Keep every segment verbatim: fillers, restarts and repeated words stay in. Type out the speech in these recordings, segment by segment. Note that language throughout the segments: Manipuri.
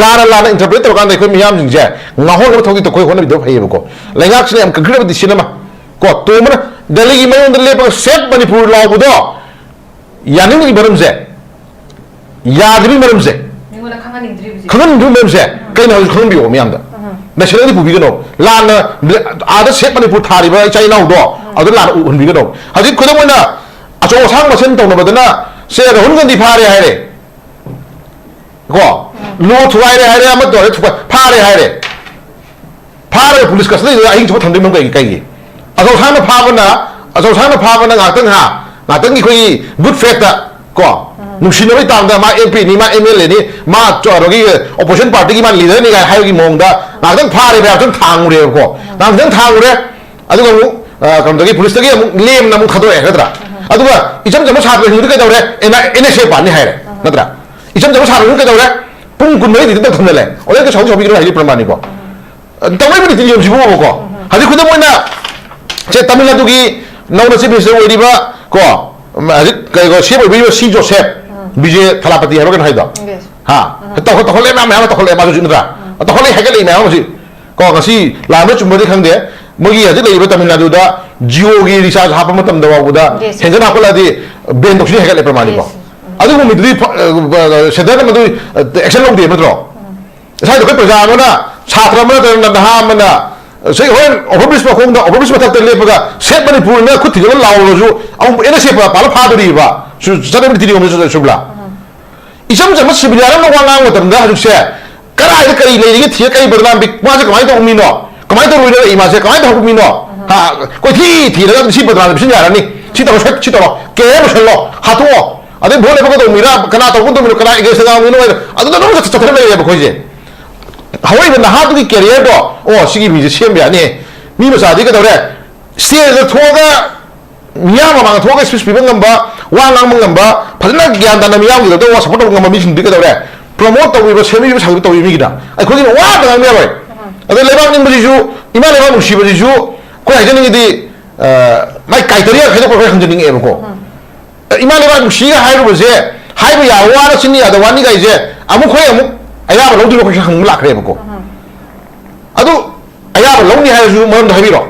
ꯂꯥꯟꯅ ꯂꯥꯟꯅ interpret ꯇꯧꯔꯀꯥꯟꯗ ꯑꯩꯈꯣꯏ ꯃꯤꯌꯥꯝꯁꯤꯡꯁꯦ ꯉꯥꯎꯍꯟꯅꯕ ꯊꯕꯛꯇꯤ ꯑꯩꯈꯣꯏ ꯍꯣꯠꯅꯕꯤꯗꯕ ꯐꯩꯌꯦꯕꯀꯣ꯫ ꯂꯩꯉꯥꯛꯁꯤꯅ ꯌꯥꯝ concrete ꯑꯣꯏꯕ decision ꯑꯃ ꯀꯣ, ꯇꯣꯝꯕꯅ ꯗꯦꯜꯂꯤꯒꯤ ꯃꯌꯣꯟꯗ ꯂꯦꯞꯄꯒ "Save Manipur" ꯂꯥꯎꯕꯗꯣ ꯌꯥꯅꯤꯡꯗ꯭ꯔꯤ ꯃꯔꯝꯁꯦ, ꯌꯥꯗ꯭ꯔꯤꯕꯒꯤ ꯃꯔꯝꯁꯦ, ꯃꯤꯉꯣꯟꯗ ꯈꯪꯍꯟꯅꯤꯡꯗ꯭ꯔꯤꯕꯁꯦ꯫ ꯈꯪꯍꯟꯅꯤꯡꯗ꯭ꯔꯤꯕ ꯃꯔꯝꯁꯦ ꯀꯩꯅꯣ ꯍꯥꯏꯕꯁꯦ ꯈꯪꯍꯟꯕꯤꯌꯣ ꯃꯤꯌꯥꯝꯗ꯫ ꯎꯝ꯫ Nationally ꯄꯨꯕꯤꯒꯅꯣ꯫ ꯂꯥꯟꯅ ꯑꯥꯗ "Save Manipur" ꯊꯥꯔꯤꯕ ꯏꯆꯥ ꯏꯅꯥꯎꯗꯣ ꯑꯗꯨ ꯂꯥꯟꯅ ꯎꯍꯟꯕꯤꯒꯅꯣ꯫ ꯍꯧꯖꯤꯛ ꯈꯨꯗꯝ ꯑꯣꯏꯅ ꯑꯆꯧ ꯑꯁꯥꯡ ꯃꯁꯦꯟ ꯇꯧꯅꯕꯗꯅ ꯁꯦ ꯔꯥꯍꯨꯜ ꯒꯥꯟꯙꯤ ꯐꯥꯔꯦ ꯍꯥꯏꯔꯦ꯫ ꯀꯣ? ꯂꯣ ꯊꯨꯒꯥꯏꯔꯦ ꯍꯥꯏꯔꯦ, ꯑꯃ ꯇꯧꯔꯦ, ꯊꯨꯒꯥꯏ-, ꯐꯥꯔꯦ ꯍꯥꯏꯔꯦ꯫ ꯐꯥꯔꯒ ꯄꯨꯂꯤꯁ custody ꯗ ꯑꯍꯤꯡ ꯆꯨꯞꯄ ꯊꯝꯗꯣꯏꯅꯣ ꯀꯩꯒꯤ, ꯀꯩꯒꯤ? ꯑꯆꯧ ꯑꯁꯥꯡꯅ ꯐꯥꯕꯅ, ꯑꯆꯧ ꯑꯁꯥꯡꯅ ꯐꯥꯕꯅ ꯉꯥꯛꯇꯪ, ꯍꯥ, ꯉꯥꯛꯇꯪꯒꯤ ꯑꯩꯈꯣꯏꯒꯤ good faith ꯇ, ꯀꯣ? ꯅꯨꯡꯁꯤꯅꯕꯒꯤ ꯇꯥꯡꯗ ꯃꯥ M P ꯅꯤ, ꯃꯥ M L A ꯅꯤ, ꯃꯥ ꯆ-, ꯀꯩꯅꯣꯒꯤ opposition party ꯒꯤ ꯃꯥ leader ꯅꯤ ꯀꯥꯏꯅ ꯍꯥꯏꯕꯒꯤ ꯃꯑꯣꯡꯗ ꯉꯥꯛꯇꯪ ꯐꯥꯔꯦ, ꯃꯌꯥꯝ ꯁꯨꯝ ꯊꯥꯡꯉꯨꯔꯦꯕꯀꯣ꯫ ꯉꯥꯛꯇꯪ ꯊꯥꯡꯉꯨꯔꯦ, ꯑꯗꯨꯒ ꯑꯃꯨꯛ, ꯑ, ꯀꯩꯅꯣꯗꯒꯤ, ꯄꯨꯂꯤꯁꯇꯒꯤ ꯑꯃꯨꯛ ꯂꯦꯝꯅ ꯑꯃꯨꯛ ꯊꯥꯗꯣꯛꯑꯦ, ꯅꯠꯇ꯭ꯔꯥ? ꯑꯗꯨꯒ ꯏꯆꯝ ꯆꯝꯕ ꯁꯥꯇ꯭ꯔꯁꯤꯡꯗꯨꯗꯤ ꯀꯩꯗꯧꯔꯦ? N I, N S A ꯄꯥꯟꯅꯤ ꯍꯥꯏꯔꯦ, ꯅꯠꯇ꯭ꯔꯥ? ꯏꯆꯝ ꯆꯝꯕ ꯁꯥꯇ꯭ꯔꯁꯤꯡꯗꯨ ꯀꯩꯗꯧꯔꯦ? ꯄꯨꯡ ꯀꯨꯟꯃꯔꯤ ꯗꯤꯇꯦꯟ ꯇꯧ ꯊꯝꯖꯜꯂꯦ꯫ ꯑꯣꯟꯂꯥꯏꯟꯗ ꯁꯥꯎꯗꯤ ꯁꯥꯎꯕꯤꯒꯅꯨ ꯍꯥꯏꯗꯤ ꯄ꯭ꯔꯃꯥꯟꯅꯤꯀꯣ꯫ ꯑ, ꯇꯧꯔꯤꯕ ꯅꯤꯇꯤ ꯅꯤꯌꯣꯝꯁꯤꯕꯨꯕꯀꯣ꯫ ꯍꯧꯖꯤꯛ ꯈꯨꯗꯝ ꯑꯣꯏꯅ, ꯁꯦ, ꯇꯥꯃꯤꯜ ꯅꯥꯗꯨꯒꯤ ꯅꯧꯅ chief minister ꯑꯣꯏꯔꯤꯕ ꯀꯣ, ꯎꯝ, ꯍꯧꯖꯤꯛ ꯀꯩꯅꯣ, C M ꯑꯣꯏꯕꯤꯔꯤꯕ ꯁꯤ ꯖꯣꯁꯦꯐ, ꯎꯝ꯫ ꯕꯤꯖꯦ ꯊꯂꯥꯄꯇꯤ ꯍꯥꯏꯕ ꯀꯩꯅꯣ ꯍꯥꯏꯗꯣ? ꯌꯦꯁ꯫ ꯍꯥ? ꯎꯝ꯫ ꯇꯧꯈꯠ-, ꯇꯧꯈꯠꯂꯛꯑꯦ ꯃꯌꯥꯝ, ꯃꯌꯥꯝ ꯑꯃ ꯇꯧꯈꯠꯂꯛꯑꯦ ꯃꯥꯁꯨ ꯍꯧꯖꯤꯛ, ꯅꯠꯇ꯭ꯔꯥ? ꯎꯝ꯫ ꯇꯧꯈꯠꯂꯛꯑꯦ, ꯍꯥꯏꯒꯠꯂꯛꯏ ꯃꯌꯥꯝ ꯑꯃ ꯍꯧꯖꯤꯛ꯫ ꯀꯣ, ꯉꯁꯤ ꯂꯥꯟꯕ ꯆꯨꯝꯕꯗꯤ ꯈꯪꯗꯦ꯫ ꯃꯣꯏꯒꯤ ꯍꯧꯖꯤꯛ ꯂꯩꯔꯤꯕ ꯇꯥꯃꯤꯜ ꯅꯥꯗꯨꯗ Jio ꯒꯤ recharge ꯍꯥꯞꯄ ꯃꯇꯝꯗ ꯐꯥꯎꯕꯗ ꯌꯦꯁ꯫ ꯍꯦꯟꯖꯟ ꯍꯥꯞꯀꯠꯂꯛꯑꯗꯤ ban ꯇꯧꯁꯤꯅꯤ ꯍꯥꯏꯒꯠꯂꯦ ꯄ꯭ꯔꯃꯥꯟꯅꯤꯀꯣ꯫ ꯌꯦꯁ꯫ ꯎꯝ꯫ ꯑꯗꯨꯒꯨꯝꯕꯗꯨꯗꯤ ꯐ-, ꯑ, centre ꯅ ꯃꯗꯨ, ꯑ, action ꯂꯧꯗꯦ ꯅꯠꯇ꯭ꯔꯣ? ꯎꯝ꯫ ꯉꯁꯥꯏꯗꯣ ꯑꯩꯈꯣꯏ ꯄ꯭ꯔꯖꯥ ꯑꯃꯅ, ꯁꯥꯇ꯭ꯔ ꯑꯃ ꯅꯠꯇ꯭ꯔꯒ ꯅꯍꯥ ꯑꯃꯅ, ꯁꯤ ꯍꯣꯔꯦꯟ overbridge ꯃꯈꯣꯡꯗ, overbridge ꯃꯊꯛꯇ ꯂꯦꯞꯄꯒ "Save Manipur" ꯅ ꯈꯨꯠ ꯊꯤꯡꯖꯤꯜꯂ ꯂꯥꯎꯔꯁꯨ ꯑꯃꯨꯛ N S A ꯄꯥꯜꯂ ꯐꯥꯗꯣꯔꯤꯕ꯫ ꯁꯨ-, ꯆꯠꯅꯕꯤ ꯅꯤꯇꯤ ꯅꯤꯌꯣꯝꯁꯦ ꯆꯨꯝꯕ꯭ꯔꯥ? ꯎꯝ꯫ ꯏꯆꯝ ꯆꯝꯕ civilian ꯑꯃꯅ ꯋꯥ ꯉꯥꯡꯕ ꯃꯇꯝꯗ ꯍꯧꯖꯤꯛꯁꯦ ꯀꯗꯥꯏꯗ ꯀꯔꯤ ꯂꯩꯔꯤꯒꯦ ꯊꯤꯔ ꯀꯔꯤ ꯕꯗꯅꯥꯝ ꯄꯤ-, ꯃꯥꯁꯦ ꯀꯃꯥꯏꯅ ꯇꯧꯕ ꯃꯤꯅꯣ? ꯀꯃꯥꯏꯅ ꯇꯧꯔꯨꯏꯅꯣ ꯂꯩ ꯃꯥꯁꯦ? ꯀꯃꯥꯏꯅ ꯇꯧꯕ ꯃꯤꯅꯣ? ꯍꯥ, ꯀꯣꯏꯊꯤ ꯊꯤꯔꯒ ꯁꯤ ꯕꯗꯅꯥꯝ ꯄꯤꯁꯤꯟ ꯌꯥꯔꯅꯤ꯫ ꯁꯤ ꯇꯧꯔꯣ, ꯁꯤ ꯇꯧꯔꯣ꯫ Career ꯂꯣꯏꯁꯜꯂꯣ, ꯍꯥꯠꯇꯣꯛꯑꯣ꯫ ꯑꯗꯩ vote ꯂꯦꯞꯄ ꯀꯩꯗꯧꯕ ꯃꯤꯔꯥ, ꯀꯅꯥ ꯇꯧꯕ ꯀꯩꯗꯧꯕ ꯃꯤꯅꯣ, ꯀꯅꯥ against ꯇ ꯉꯥꯡꯕ ꯃꯤꯅꯣ ꯍꯥꯏꯅ ꯑꯗꯨꯗ ꯑꯗꯨꯝ ꯆꯠ-, ꯆꯠꯊꯔ ꯂꯩꯔꯦꯕ ꯑꯩꯈꯣꯏꯁꯦ꯫ ꯍꯧꯔꯛꯏꯕ ꯅꯍꯥꯗꯨꯒꯤ career ꯗꯣ, "ꯑꯣ, ꯁꯤꯒꯤ ꯃꯤꯁꯦ ꯁꯦꯝꯕ ꯌꯥꯅꯤ"꯫ ꯃꯤ ꯃꯆꯥꯗꯤ ꯀꯩꯗꯧꯔꯦ? Stage ꯗ ꯊꯣꯛꯑꯒ ꯃꯤꯌꯥꯝ ꯃꯃꯥꯡꯗ ꯊꯣꯛꯑꯒ speech ꯄꯤꯕ ꯉꯝꯕ, ꯋꯥ ꯉꯥꯡꯕ ꯉꯝꯕ, ꯐꯖꯅ ꯒ꯭ꯌꯥꯟ ꯇꯥꯅ ꯃꯤꯌꯥꯝꯒꯤꯗꯃꯛꯇ ꯋꯥ support ꯇꯧꯕ ꯉꯝꯕ ꯃꯤꯁꯤꯡꯗꯨꯗꯤ ꯀꯩꯗꯧꯔꯦ? Promote ꯇꯧꯕꯤꯕ, ꯁꯦꯝꯕꯤꯕ, ꯁꯥꯕꯤꯕ ꯇꯧꯕꯤꯕ ꯃꯤꯒꯤꯗ ꯑꯩꯈꯣꯏꯒꯤꯅ ꯋꯥ ꯑꯝꯇ ꯉꯥꯡꯕ ꯌꯥꯔꯣꯏ꯫ ꯑꯗꯣ ꯂꯩꯕꯥꯛ ꯅꯤꯡꯕꯁꯤꯁꯨ, ꯏꯃꯥ ꯂꯩꯕꯥꯛ ꯅꯨꯡꯁꯤꯕꯁꯤꯁꯨ ꯑꯩꯈꯣꯏ ꯍꯥꯏꯖꯅꯤꯡꯉꯤꯗꯤ, ꯑ, ꯃꯥꯏ criteria ꯈꯥꯏꯗꯣꯛꯄ ꯑꯩꯈꯣꯏ ꯍꯪꯖꯅꯤꯡꯉꯛꯑꯦꯕꯀꯣ꯫ ꯑ, ꯏꯃꯥ ꯂꯩꯕꯥꯛ ꯅꯨꯡꯁꯤꯒ ꯍꯥꯏꯔꯨꯕꯁꯦ, ꯍꯥꯏꯕ ꯌꯥꯕ ꯋꯥꯅ, ꯆꯤꯟ ꯌꯥꯗꯕ ꯋꯥꯅꯤ ꯀꯥꯏꯁꯦ ꯑꯃꯨꯛ ꯑꯩꯈꯣꯏ ꯑꯃꯨꯛ ꯑꯌꯥꯕ ꯂꯧꯗꯣꯏꯅꯣ ꯑꯩꯈꯣꯏꯁꯨ ꯍꯪꯕ ꯂꯥꯛꯈ꯭ꯔꯦꯕꯀꯣ꯫ ꯑꯗꯨ ꯑꯌꯥꯕ ꯂꯧꯅꯤ ꯍꯥꯏꯔꯁꯨ ꯃꯔꯝꯗꯣ ꯍꯥꯏꯕꯤꯔꯣ꯫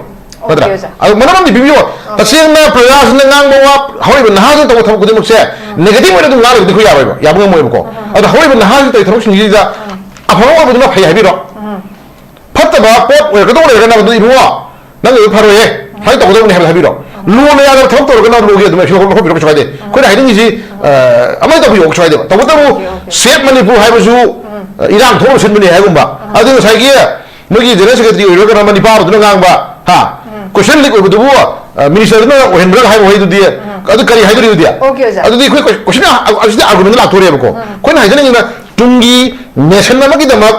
ꯅꯠꯇ꯭ꯔꯥ? ꯑꯣꯖꯥ꯫ ꯑꯗꯨ ꯃꯔꯝ ꯑꯃꯗꯤ ꯄꯤꯕꯤꯌꯣ꯫ ꯇꯁꯦꯡꯅ ꯄ꯭ꯔꯖꯥꯁꯤꯡꯅ ꯉꯥꯡꯕ ꯋꯥ, ꯍꯧꯔꯤꯕ ꯅꯍꯥꯁꯤꯡꯅ ꯇꯧꯕ ꯊꯕꯛ ꯈꯨꯗꯤꯡꯃꯛꯁꯦ negative ꯑꯣꯏꯅ ꯑꯗꯨꯝ ꯉꯥꯡꯂꯒꯗꯤ ꯑꯩꯈꯣꯏ ꯌꯥꯔꯣꯏꯕ, ꯌꯥꯕ ꯉꯝꯃꯣꯏꯕꯀꯣ꯫ ꯑꯗꯣ ꯍꯧꯔꯤꯕ ꯅꯍꯥꯁꯤꯡꯅ ꯇꯧꯔꯤꯕ ꯊꯕꯛꯁꯤꯡꯁꯤꯗ ꯑꯐꯕ ꯑꯣꯏꯕꯗꯨꯅ ꯐꯩ ꯍꯥꯏꯕꯤꯔꯣ꯫ ꯐꯠꯇꯕ ꯄꯣꯠ ꯑꯣꯏꯔꯛꯀꯗꯧ ꯂꯩꯔꯒꯅ ꯃꯗꯨ ꯏꯕꯨꯡꯉꯣ, ꯅꯪꯒꯤꯗꯣ ꯐꯔꯣꯏꯍꯦ, ꯁꯨꯃꯥꯏꯅ ꯇꯧꯒꯗꯧꯕꯅꯦ ꯍꯥꯏꯕꯗꯣ ꯍꯥꯏꯕꯤꯔꯣ꯫ ꯂꯣꯅ ꯌꯥꯗꯕ ꯊꯕꯛ ꯇꯧꯔꯒꯅ ꯂꯣꯒꯤ ꯑꯗꯨꯝ action ꯂꯧꯈꯠꯄꯤꯔꯣ, ꯀꯩꯁꯨ ꯀꯥꯏꯗꯦ꯫ ꯑꯩꯈꯣꯏꯅ ꯍꯥꯏꯅꯤꯡꯉꯤꯁꯤ, ꯑ, ꯑꯃ ꯇꯧꯕꯤꯌꯣ, ꯀꯩꯁꯨ ꯀꯥꯏꯗꯦꯕ꯫ ꯇꯧꯕꯇꯕꯨ state ꯃꯅꯤꯄꯨꯔ ꯍꯥꯏꯕꯁꯨ, ꯑ, ꯏꯔꯥꯡ ꯊꯣꯛꯅ ꯁꯤꯟꯕꯅꯦ ꯍꯥꯏꯒꯨꯝꯕ꯫ ꯑꯗꯨ ꯉꯁꯥꯏꯒꯤ ꯃꯣꯏꯒꯤ general secretary ꯑꯣꯏꯔꯒ ꯀꯩꯅꯣ ꯃꯅꯤꯄꯥꯕꯗꯨꯅ ꯉꯥꯡꯕ, ꯍꯥ? Question leak ꯑꯣꯏꯕꯗꯨꯕꯨ, ꯑ, ministerꯗꯨꯅ ꯑꯣꯏꯍꯟꯕ꯭ꯔꯥ ꯍꯥꯏꯕ ꯋꯥꯍꯩꯗꯨꯗꯤ, ꯑꯗꯨ ꯀꯔꯤ ꯍꯥꯏꯗꯣꯔꯤꯕꯗꯤ? Okay, ꯑꯣꯖꯥ꯫ ꯑꯗꯨꯗꯤ ꯑꯩꯈꯣꯏ ꯀꯣꯏ-, question ꯑꯁꯤꯗꯤ argument ꯂꯥꯛꯇꯣꯔꯦꯕꯀꯣ꯫ ꯑꯩꯈꯣꯏꯅ ꯍꯥꯏꯖꯅꯤꯡꯉꯤꯅ ꯇꯨꯡꯒꯤ nation ꯑꯃꯒꯤꯗꯃꯛ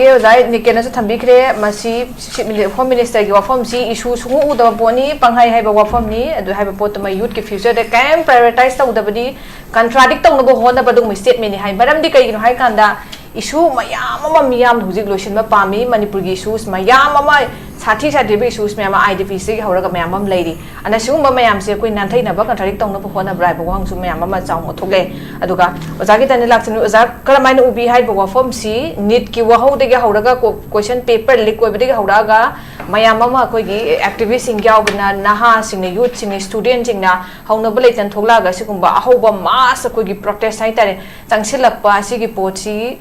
ꯑꯣꯖꯥ ꯅꯤꯀꯦꯟꯅꯁꯨ ꯊꯝꯕꯤꯈ꯭ꯔꯦ꯫ ꯃꯁꯤ ꯁꯤ ꯃꯤꯅꯤ-, Home Ministerꯒꯤ ꯋꯥꯐꯝꯁꯤ issue ꯁꯨꯡꯎ ꯎꯗꯕ ꯄꯣꯠꯅꯤ, ꯄꯪꯍꯥꯏ ꯍꯥꯏꯕ ꯋꯥꯐꯝꯅꯤ꯫ ꯑꯗꯨ ꯍꯥꯏꯕ ꯄꯣꯠꯇꯨꯃ youthꯀꯤ futureꯗ ꯀꯔꯤꯝ prioritize ꯇꯧꯗꯕꯅꯤ, contradict ꯇꯧꯅꯕ ꯍꯣꯠꯅꯕ ꯑꯗꯨꯒꯨꯝꯕ statementꯅꯤ ꯍꯥꯏ꯫ ꯃꯔꯝꯗꯤ ꯀꯩꯒꯤꯅꯣ ꯍꯥꯏ ꯀꯥꯟꯗ, issue ꯃꯌꯥꯝ ꯑꯃ ꯃꯤꯌꯥꯝꯅ ꯍꯧꯖꯤꯛ ꯂꯣꯏꯁꯤꯟꯕ ꯄꯥꯝꯃꯤ꯫ ꯃꯅꯤꯄꯨꯔꯒꯤ issues ꯃꯌꯥꯝ ꯑꯃ, ꯁꯥꯊꯤ ꯁꯥꯊꯤꯕ issues ꯃꯌꯥꯝ ꯑꯃ, IDPꯁꯤꯗꯒꯤ ꯍꯧꯔꯒ ꯃꯌꯥꯝ ꯑꯃ ꯂꯩꯔꯤ꯫ ꯑꯗꯨꯅ ꯁꯤꯒꯨꯝꯕ ꯃꯌꯥꯝꯁꯦ ꯑꯩꯈꯣꯏ ꯅꯥꯟꯊꯩꯅꯕ, contradict ꯇꯧꯅꯕ ꯍꯣꯠꯅꯕ꯭ꯔꯥ ꯍꯥꯏꯕ ꯋꯥꯍꯪꯁꯨ ꯃꯌꯥꯝ ꯑꯃ ꯆꯥꯎꯅ ꯊꯣꯛꯂꯛꯑꯦ꯫ ꯑꯗꯨꯒ ꯑꯣꯖꯥꯒꯤ ꯇꯥꯏꯅ ꯂꯥꯛꯆꯅꯤ꯫ ꯑꯣꯖꯥ, ꯀꯔꯝꯍꯥꯏꯅ ꯎꯕꯤ ꯍꯥꯏꯕ ꯋꯥꯐꯝꯁꯤ, NEETꯀꯤ ꯋꯥꯍꯧꯗꯒꯤ ꯍꯧꯔꯒ, ꯀꯣ-, question paper leak ꯑꯣꯏꯕꯗꯒꯤ ꯍꯧꯔꯛꯑꯒ ꯃꯌꯥꯝ ꯑꯃ ꯑꯩꯈꯣꯏꯒꯤ activistꯁꯤꯡ ꯌꯥꯎꯗꯅ, ꯅꯍꯥꯁꯤꯡꯅ, youthꯁꯤꯡꯅ, studentꯁꯤꯡꯅ ꯍꯧꯅꯕ ꯂꯩꯇꯅ ꯊꯣꯛꯂꯛꯑꯒ ꯁꯤꯒꯨꯝꯕ ꯑꯍꯧꯕ mass ꯑꯩꯈꯣꯏꯒꯤ protest ꯍꯥꯏꯇꯥꯔꯦ, ꯆꯪꯁꯤꯜꯂꯛꯄ ꯑꯁꯤꯒꯤ ꯄꯣꯠꯁꯤ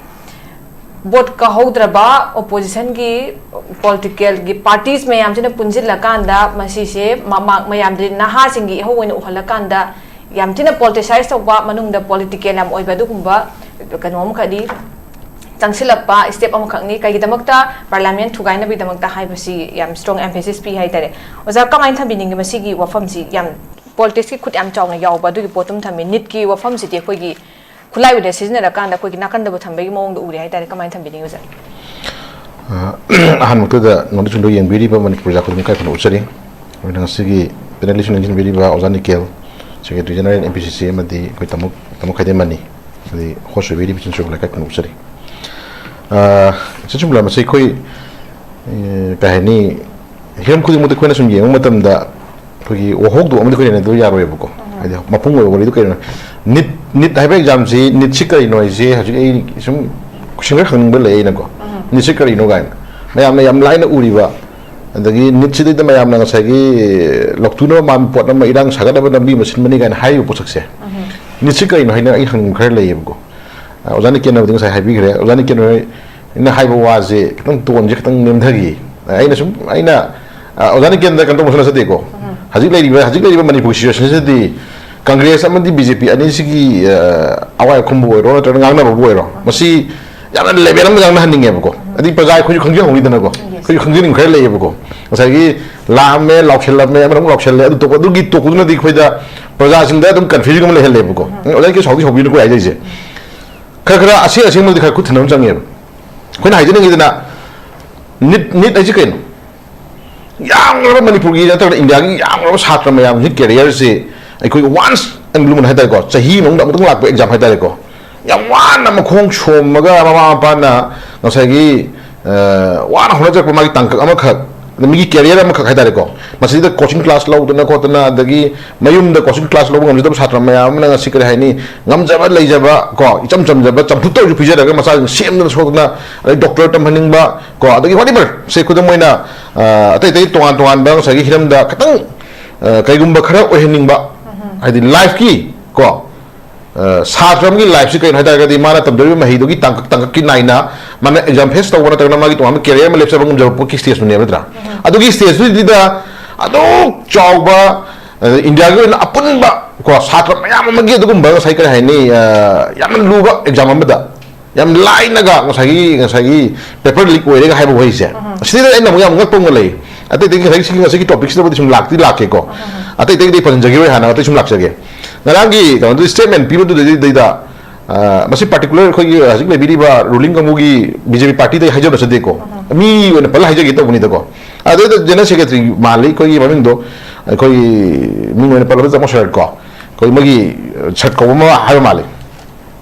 vote ꯀꯥꯍꯧꯗ꯭ꯔꯕ oppositionꯒꯤ politicalꯒꯤ parties ꯃꯌꯥꯝꯁꯤꯅ ꯄꯨꯟꯁꯤꯜꯂꯀꯥꯟꯗ ꯃꯁꯤꯁꯦ ꯃꯃꯥꯡ ꯃꯌꯥꯝꯗꯤ ꯅꯍꯥꯁꯤꯡꯒꯤ ꯏꯍꯧ ꯑꯣꯏꯅ ꯎꯍꯜꯂꯀꯥꯟꯗ ꯌꯥꯝ ꯊꯤꯅ politicize ꯇꯧꯕ, ꯃꯅꯨꯡꯗ political ꯌꯥꯝ ꯑꯣꯏꯕ ꯑꯗꯨꯒꯨꯝꯕ ꯀꯩꯅꯣ ꯑꯃꯈꯛꯅꯤ, ꯆꯪꯁꯤꯜꯂꯛꯄ step ꯑꯃꯈꯛꯅꯤ꯫ ꯀꯩꯒꯤꯗꯃꯛꯇ? Parliament ꯊꯨꯒꯥꯏꯅꯕꯒꯤꯗꯃꯛꯇ ꯍꯥꯏꯕꯁꯤ ꯌꯥꯝ strong emphasis ꯄꯤ ꯍꯥꯏꯇꯥꯔꯦ꯫ ꯑꯣꯖꯥ, ꯀꯃꯥꯏꯅ ꯊꯝꯕꯤꯅꯤꯡꯉꯤ ꯃꯁꯤꯒꯤ ꯋꯥꯐꯝꯁꯤ? ꯌꯥꯝ politicsꯀꯤ ꯈꯨꯠ ꯌꯥꯝ ꯆꯥꯎꯅ ꯌꯥꯎꯕ ꯑꯗꯨꯒꯤ ꯄꯣꯠꯇꯨꯝ ꯊꯝꯃꯤ꯫ NEETꯀꯤ ꯋꯥꯐꯝꯁꯤꯗꯤ ꯑꯩꯈꯣꯏꯒꯤ ꯈꯨꯠꯂꯥꯏ ꯑꯣꯏꯅ ꯁꯤꯖꯤꯟꯅꯔꯀꯥꯟꯗ ꯑꯩꯈꯣꯏꯒꯤ ꯅꯥꯀꯟꯗꯕꯨ ꯊꯝꯕꯒꯤ ꯃꯑꯣꯡꯗ ꯎꯔꯦ ꯍꯥꯏꯇꯥꯔꯦ꯫ ꯀꯃꯥꯏꯅ ꯊꯝꯕꯤꯅꯤꯡꯉꯤ ꯑꯣꯖꯥ? ꯑ, ꯑꯍꯥꯟꯕꯃꯛꯇꯗ ꯅꯣꯡꯗꯤꯛ ꯁꯨꯝꯗꯣ ꯌꯦꯡꯕꯤꯔꯤꯕ ꯃꯅꯤꯄꯨꯔ ꯄ꯭ꯔꯖꯥ ꯈꯨꯗꯤꯡꯃꯛ ꯏꯀꯥꯏ ꯈꯨꯝꯅꯕ ꯎꯠꯆꯔꯤ꯫ ꯑꯗꯨꯅ ꯉꯁꯤꯒꯤ panelistꯁꯤꯡ ꯂꯦꯡꯁꯤꯟꯕꯤꯔꯤꯕ ꯑꯣꯖꯥ ꯅꯤꯀꯦꯜ, Secretary General NPCC ꯑꯃꯗꯤ ꯑꯩꯈꯣꯏ ꯇꯥꯃꯣ, ꯇꯥꯃꯣ ꯈꯥꯏꯗꯦꯝ ꯃꯅꯤ, ꯑꯗꯩ host ꯑꯣꯏꯕꯤꯔꯤꯕ ꯏꯆꯤꯟ ꯏꯅꯥꯎ ꯂꯩꯀꯥꯏ ꯈꯨꯗꯤꯡꯃꯛ ꯎꯠꯆꯔꯤ꯫ ꯑ, ꯏꯆꯤꯟ ꯏꯅꯥꯎ ꯃꯌꯥꯝ, ꯃꯁꯤ ꯑꯩꯈꯣꯏ, ꯑ, ꯀꯩ ꯍꯥꯏꯅꯤ, ꯍꯤꯔꯝ ꯈꯨꯗꯤꯡꯃꯛꯇ ꯑꯩꯈꯣꯏꯅ ꯁꯨꯝ ꯌꯦꯡꯕ ꯃꯇꯝꯗ ꯑꯩꯈꯣꯏꯒꯤ ꯋꯥꯍꯧꯗꯣꯛ ꯑꯃꯗꯤ ꯑꯩꯈꯣꯏ ꯅꯩꯅꯗꯕ ꯌꯥꯔꯣꯏꯕꯀꯣ꯫ ꯍꯥꯏꯗꯤ ꯃꯄꯨꯡ ꯑꯣꯏꯕ ꯋꯥꯔꯤꯗꯨ ꯀꯩꯅꯣ? NEET, NEET ꯍꯥꯏꯕ examꯁꯤ, NEETꯁꯤ ꯀꯔꯤꯅꯣ ꯍꯥꯏꯁꯦ ꯍꯧꯖꯤꯛ ꯑꯩ ꯁꯨꯝ ꯀꯣꯏꯁꯟ ꯈꯔ ꯍꯪꯅꯤꯡꯕ ꯂꯩ ꯑꯩꯅꯀꯣ꯫ ꯅꯤꯠꯁꯦ ꯀꯔꯤꯅꯣ ꯀꯥꯏꯅ ꯃꯌꯥꯝꯅ ꯌꯥꯝ ꯂꯥꯏꯅ ꯎꯔꯤꯕ, ꯑꯗꯒꯤ ꯅꯤꯠꯁꯤꯗꯩꯗ ꯃꯌꯥꯝꯅ ꯉꯁꯥꯏꯒꯤ ꯂꯧꯊꯨꯅꯕ ꯃꯥꯟꯕ ꯄꯣꯠ ꯑꯃ, ꯏꯔꯥꯡ ꯁꯥꯒꯠꯅꯕ ꯂꯝꯕꯤ ꯑꯃ ꯁꯤꯟꯕꯅꯤ ꯀꯥꯏꯅ ꯍꯥꯏꯔꯤꯕ ꯄꯣꯠꯁꯛꯁꯦ꯫ ꯅꯤꯠꯁꯤ ꯀꯔꯤꯅꯣ ꯍꯥꯏꯅ ꯑꯩ ꯍꯪꯅꯤꯡꯕ ꯈꯔ ꯂꯩꯌꯦꯕꯀꯣ꯫ ꯑ, ꯑꯣꯖꯥ ꯅꯤꯀꯦꯟꯅꯕꯨꯗꯤ ꯉꯁꯥꯏ ꯍꯥꯏꯕꯤꯈ꯭ꯔꯦ꯫ ꯑꯣꯖꯥ ꯅꯤꯀꯦꯟꯅ ꯍꯥꯏꯕ ꯋꯥꯁꯦ ꯈꯤꯇꯪ ꯇꯣꯟꯁꯦ ꯈꯤꯇꯪ ꯅꯦꯝꯊꯈꯤ꯫ ꯑꯩꯅ ꯁꯨꯝ, ꯑꯩꯅ, ꯑ, ꯑꯣꯖꯥ ꯅꯤꯀꯦꯟꯗ ꯀꯩꯅꯣ ꯇꯧꯕꯁꯨ ꯅꯠꯆꯗꯦꯀꯣ꯫ ꯍꯧꯖꯤꯛ ꯂꯩꯔꯤꯕ, ꯍꯧꯖꯤꯛ ꯂꯩꯔꯤꯕ ꯃꯅꯤꯄꯨꯔ ꯁꯤꯆꯨꯋꯦꯁꯟꯁꯤꯗꯤ ꯀꯪꯒ꯭ꯔꯦꯁ ꯑꯃꯗꯤ ꯕꯤ ꯖꯦ ꯄꯤ ꯑꯅꯤꯁꯤꯒꯤ, ꯑ, ꯑꯋꯥꯏ ꯑꯈꯨꯝꯕꯨ ꯑꯣꯏꯔꯣ, ꯅꯠꯇ꯭ꯔꯒ ꯉꯥꯡꯅꯕꯕꯨ ꯑꯣꯏꯔꯣ, ꯃꯁꯤ ꯌꯥꯝꯅ ꯂꯦꯕꯦꯜ ꯑꯃꯗ ꯉꯥꯡꯅꯍꯟꯅꯤꯡꯉꯦꯕꯀꯣ꯫ ꯑꯗꯩ ꯄ꯭ꯔꯖꯥ ꯑꯩꯈꯣꯏꯁꯨ ꯈꯪꯖꯍꯧꯔꯤꯗꯅꯀꯣ꯫ ꯑꯩꯈꯣꯏꯁꯨ ꯈꯪꯖꯅꯤꯡꯕ ꯈꯔ ꯂꯩꯌꯦꯕꯀꯣ꯫ ꯉꯁꯥꯏꯒꯤ ꯂꯥꯛꯑꯝꯃꯦ, ꯂꯥꯎꯁꯜꯂꯝꯃꯦ, ꯑꯃꯅ ꯑꯃꯨꯛ ꯂꯥꯎꯁꯜꯂꯦ, ꯑꯗꯨ ꯇꯣꯛꯄ, ꯑꯗꯨꯒꯤ ꯇꯣꯛꯄꯗꯨꯅꯗꯤ ꯑꯩꯈꯣꯏꯗ ꯄ꯭ꯔꯖꯥꯁꯤꯡꯗ ꯑꯗꯨꯝ ꯀꯟꯐ꯭ꯌꯨꯖꯟ ꯑꯃ ꯂꯩꯍꯜꯂꯦꯕꯀꯣ꯫ ꯑꯣꯖꯥ ꯅꯤꯀꯦꯟ ꯁꯥꯎꯗꯤ ꯁꯥꯎꯕꯤꯅꯨꯀꯣ ꯑꯩ ꯍꯥꯏꯖꯩꯁꯦ꯫ ꯈꯔ ꯈꯔ ꯑꯁꯦꯡ ꯑꯁꯦꯡꯕꯗꯤ ꯈꯔ ꯈꯨꯠ ꯊꯤꯟꯅꯕ ꯆꯪꯉꯦꯕ꯫ ꯑꯩꯈꯣꯏꯅ ꯍꯥꯏꯖꯅꯤꯡꯉꯤꯗꯅ, ꯅꯤꯠ, ꯅꯤꯠ ꯍꯥꯏꯁꯤ ꯀꯩꯅꯣ? ꯌꯥꯝꯈ꯭ꯔꯕ ꯃꯅꯤꯄꯨꯔꯒꯤ ꯅꯠꯇ꯭ꯔꯒ ꯏꯟꯗꯤꯌꯥꯒꯤ ꯌꯥꯝꯈ꯭ꯔꯕ ꯁꯥꯇ꯭ꯔ ꯃꯌꯥꯝꯒꯤ ꯀꯦꯔꯤꯌꯔꯁꯦ ꯑꯩꯈꯣꯏꯒꯤ once and blue moon ꯍꯥꯏꯇꯥꯔꯦꯀꯣ, ꯆꯍꯤ ꯃꯅꯨꯡꯗ ꯑꯃꯨꯛꯇꯪ ꯂꯥꯛꯄ ꯑꯦꯛꯖꯥꯝ ꯍꯥꯏꯇꯥꯔꯦꯀꯣ, ꯌꯥꯝ ꯋꯥꯅ ꯃꯈꯣꯡ ꯁꯣꯝꯃꯒ ꯃꯃꯥ ꯃꯄꯥꯅ ꯉꯁꯥꯏꯒꯤ, ꯑ, ꯋꯥꯅ ꯍꯣꯠꯅꯖꯔꯛꯄ ꯃꯥꯒꯤ ꯇꯥꯡꯀꯛ ꯑꯃꯈꯛ, ꯑꯗ ꯃꯤꯒꯤ ꯀꯦꯔꯤꯌꯔ ꯑꯃꯈꯛ ꯍꯥꯏꯇꯥꯔꯦꯀꯣ, ꯃꯁꯤꯗ ꯀꯣꯆꯤꯡ ꯀ꯭ꯂꯥꯁ ꯂꯧꯗꯅ ꯈꯣꯠꯇꯅ, ꯑꯗꯒꯤ ꯃꯌꯨꯝꯗ ꯀꯣꯆꯤꯡ ꯀ꯭ꯂꯥꯁ ꯂꯧꯕ ꯉꯝꯖꯗꯕ ꯁꯥꯇ꯭ꯔ ꯃꯌꯥꯝ ꯑꯃꯅ ꯉꯁꯤ ꯀꯔꯤ ꯍꯥꯏꯅꯤ, ꯉꯝꯖꯕ ꯂꯩꯖꯕ ꯀꯣ, ꯏꯆꯝ ꯆꯝꯖꯕ ꯆꯝꯐꯨꯠꯇ ꯑꯣꯏꯔꯁꯨ ꯄꯤꯖꯔꯒ ꯃꯆꯥꯁꯤꯡ ꯁꯦꯝꯗꯅ ꯁꯣꯛꯇꯅ, ꯑꯗꯩ ꯗꯣꯛꯇꯔ ꯇꯝꯍꯟꯅꯤꯡꯕ ꯀꯣ, ꯑꯗꯒꯤ whatever ꯁꯦ ꯈꯨꯗꯝ ꯑꯣꯏꯅ, ꯑ, ꯑꯇꯩ ꯑꯇꯩ ꯇꯣꯉꯥꯟ ꯇꯣꯉꯥꯟꯕ ꯉꯁꯥꯏꯒꯤ ꯍꯤꯔꯝꯗ ꯈꯤꯇꯪ, ꯑ, ꯀꯩꯒꯨꯝꯕ ꯈꯔ ꯑꯣꯏꯍꯟꯅꯤꯡꯕ, ꯍꯥꯏꯗꯤ ꯂꯥꯏꯐꯀꯤ ꯀꯣ, ꯑ, ꯁꯥꯇ꯭ꯔ ꯑꯃꯒꯤ ꯂꯥꯏꯐꯁꯤ ꯀꯩꯅꯣ ꯍꯥꯏ ꯇꯥꯔꯒꯗꯤ ꯃꯥꯅ ꯇꯝꯖꯔꯤꯕ ꯃꯍꯩꯗꯨꯒꯤ ꯇꯥꯡꯀꯛ ꯇꯥꯡꯀꯛꯀꯤ ꯅꯥꯏꯅ ꯃꯥꯅ ꯑꯦꯛꯖꯥꯝ ꯐꯦꯁ ꯇꯧꯕ ꯅꯠꯇ꯭ꯔꯒꯅ ꯃꯥꯒꯤ ꯇꯣꯉꯥꯟꯕ ꯀꯦꯔꯤꯌꯔ ꯑꯃ ꯂꯦꯞꯆꯕ ꯉꯝꯖꯕ ꯄꯣꯠꯀꯤ ꯁ꯭ꯇꯦꯖꯇꯨꯅꯦꯕ ꯅꯠꯇ꯭ꯔꯥ? ꯑꯗꯨꯒꯤ ꯁ꯭ꯇꯦꯖꯇꯨꯗ ꯑꯗꯨꯛ ꯆꯥꯎꯕ, ꯑ, ꯏꯟꯗꯤꯌꯥꯒꯤ ꯑꯣꯏꯅ ꯑꯄꯨꯟꯕ ꯀꯣ ꯁꯥꯇ꯭ꯔ ꯃꯌꯥꯝ ꯑꯃꯒꯤ ꯑꯗꯨꯒꯨꯝꯕ ꯉꯁꯥꯏ ꯀꯔꯤ ꯍꯥꯏꯅꯤ, ꯑ, ꯌꯥꯝꯅ ꯂꯨꯕ ꯑꯦꯛꯖꯥꯝ ꯑꯃꯗ ꯌꯥꯝ ꯂꯥꯏꯅꯒ ꯉꯁꯥꯏꯒꯤ, ꯉꯁꯥꯏꯒꯤ ꯄꯦꯄꯔ ꯂꯤꯛ ꯑꯣꯏꯔꯦꯒ ꯍꯥꯏꯕ ꯋꯥꯍꯩꯁꯦ, ꯑꯁꯤꯗ ꯑꯩꯅ ꯑꯃꯨꯛ ꯌꯥꯝ ꯉꯛꯄ ꯑꯃ ꯂꯩ꯫ ꯑꯇꯩ ꯑꯇꯩ ꯉꯁꯥꯏꯒꯤ ꯁꯤꯒꯤ ꯉꯁꯤꯒꯤ ꯇꯣꯄꯤꯛꯁꯤꯗꯕꯨꯗꯤ ꯁꯨꯝ ꯂꯥꯛꯇꯤ ꯂꯥꯛꯀꯦꯀꯣ꯫ ꯑꯇꯩ ꯑꯇꯩꯗꯤ ꯄꯟꯖꯈꯤꯔꯣꯏ, ꯍꯥꯟꯅ ꯑꯇꯩ ꯁꯨꯝ ꯂꯥꯛꯆꯒꯦ꯫ ꯉꯔꯥꯡꯒꯤ ꯀꯩꯅꯣꯗꯨꯗꯤ ꯁ꯭ꯇꯦꯠꯃꯦꯟ ꯄꯤꯕꯗꯨꯗꯩꯗꯨꯗꯩꯗ, ꯑ, ꯃꯁꯤ ꯄꯥꯔꯇꯤꯀꯨꯂꯔ ꯑꯩꯈꯣꯏꯒꯤ ꯍꯧꯖꯤꯛ ꯂꯩꯕꯤꯔꯤꯕ ꯔꯨꯂꯤꯡ ꯀꯥꯡꯕꯨꯒꯤ ꯕꯤ ꯖꯦ ꯄꯤ ꯄꯥꯔꯇꯤꯗ ꯍꯥꯏꯖꯕ ꯅꯠꯆꯗꯦꯀꯣ꯫ ꯃꯤ ꯑꯣꯏꯅ ꯄꯜꯂ ꯍꯥꯏꯖꯒꯦ ꯇꯧꯕꯅꯤꯗꯀꯣ꯫ ꯑꯗꯨꯗ ꯖꯦꯅꯔꯦꯜ ꯁꯦꯀ꯭ꯔꯦꯇꯔꯤ ꯃꯥꯜꯂꯤ ꯑꯩꯈꯣꯏꯒꯤ ꯃꯃꯤꯡꯗꯣ, ꯑꯩꯈꯣꯏꯒꯤ ꯃꯤꯡ ꯑꯣꯏꯅ ꯄꯜꯂꯕꯗ ꯇꯥꯃꯣ ꯁꯔꯠ ꯀꯣ꯫ ꯑꯩꯈꯣꯏ ꯃꯣꯏꯒꯤ, ꯑ, ꯁꯔꯠ ꯀꯧꯕ ꯑꯃ ꯍꯥꯏꯕ ꯃꯥꯜꯂꯤ꯫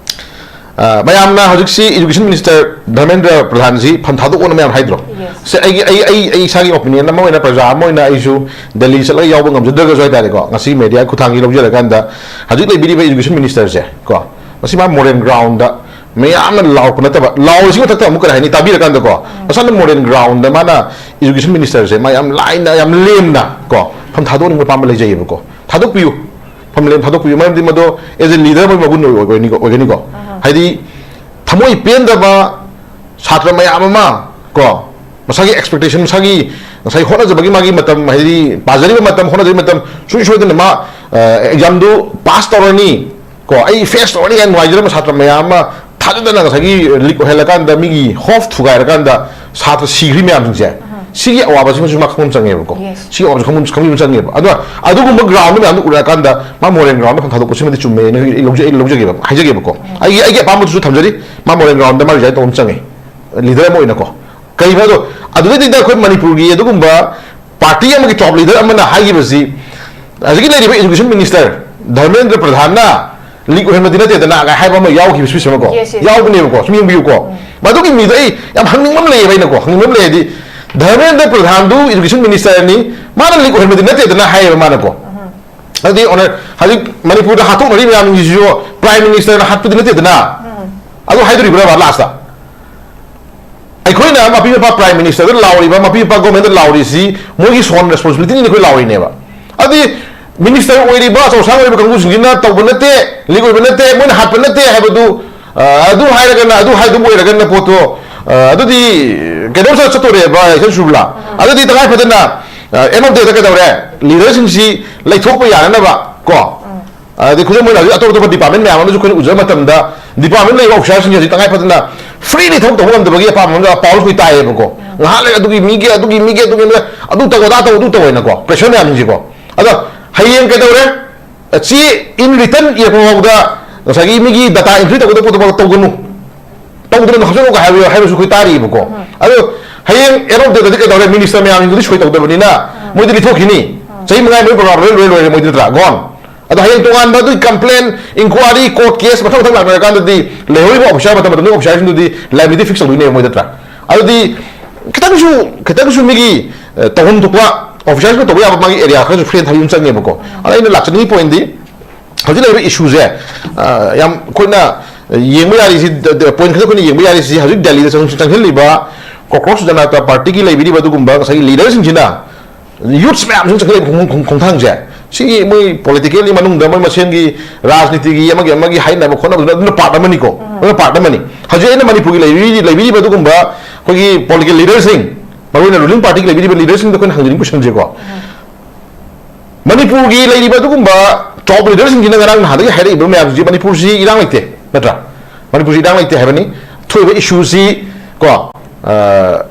ꯑ, ꯃꯌꯥꯝꯅ ꯍꯧꯖꯤꯛꯁꯤ ꯏꯗꯨꯀꯦꯁꯟ ꯃꯤꯅꯤꯁꯇꯔ ꯙꯔꯃꯦꯟꯗ꯭ꯔ ꯄ꯭ꯔꯙꯥꯟꯁꯤ ꯐꯝ ꯊꯥꯗꯣꯛꯑꯣꯅ ꯃꯌꯥꯝ ꯍꯥꯏꯗ꯭ꯔꯣ? ꯁꯦ, ꯑꯩꯒꯤ, ꯑꯩ, ꯑꯩ, ꯑꯩ ꯏꯁꯥꯒꯤ ꯑꯣꯄꯤꯅꯤꯌꯟ ꯑꯃ ꯑꯣꯏꯅ, ꯄ꯭ꯔꯖꯥ ꯑꯃ ꯑꯣꯏꯅ ꯑꯩꯁꯨ ꯗꯦꯜꯂꯤ ꯆꯠꯂꯒ ꯌꯥꯎꯕ ꯉꯝꯖꯗ꯭ꯔꯒꯁꯨ ꯍꯥꯏꯇꯥꯔꯦꯀꯣ, ꯉꯁꯤ ꯃꯦꯗꯤꯌꯥ ꯈꯨꯠꯊꯥꯡꯁꯤ ꯂꯧꯖꯔꯀꯥꯟꯗ ꯍꯧꯖꯤꯛ ꯂꯩꯕꯤꯔꯤꯕ ꯏꯗꯨꯀꯦꯁꯟ ꯃꯤꯅꯤꯁꯇꯔꯁꯦ ꯀꯣ, ꯃꯁꯤ ꯃꯥ ꯃꯣꯔꯦꯜ ꯒ꯭ꯔꯥꯎꯟꯗ ꯃꯌꯥꯝꯅ ꯂꯥꯎꯔꯛꯄ ꯅꯠꯇꯕ, ꯂꯥꯎꯔꯤꯁꯤ ꯃꯊꯛꯇ ꯑꯃꯨꯛ ꯀꯔꯤ ꯍꯥꯏꯅꯤ, ꯇꯥꯕꯤꯔꯀꯥꯟꯗꯀꯣ, ꯃꯁꯥꯅ ꯃꯣꯔꯦꯟ ꯒ꯭ꯔꯥꯎꯟꯗ ꯃꯥꯅ ꯏꯖꯨꯀꯦꯁꯟ ꯃꯤꯅꯤꯁꯇꯔꯁꯦ ꯃꯥ ꯌꯥꯝ ꯂꯥꯏꯅ, ꯌꯥꯝ ꯂꯦꯝꯅ ꯀꯣ, ꯐꯝ ꯊꯥꯗꯣꯛꯅꯤꯡꯕ ꯑꯄꯥꯝꯕ ꯂꯩꯖꯩꯌꯦꯕꯀꯣ, ꯊꯥꯗꯣꯛꯄꯤꯌꯨ, ꯐꯝ ꯂꯦꯝ ꯊꯥꯗꯣꯛꯄꯤꯌꯨ꯫ ꯃꯔꯝꯗꯤ ꯃꯗꯣ as a leader ꯑꯃꯒꯤ ꯃꯒꯨꯟ ꯑꯣꯏ-, ꯑꯣꯏꯒꯅꯤꯀꯣ, ꯑꯣꯏꯒꯅꯤꯀꯣ꯫ ꯍꯥꯏꯗꯤ ꯊꯃꯣꯏ ꯄꯦꯟꯗꯕ ꯁꯥꯇ꯭ꯔ ꯃꯌꯥꯝ ꯑꯃ ꯀꯣ, ꯃꯁꯥꯒꯤ expectation, ꯃꯁꯥꯒꯤ ꯉꯁꯥꯏ ꯍꯣꯠꯅꯖꯕꯒꯤ ꯃꯥꯒꯤ ꯃꯇꯝ, ꯍꯥꯏꯗꯤ ꯄꯥꯖꯔꯤꯕ ꯃꯇꯝ, ꯍꯣꯠꯅꯖꯔꯤꯕ ꯃꯇꯝ, ꯁꯨꯡꯁꯣꯏ ꯁꯣꯏꯗꯅ ꯃꯥ ꯑꯦꯛꯖꯥꯝꯗꯨ ꯄꯥꯁ ꯇꯧꯔꯅꯤ ꯀꯣ, ꯑꯩ ꯐꯦꯁ ꯇꯧꯔꯅꯤ ꯍꯥꯏꯅ ꯅꯨꯡꯉꯥꯏꯖꯔꯝꯕ ꯁꯥꯇ꯭ꯔ ꯃꯌꯥꯝ ꯑꯃ ꯊꯥꯖꯗꯅ ꯉꯁꯥꯏꯒꯤ ꯂꯤꯛ ꯑꯣꯏꯍꯜꯂꯀꯥꯟꯗ ꯃꯤꯒꯤ ꯍꯣꯞ ꯊꯨꯒꯥꯏꯔꯀꯥꯟꯗ ꯁꯥꯇ꯭ꯔ ꯁꯤꯈ꯭ꯔꯤ ꯃꯌꯥꯝꯁꯤꯡꯁꯦ, ꯁꯤꯒꯤ ꯑꯋꯥꯕꯁꯤꯃꯁꯨ ꯃꯥ ꯈꯪꯐꯝ ꯆꯪꯉꯦꯕꯀꯣ꯫ Yes. ꯁꯤꯒꯤ ꯑꯋꯥꯕꯁꯤ ꯈꯪꯐꯝ, ꯈꯪꯐꯝ ꯆꯪꯉꯦꯕ꯫ ꯑꯗꯣ ꯑꯗꯨꯒꯨꯝꯕ ꯒ꯭ꯔꯥꯎꯟꯗ ꯃꯌꯥꯝꯗꯨ ꯎꯔꯛꯑꯀꯥꯟꯗ ꯃꯥ ꯃꯣꯔꯦꯟ ꯒ꯭ꯔꯥꯎꯟꯗ ꯐꯝ ꯊꯥꯗꯣꯛꯄꯁꯤꯃꯗꯤ ꯆꯨꯝꯃꯦ, ꯑꯩꯅ, ꯑꯩ ꯂꯧꯖ-, ꯑꯩ ꯂꯧꯖꯒꯦꯕ, ꯍꯥꯏꯖꯒꯦꯕꯀꯣ꯫ ꯑꯩꯒꯤ, ꯑꯩꯒꯤ ꯑꯄꯥꯝꯕꯗꯨꯁꯨ ꯊꯝꯖꯔꯤ, ꯃꯥ ꯃꯣꯔꯦꯟ ꯒ꯭ꯔꯥꯎꯟꯗ ꯃꯥ ꯔꯤꯖꯥꯏꯟ ꯇꯧꯕ ꯑꯃ ꯆꯪꯉꯦ, ꯂꯤꯗꯔ ꯑꯃ ꯑꯣꯏꯅꯀꯣ꯫ ꯀꯩꯅꯣ ꯑꯗꯣ, ꯑꯗꯨꯗꯩꯗꯨꯗ ꯑꯩꯈꯣꯏ ꯃꯅꯤꯄꯨꯔꯒꯤ ꯑꯗꯨꯒꯨꯝꯕ ꯄꯥꯔꯇꯤ ꯑꯃꯒꯤ ꯇꯣꯞ ꯂꯤꯗꯔ ꯑꯃꯅ ꯍꯥꯏꯈꯤꯕꯁꯤ, ꯍꯧꯖꯤꯛꯀꯤ ꯂꯩꯔꯤꯕ ꯏꯖꯨꯀꯦꯁꯟ ꯃꯤꯅꯤꯁꯇꯔ ꯙꯔꯃꯦꯟꯗ꯭ꯔ ꯄ꯭ꯔꯙꯥꯟꯅ ꯂꯤꯛ ꯑꯣꯏꯍꯟꯕꯗꯤ ꯅꯠꯇꯦꯗꯅ ꯀꯥꯏ ꯍꯥꯏꯕ ꯑꯃ ꯌꯥꯎꯈꯤꯕ ꯁ꯭ꯄꯤꯆ ꯑꯃꯀꯣ꯫ Yes, yes. ꯌꯥꯎꯕꯅꯦꯕꯀꯣ, ꯁꯨꯝ ꯌꯦꯡꯕꯤꯌꯨꯀꯣ꯫ ꯃꯗꯨꯒꯤ ꯃꯤꯗꯣ ꯑꯩ ꯌꯥꯝ ꯍꯪꯅꯤꯡꯕ ꯑꯃ ꯂꯩꯌꯦꯕ, ꯑꯩꯅꯀꯣ, ꯍꯪꯅꯤꯡꯕ ꯑꯃ ꯂꯩꯌꯦꯗꯤ, ꯙꯔꯃꯦꯟꯗ꯭ꯔ ꯄ꯭ꯔꯙꯥꯟꯗꯨ ꯏꯖꯨꯀꯦꯁꯟ ꯃꯤꯅꯤꯁꯇꯔꯅꯤ, ꯃꯥꯅ ꯂꯤꯛ ꯑꯣꯏꯍꯟꯕꯗꯤ ꯅꯠꯇꯦꯗꯅ ꯍꯥꯏꯌꯦꯕ ꯃꯥꯅꯀꯣ꯫ ꯑꯗꯨꯗꯤ ꯑꯣꯅꯔ ꯍꯧꯖꯤꯛ ꯃꯅꯤꯄꯨꯔꯗ ꯍꯥꯠꯇꯣꯛꯅꯔꯤ ꯃꯌꯥꯝꯁꯤꯁꯨ ꯄ꯭ꯔꯥꯏꯝ ꯃꯤꯅꯤꯁꯇꯔꯅ ꯍꯥꯠꯄꯗꯤ ꯅꯠꯇꯦꯗꯅ꯫ ꯑꯗꯨ ꯍꯥꯏꯗꯣꯔꯤꯕ꯭ꯔꯕ ꯂꯥꯁꯇ? ꯑꯩꯈꯣꯏꯅ ꯃꯄꯤ ꯃꯄꯥ ꯄ꯭ꯔꯥꯏꯝ ꯃꯤꯅꯤꯁꯇꯔꯗ ꯂꯥꯎꯔꯤꯕ, ꯃꯄꯤ ꯃꯄꯥ ꯒꯣꯔꯃꯦꯟꯗ ꯂꯥꯎꯔꯤꯁꯤ ꯃꯣꯏꯒꯤ ꯁꯣꯟ ꯔꯦꯁꯄꯣꯟꯁꯤꯕꯤꯂꯤꯇꯤꯅꯤ ꯑꯩꯈꯣꯏ ꯂꯥꯎꯔꯤꯅꯦꯕ꯫ ꯑꯗꯨꯗꯤ ꯃꯤꯅꯤꯁꯇꯔ ꯑꯣꯏꯔꯤꯕ, ꯑꯆꯧ ꯑꯁꯥꯡ ꯑꯣꯏꯔꯤꯕ ꯀꯥꯡꯕꯨꯁꯤꯡꯁꯤꯅ ꯇꯧꯕ ꯅꯠꯇꯦ, ꯂꯤꯛ ꯑꯣꯏꯕ ꯅꯠꯇꯦ, ꯃꯣꯏꯅ ꯍꯥꯠꯄ ꯅꯠꯇꯦ ꯍꯥꯏꯕꯗꯨ, ꯑ, ꯑꯗꯨ ꯍꯥꯏꯔꯒꯅ, ꯑꯗꯨ ꯍꯥꯏꯗꯨꯕꯨ ꯑꯣꯏꯔꯒꯅ ꯄꯣꯠꯇꯣ, ꯑ, ꯑꯗꯨꯗꯤ ꯀꯩꯅꯣꯝ ꯆꯠ-, ꯆꯠꯇꯣꯔꯦꯕ, ꯏꯂꯦꯛꯁꯟ ꯁꯨꯕꯂꯥ꯫ ꯑꯗꯨꯗꯤ ꯇꯉꯥꯏ ꯐꯗꯅ, ꯑ, end of day ꯗ ꯀꯩꯗꯧꯔꯦ? ꯂꯤꯗꯔꯁꯤꯡꯁꯤ ꯂꯩꯊꯣꯛꯄ ꯌꯥꯅꯅꯕ ꯀꯣ, ꯑꯗꯩ ꯈꯨꯗꯝ ꯑꯣꯏꯅ ꯍꯧꯖꯤꯛ ꯑꯇꯣꯞ ꯑꯇꯣꯞꯄ ꯗꯤꯄꯥꯔꯠꯃꯦꯟ ꯃꯌꯥꯝ ꯑꯃꯁꯨ ꯑꯩꯈꯣꯏꯅ ꯎꯖꯕ ꯃꯇꯝꯗ, ꯗꯤꯄꯥꯔꯠꯃꯦꯟ ꯂꯩꯔꯤꯕ ꯑꯣꯐꯤꯁꯥꯔꯁꯤꯡꯁꯦ ꯍꯧꯖꯤꯛ ꯇꯉꯥꯏ ꯐꯗꯅ ꯐ꯭ꯔꯤꯂꯤ ꯊꯕꯛ ꯇꯧꯕ ꯉꯝꯗꯕꯒꯤ ꯑꯄꯥꯝꯕ ꯑꯃꯗ ꯄꯥꯎ ꯑꯩꯈꯣꯏ ꯇꯥꯏꯌꯦꯕꯀꯣ꯫ ꯉꯥꯏꯍꯥꯛ ꯂꯩ ꯑꯗꯨꯒꯤ ꯃꯤꯒꯤ, ꯑꯗꯨꯒꯤ ꯃꯤꯒꯤ, ꯑꯗꯨꯒꯤ ꯃꯤꯒꯤ, ꯑꯗꯨ ꯇꯧ, ꯑꯗꯥ ꯇꯧ, ꯑꯗꯨ ꯇꯧ ꯍꯥꯏꯅꯀꯣ, ꯄ꯭ꯔꯦꯁꯔ ꯃꯌꯥꯝꯁꯤꯡꯁꯦꯀꯣ꯫ ꯑꯗꯣ ꯍꯌꯦꯡ ꯀꯩꯗꯧꯔꯦ? ꯆꯦ in written ꯏꯔꯛꯄ ꯐꯥꯎꯗ ꯉꯁꯥꯏꯒꯤ ꯃꯤꯒꯤ data entry ꯇꯧꯒꯗꯕ ꯄꯣꯠꯇꯣ ꯇꯧꯒꯅꯨ, ꯇꯧꯗꯅ ꯍꯥꯞꯆꯜꯂꯣꯒ ꯍꯥꯏꯕ, ꯍꯥꯏꯕꯁꯨ ꯑꯩꯈꯣꯏ ꯇꯥꯔꯤꯕꯀꯣ꯫ ꯑꯗꯣ ꯍꯌꯦꯡ end of day ꯗꯗꯤ ꯀꯩꯗꯧꯔꯦ? ꯃꯤꯅꯤꯁꯇꯔ ꯃꯌꯥꯝꯁꯤꯡꯗꯨꯗꯤ ꯁꯣꯏ ꯇꯧꯗꯕꯅꯤꯅ ꯃꯣꯏꯗꯤ ꯂꯤꯊꯣꯛꯈꯤꯅꯤ꯫ ꯆꯍꯤ ꯃꯉꯥ ꯃꯣꯏ ꯄ꯭ꯔꯣꯒ꯭ꯔꯥꯝ ꯂꯣꯏ ꯂꯣꯏ ꯂꯣꯏꯔꯦ ꯃꯣꯏꯗꯤ, ꯅꯠꯇ꯭ꯔꯥ? Gone꯫ ꯑꯗꯣ ꯍꯌꯦꯡ ꯇꯣꯉꯥꯟꯕ ꯑꯗꯨꯒꯤ complain, inquiry, court case ꯃꯊꯪ ꯃꯊꯪ ꯂꯥꯛꯅꯔꯀꯥꯟꯗꯗꯤ ꯂꯩꯍꯧꯔꯤꯕ ꯑꯣꯐꯤꯁꯥꯔ, ꯃꯇꯝ ꯃꯇꯝꯗꯨꯒꯤ ꯑꯣꯐꯤꯁꯥꯔꯁꯤꯡꯗꯨꯗꯤ liability fix ꯇꯧꯗꯣꯏꯅꯦꯕ ꯃꯣꯏ, ꯅꯠꯇ꯭ꯔꯥ? ꯑꯗꯨꯗꯤ ꯈꯤꯇꯪꯁꯨ, ꯈꯤꯇꯪꯁꯨ ꯃꯤꯒꯤ, ꯑ, ꯇꯧꯐꯝ ꯊꯣꯛꯄ ꯑꯣꯐꯤꯁꯥꯔꯁꯤꯡꯅ ꯇꯧꯕ ꯌꯥꯕ ꯃꯥꯒꯤ ꯑꯦꯔꯤꯌꯥ ꯈꯔꯁꯨ ꯐ꯭ꯔꯤꯗ ꯊꯝꯕꯤꯕ ꯑꯃ ꯆꯪꯉꯦꯕꯀꯣ꯫ ꯑꯗ ꯑꯩꯅ ꯂꯥꯛꯆꯅꯤꯡꯉꯤ ꯄꯣꯏꯟꯗꯤ, ꯍꯧꯖꯤꯛ ꯂꯩꯔꯤꯕ ꯏꯁꯨꯁꯦ, ꯑ, ꯌꯥꯝ ꯑꯩꯈꯣꯏꯅ ꯌꯦꯡꯕ ꯌꯥꯔꯤꯁꯤ, ꯄꯣꯏꯟ ꯈꯛꯇ ꯑꯩꯈꯣꯏꯅ ꯌꯦꯡꯕ ꯌꯥꯔꯤꯁꯤ, ꯍꯧꯖꯤꯛ ꯗꯦꯜꯂꯤꯗ ꯆꯪ-, ꯆꯪꯁꯤꯜꯂꯤꯕ ꯀꯣꯀ꯭ꯔꯣꯁ ꯖꯅꯇꯥ ꯄꯥꯔꯇꯤꯒꯤ ꯂꯩꯕꯤꯔꯤꯕ ꯑꯗꯨꯒꯨꯝꯕ ꯉꯁꯥꯏꯒꯤ ꯂꯤꯗꯔꯁꯤꯡꯁꯤꯅ, ꯌꯨꯠꯁ ꯃꯌꯥꯝꯁꯤꯅ ꯆꯪꯁꯤꯜꯂꯛꯏꯕ ꯈꯣꯡ-, ꯈꯣꯡ-, ꯈꯣꯡꯊꯥꯡꯁꯦ, ꯁꯤꯒꯤ ꯃꯣꯏ ꯄꯣꯂꯤꯇꯤꯀꯦꯜꯒꯤ ꯃꯅꯨꯡꯗ ꯃꯣꯏ ꯃꯁꯦꯟꯒꯤ ꯔꯥꯖꯅꯤꯇꯤꯒꯤ ꯑꯃꯒꯤ ꯑꯃꯒꯤ ꯍꯥꯏꯅꯕ ꯈꯣꯠꯅꯕꯗꯨꯅ ꯑꯗꯨꯅ ꯄꯥꯔꯠ ꯑꯃꯅꯤꯀꯣ, ꯑꯗꯨꯅ ꯄꯥꯔꯠ ꯑꯃꯅꯤ꯫ ꯍꯧꯖꯤꯛ ꯑꯩꯅ ꯃꯅꯤꯄꯨꯔꯒꯤ ꯂꯩꯕꯤꯔꯤ-, ꯂꯩꯕꯤꯔꯤꯕ ꯑꯗꯨꯒꯨꯝꯕ ꯑꯩꯈꯣꯏꯒꯤ ꯄꯣꯂꯤꯇꯤꯀꯦꯜ ꯂꯤꯗꯔꯁꯤꯡ, ꯃꯔꯨꯑꯣꯏꯅ ꯔꯨꯂꯤꯡ ꯄꯥꯔꯇꯤꯒꯤ ꯂꯩꯕꯤꯔꯤꯕ ꯂꯤꯗꯔꯁꯤꯡꯗ ꯑꯩꯈꯣꯏꯅ ꯍꯪꯖꯅꯤꯡꯕ ꯀꯣꯏꯁꯟꯁꯦꯀꯣ, ꯃꯅꯤꯄꯨꯔꯒꯤ ꯂꯩꯔꯤꯕ ꯑꯗꯨꯒꯨꯝꯕ ꯇꯣꯞ ꯂꯤꯗꯔꯁꯤꯡꯁꯤꯅ ꯉꯔꯥꯡ ꯅꯍꯥꯟꯗꯒꯤ ꯍꯥꯏꯔꯛꯏꯕ ꯃꯌꯥꯝꯁꯤ, ꯃꯅꯤꯄꯨꯔꯁꯤ ꯏꯔꯥꯡ ꯂꯩꯇꯦ, ꯅꯠꯇ꯭ꯔꯥ? ꯃꯅꯤꯄꯨꯔꯁꯤ ꯏꯔꯥꯡ ꯂꯩꯇꯦ ꯍꯥꯏꯕꯅꯤ꯫ ꯊꯣꯛꯏꯕ ꯏꯁꯨꯁꯤ ꯀꯣ, ꯑ,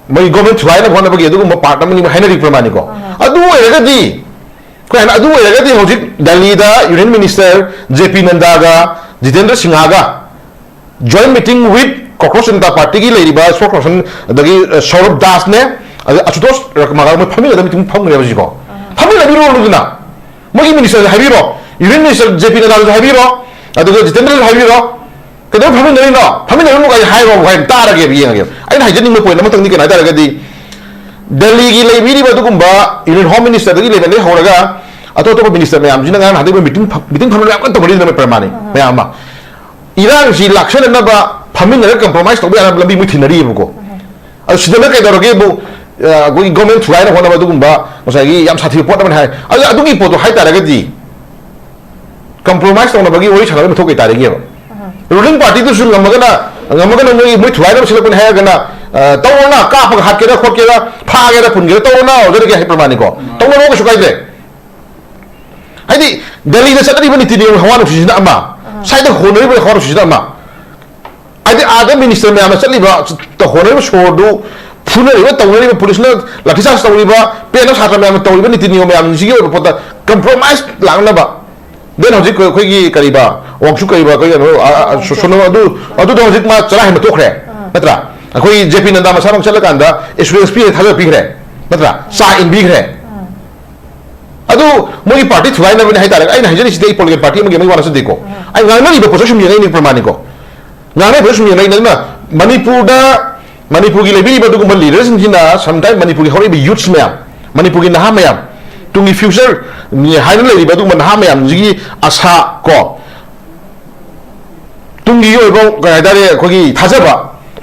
ꯃꯣꯏ ꯒꯣꯔꯃꯦꯟ ꯊꯨꯒꯥꯏꯅꯕ ꯍꯣꯠꯅꯕꯒꯤ ꯑꯗꯨꯒꯨꯝꯕ ꯄꯥꯔꯠ ꯑꯃꯅꯤ ꯍꯥꯏꯅꯔꯤ ꯄ꯭ꯔꯃꯥꯅꯤꯀꯣ꯫ ꯑꯗꯨ ꯑꯣꯏꯔꯒꯗꯤ, ꯑꯩꯈꯣꯏ ꯍꯥꯏꯅ, ꯑꯗꯨ ꯑꯣꯏꯔꯒꯗꯤ ꯍꯧꯖꯤꯛ ꯗꯦꯜꯂꯤꯗ ꯌꯨꯅꯤꯌꯟ ꯃꯤꯅꯤꯁꯇꯔ ꯖꯦ ꯄꯤ ꯅꯟꯗꯥꯒ ꯖꯤꯇꯦꯟꯗ꯭ꯔ ꯁꯤꯡꯍꯒ joint meeting with ꯀꯣꯀ꯭ꯔꯣꯁ ꯖꯅꯇꯥ ꯄꯥꯔꯇꯤꯒꯤ ꯂꯩꯔꯤꯕ spokesperson, ꯑꯗꯒꯤ, ꯑ, ꯁꯧꯔꯚ ꯗꯥꯁꯅꯦ, ꯑꯗ ꯑꯁꯨꯇꯣꯁ ꯔꯛꯃꯥꯒ ꯃꯣꯏ ꯐꯝꯃꯤꯟꯅꯗꯕ ꯃꯤꯇꯤꯡ ꯐꯝꯈ꯭ꯔꯦꯕ ꯍꯧꯖꯤꯛꯀꯣ꯫ ꯐꯝꯃꯤꯟꯅꯕꯤꯔꯣꯗꯅ ꯃꯣꯏꯒꯤ ꯃꯤꯅꯤꯁꯇꯔꯗ ꯍꯥꯏꯕꯤꯔꯣ, ꯌꯨꯅꯤꯌꯟ ꯃꯤꯅꯤꯁꯇꯔ ꯖꯦ ꯄꯤ ꯅꯗꯥꯗꯁꯨ ꯍꯥꯏꯕꯤꯔꯣ, ꯑꯗꯨꯒ ꯖꯤꯇꯦꯟꯗ꯭ꯔꯁꯨ ꯍꯥꯏꯕꯤꯔꯣ, ꯀꯩꯗꯧꯕꯩ ꯐꯝꯃꯤꯟꯅꯔꯤꯅꯣ? ꯐꯝꯃꯤꯟꯅꯔꯨꯅꯨ ꯀꯥꯏꯅ ꯍꯥꯏꯔꯣ, ꯍꯥꯏꯅ ꯇꯥꯔꯒꯦꯕ, ꯌꯦꯡꯉꯒꯦꯕ꯫ ꯑꯩꯅ ꯍꯥꯏꯖꯅꯤꯡꯕ ꯄꯣꯏꯟ ꯑꯃꯇꯪꯗꯤ ꯀꯩꯅꯣ ꯍꯥꯏꯇꯥꯔꯒꯗꯤ, ꯗꯦꯜꯂꯤꯒꯤ ꯂꯩꯕꯤꯔꯤꯕ ꯑꯗꯨꯒꯨꯝꯕ ꯌꯨꯅꯤꯌꯟ ꯍꯣꯝ ꯃꯤꯅꯤꯁꯇꯔꯗꯒꯤ ꯂꯩꯕꯗꯒꯤ ꯍꯧꯔꯒ ꯑꯇꯣꯞ ꯑꯇꯣꯞꯄ ꯃꯤꯅꯤꯁꯇꯔ ꯃꯌꯥꯝꯁꯤꯅ ꯉꯔꯥꯡ ꯅꯍꯥꯟꯗꯩ ꯃꯣꯏ ꯃꯤꯇꯤꯡ ꯐ-, ꯃꯤꯇꯤꯡ ꯐꯝꯗꯅ ꯌꯥꯝ ꯀꯟꯅ ꯇꯧꯅꯔꯤꯗꯅ ꯃꯣꯏ ꯄ꯭ꯔꯃꯥꯅꯤ ꯃꯌꯥꯝ ꯑꯃ꯫ ꯏꯔꯥꯡꯁꯤ ꯂꯥꯛꯁꯟꯅꯅꯕ ꯐꯝꯃꯤꯟꯅꯔꯒ ꯀꯝꯄ꯭ꯔꯣꯃꯥꯏꯁ ꯇꯧꯕ ꯌꯥꯅꯕ ꯂꯝꯕꯤ ꯃꯣꯏ ꯊꯤꯅꯔꯤꯕꯀꯣ꯫ ꯑꯗꯨ ꯁꯤꯗꯅ ꯀꯩꯗꯧꯔꯒꯦꯕꯨ, ꯑ, ꯑꯩꯈꯣꯏꯒꯤ ꯒꯣꯔꯃꯦꯟ ꯊꯨꯒꯥꯏꯅ ꯍꯣꯠꯅꯕ ꯑꯗꯨꯒꯨꯝꯕ ꯉꯁꯥꯏꯒꯤ ꯌꯥꯝ ꯁꯥꯊꯤꯕ ꯄꯣꯠ ꯑꯃꯅꯤ ꯍꯥꯏ꯫ ꯑꯗꯨ, ꯑꯗꯨꯒꯤ ꯄꯣꯠꯇꯣ ꯍꯥꯏꯇꯥꯔꯒꯗꯤ ꯀꯝꯄ꯭ꯔꯣꯃꯥꯏꯁ ꯇꯧꯅꯕꯒꯤ ꯋꯥꯔꯤ ꯁꯥꯟꯅꯕꯒꯤ ꯃꯊꯧ ꯀꯩ ꯇꯥꯔꯤꯒꯦꯕ? ꯔꯨꯂꯤꯡ ꯄꯥꯔꯇꯤꯗꯨꯁꯨ ꯉꯝꯃꯒꯅ, ꯉꯝꯃꯒꯅ ꯃꯣꯏ, ꯃꯣꯏ ꯊꯨꯒꯥꯏꯅꯕ ꯁꯤꯜꯂꯛꯄꯅꯤ ꯍꯥꯏꯔꯒꯅ, ꯑ, ꯇꯧꯔꯣꯅ, ꯀꯥꯞꯄꯒ ꯍꯥꯠꯀꯦꯔꯥ ꯈꯣꯠꯀꯦꯔꯥ, ꯐꯥꯒꯦꯔꯥ ꯄꯨꯟꯒꯦꯔꯥ ꯇꯧꯔꯣꯅ, ꯑꯣꯖꯥꯗꯒꯤ ꯍꯥꯏ ꯄ꯭ꯔꯃꯥꯅꯤꯀꯣ꯫ ꯇꯧꯅꯔꯣ, ꯀꯩꯁꯨ ꯀꯥꯏꯗ꯭ꯔꯦ꯫ ꯍꯥꯏꯗꯤ ꯗꯦꯜꯂꯤꯗ ꯆꯠꯅꯔꯤꯕ ꯅꯤꯇꯤ ꯅꯤꯌꯣꯝ ꯍꯋꯥ ꯅꯨꯡꯁꯤꯠꯁꯤꯅ ꯑꯃ, ꯁ꯭ꯋꯥꯏꯗ ꯍꯣꯟꯅꯔꯤꯕ ꯍꯋꯥ ꯅꯨꯡꯁꯤꯠꯁꯤꯅ ꯑꯃ꯫ ꯍꯥꯏꯗꯤ ꯑꯥꯗ ꯃꯤꯅꯤꯁꯇꯔ ꯃꯌꯥꯝꯅ ꯆꯠꯂꯤꯕ, ꯍꯣꯟꯅꯔꯤꯕ ꯁꯣꯔꯗꯨ, ꯐꯨꯅꯔꯤꯕ, ꯇꯧꯅꯔꯤꯕ, ꯄꯨꯂꯤꯁꯅ ꯂꯥꯊꯤꯆꯥꯔꯖ ꯇꯧꯔꯤꯕ, ꯄꯦꯟꯅ ꯁꯥꯇ꯭ꯔ ꯃꯌꯥꯝꯅ ꯇꯧꯔꯤꯕ ꯅꯤꯇꯤ ꯅꯤꯌꯣꯝ ꯃꯌꯥꯝꯁꯤꯒꯤ ꯑꯣꯏꯕ ꯄꯣꯠꯇ ꯀꯝꯄ꯭ꯔꯣꯃꯥꯏꯁ ꯂꯥꯛꯅꯕ꯫ Then ꯍꯧꯖꯤꯛ ꯑꯩꯈꯣꯏꯒꯤ ꯀꯔꯤꯕ, ꯋꯥꯛꯁꯨ ꯀꯔꯤꯕ, ꯑꯩꯈꯣꯏ ꯀꯩꯅꯣ, ꯑ, ꯑ, ꯁꯣ-, ꯁꯣꯅꯣ ꯑꯗꯨ, ꯑꯗꯨꯗꯣ ꯍꯧꯖꯤꯛ ꯃꯥ ꯆꯔꯥ ꯍꯦꯟꯕ ꯊꯣꯛꯈ꯭ꯔꯦ, ꯅꯠꯇ꯭ꯔꯥ? ꯑꯩꯈꯣꯏ ꯖꯦ ꯄꯤ ꯅꯟꯗꯥ ꯃꯁꯥꯃꯛ ꯆꯠꯂꯀꯥꯟꯗ ꯑꯦꯁꯨꯔꯦꯟꯁ ꯄꯤꯈ꯭ꯔꯦ, ꯊꯥꯖꯕ ꯄꯤꯈ꯭ꯔꯦ, ꯅꯠꯇ꯭ꯔꯥ? ꯆꯥ ꯏꯟꯕꯤꯈ꯭ꯔꯦ꯫ ꯑꯗꯨ ꯃꯣꯏꯒꯤ ꯄꯥꯔꯇꯤ ꯊꯨꯒꯥꯏꯅꯕꯅꯦ ꯍꯥꯏꯇꯥꯔꯦ꯫ ꯑꯩꯅ ꯍꯥꯏꯖꯔꯤꯁꯤꯗꯤ ꯑꯩ ꯄꯣꯂꯤꯇꯤꯀꯦꯜ ꯄꯥꯔꯇꯤ ꯑꯃꯒꯤ ꯑꯃꯒꯤ ꯋꯥ ꯅꯠꯆꯗꯦꯀꯣ꯫ ꯑꯩ ꯉꯥꯡꯅꯔꯤꯕ ꯄꯣꯠꯁꯦ ꯁꯨꯝ ꯌꯦꯡꯉꯛꯏꯅꯦ ꯄ꯭ꯔꯃꯥꯅꯤꯀꯣ꯫ ꯉꯥꯡꯅꯔꯤꯕ ꯁꯨꯝ ꯌꯦꯡꯉꯛꯏꯅꯦ꯫ ꯑꯗꯨꯅ ꯃꯅꯤꯄꯨꯔꯗ, ꯃꯅꯤꯄꯨꯔꯒꯤ ꯂꯩꯕꯤꯔꯤꯕ ꯑꯗꯨꯒꯨꯝꯕ ꯂꯤꯗꯔꯁꯤꯡꯁꯤꯅ sometime ꯃꯅꯤꯄꯨꯔꯒꯤ ꯍꯧꯔꯛꯏꯕ ꯌꯨꯠꯁ ꯃꯌꯥꯝ, ꯃꯅꯤꯄꯨꯔꯒꯤ ꯅꯍꯥ ꯃꯌꯥꯝ, ꯇꯨꯡꯒꯤ ꯐ꯭ꯌꯨꯆꯔ ꯍꯥꯏꯅ ꯂꯩꯔꯤꯕ ꯑꯗꯨꯒꯨꯝꯕ ꯅꯍꯥ ꯃꯌꯥꯝꯁꯤꯒꯤ ꯑꯁꯥ ꯀꯣ, ꯇꯨꯡꯒꯤ ꯑꯣꯏꯕ ꯀꯩ ꯍꯥꯏꯇꯥꯔꯦ, ꯑꯩꯈꯣꯏꯒꯤ ꯊꯥꯖꯕ,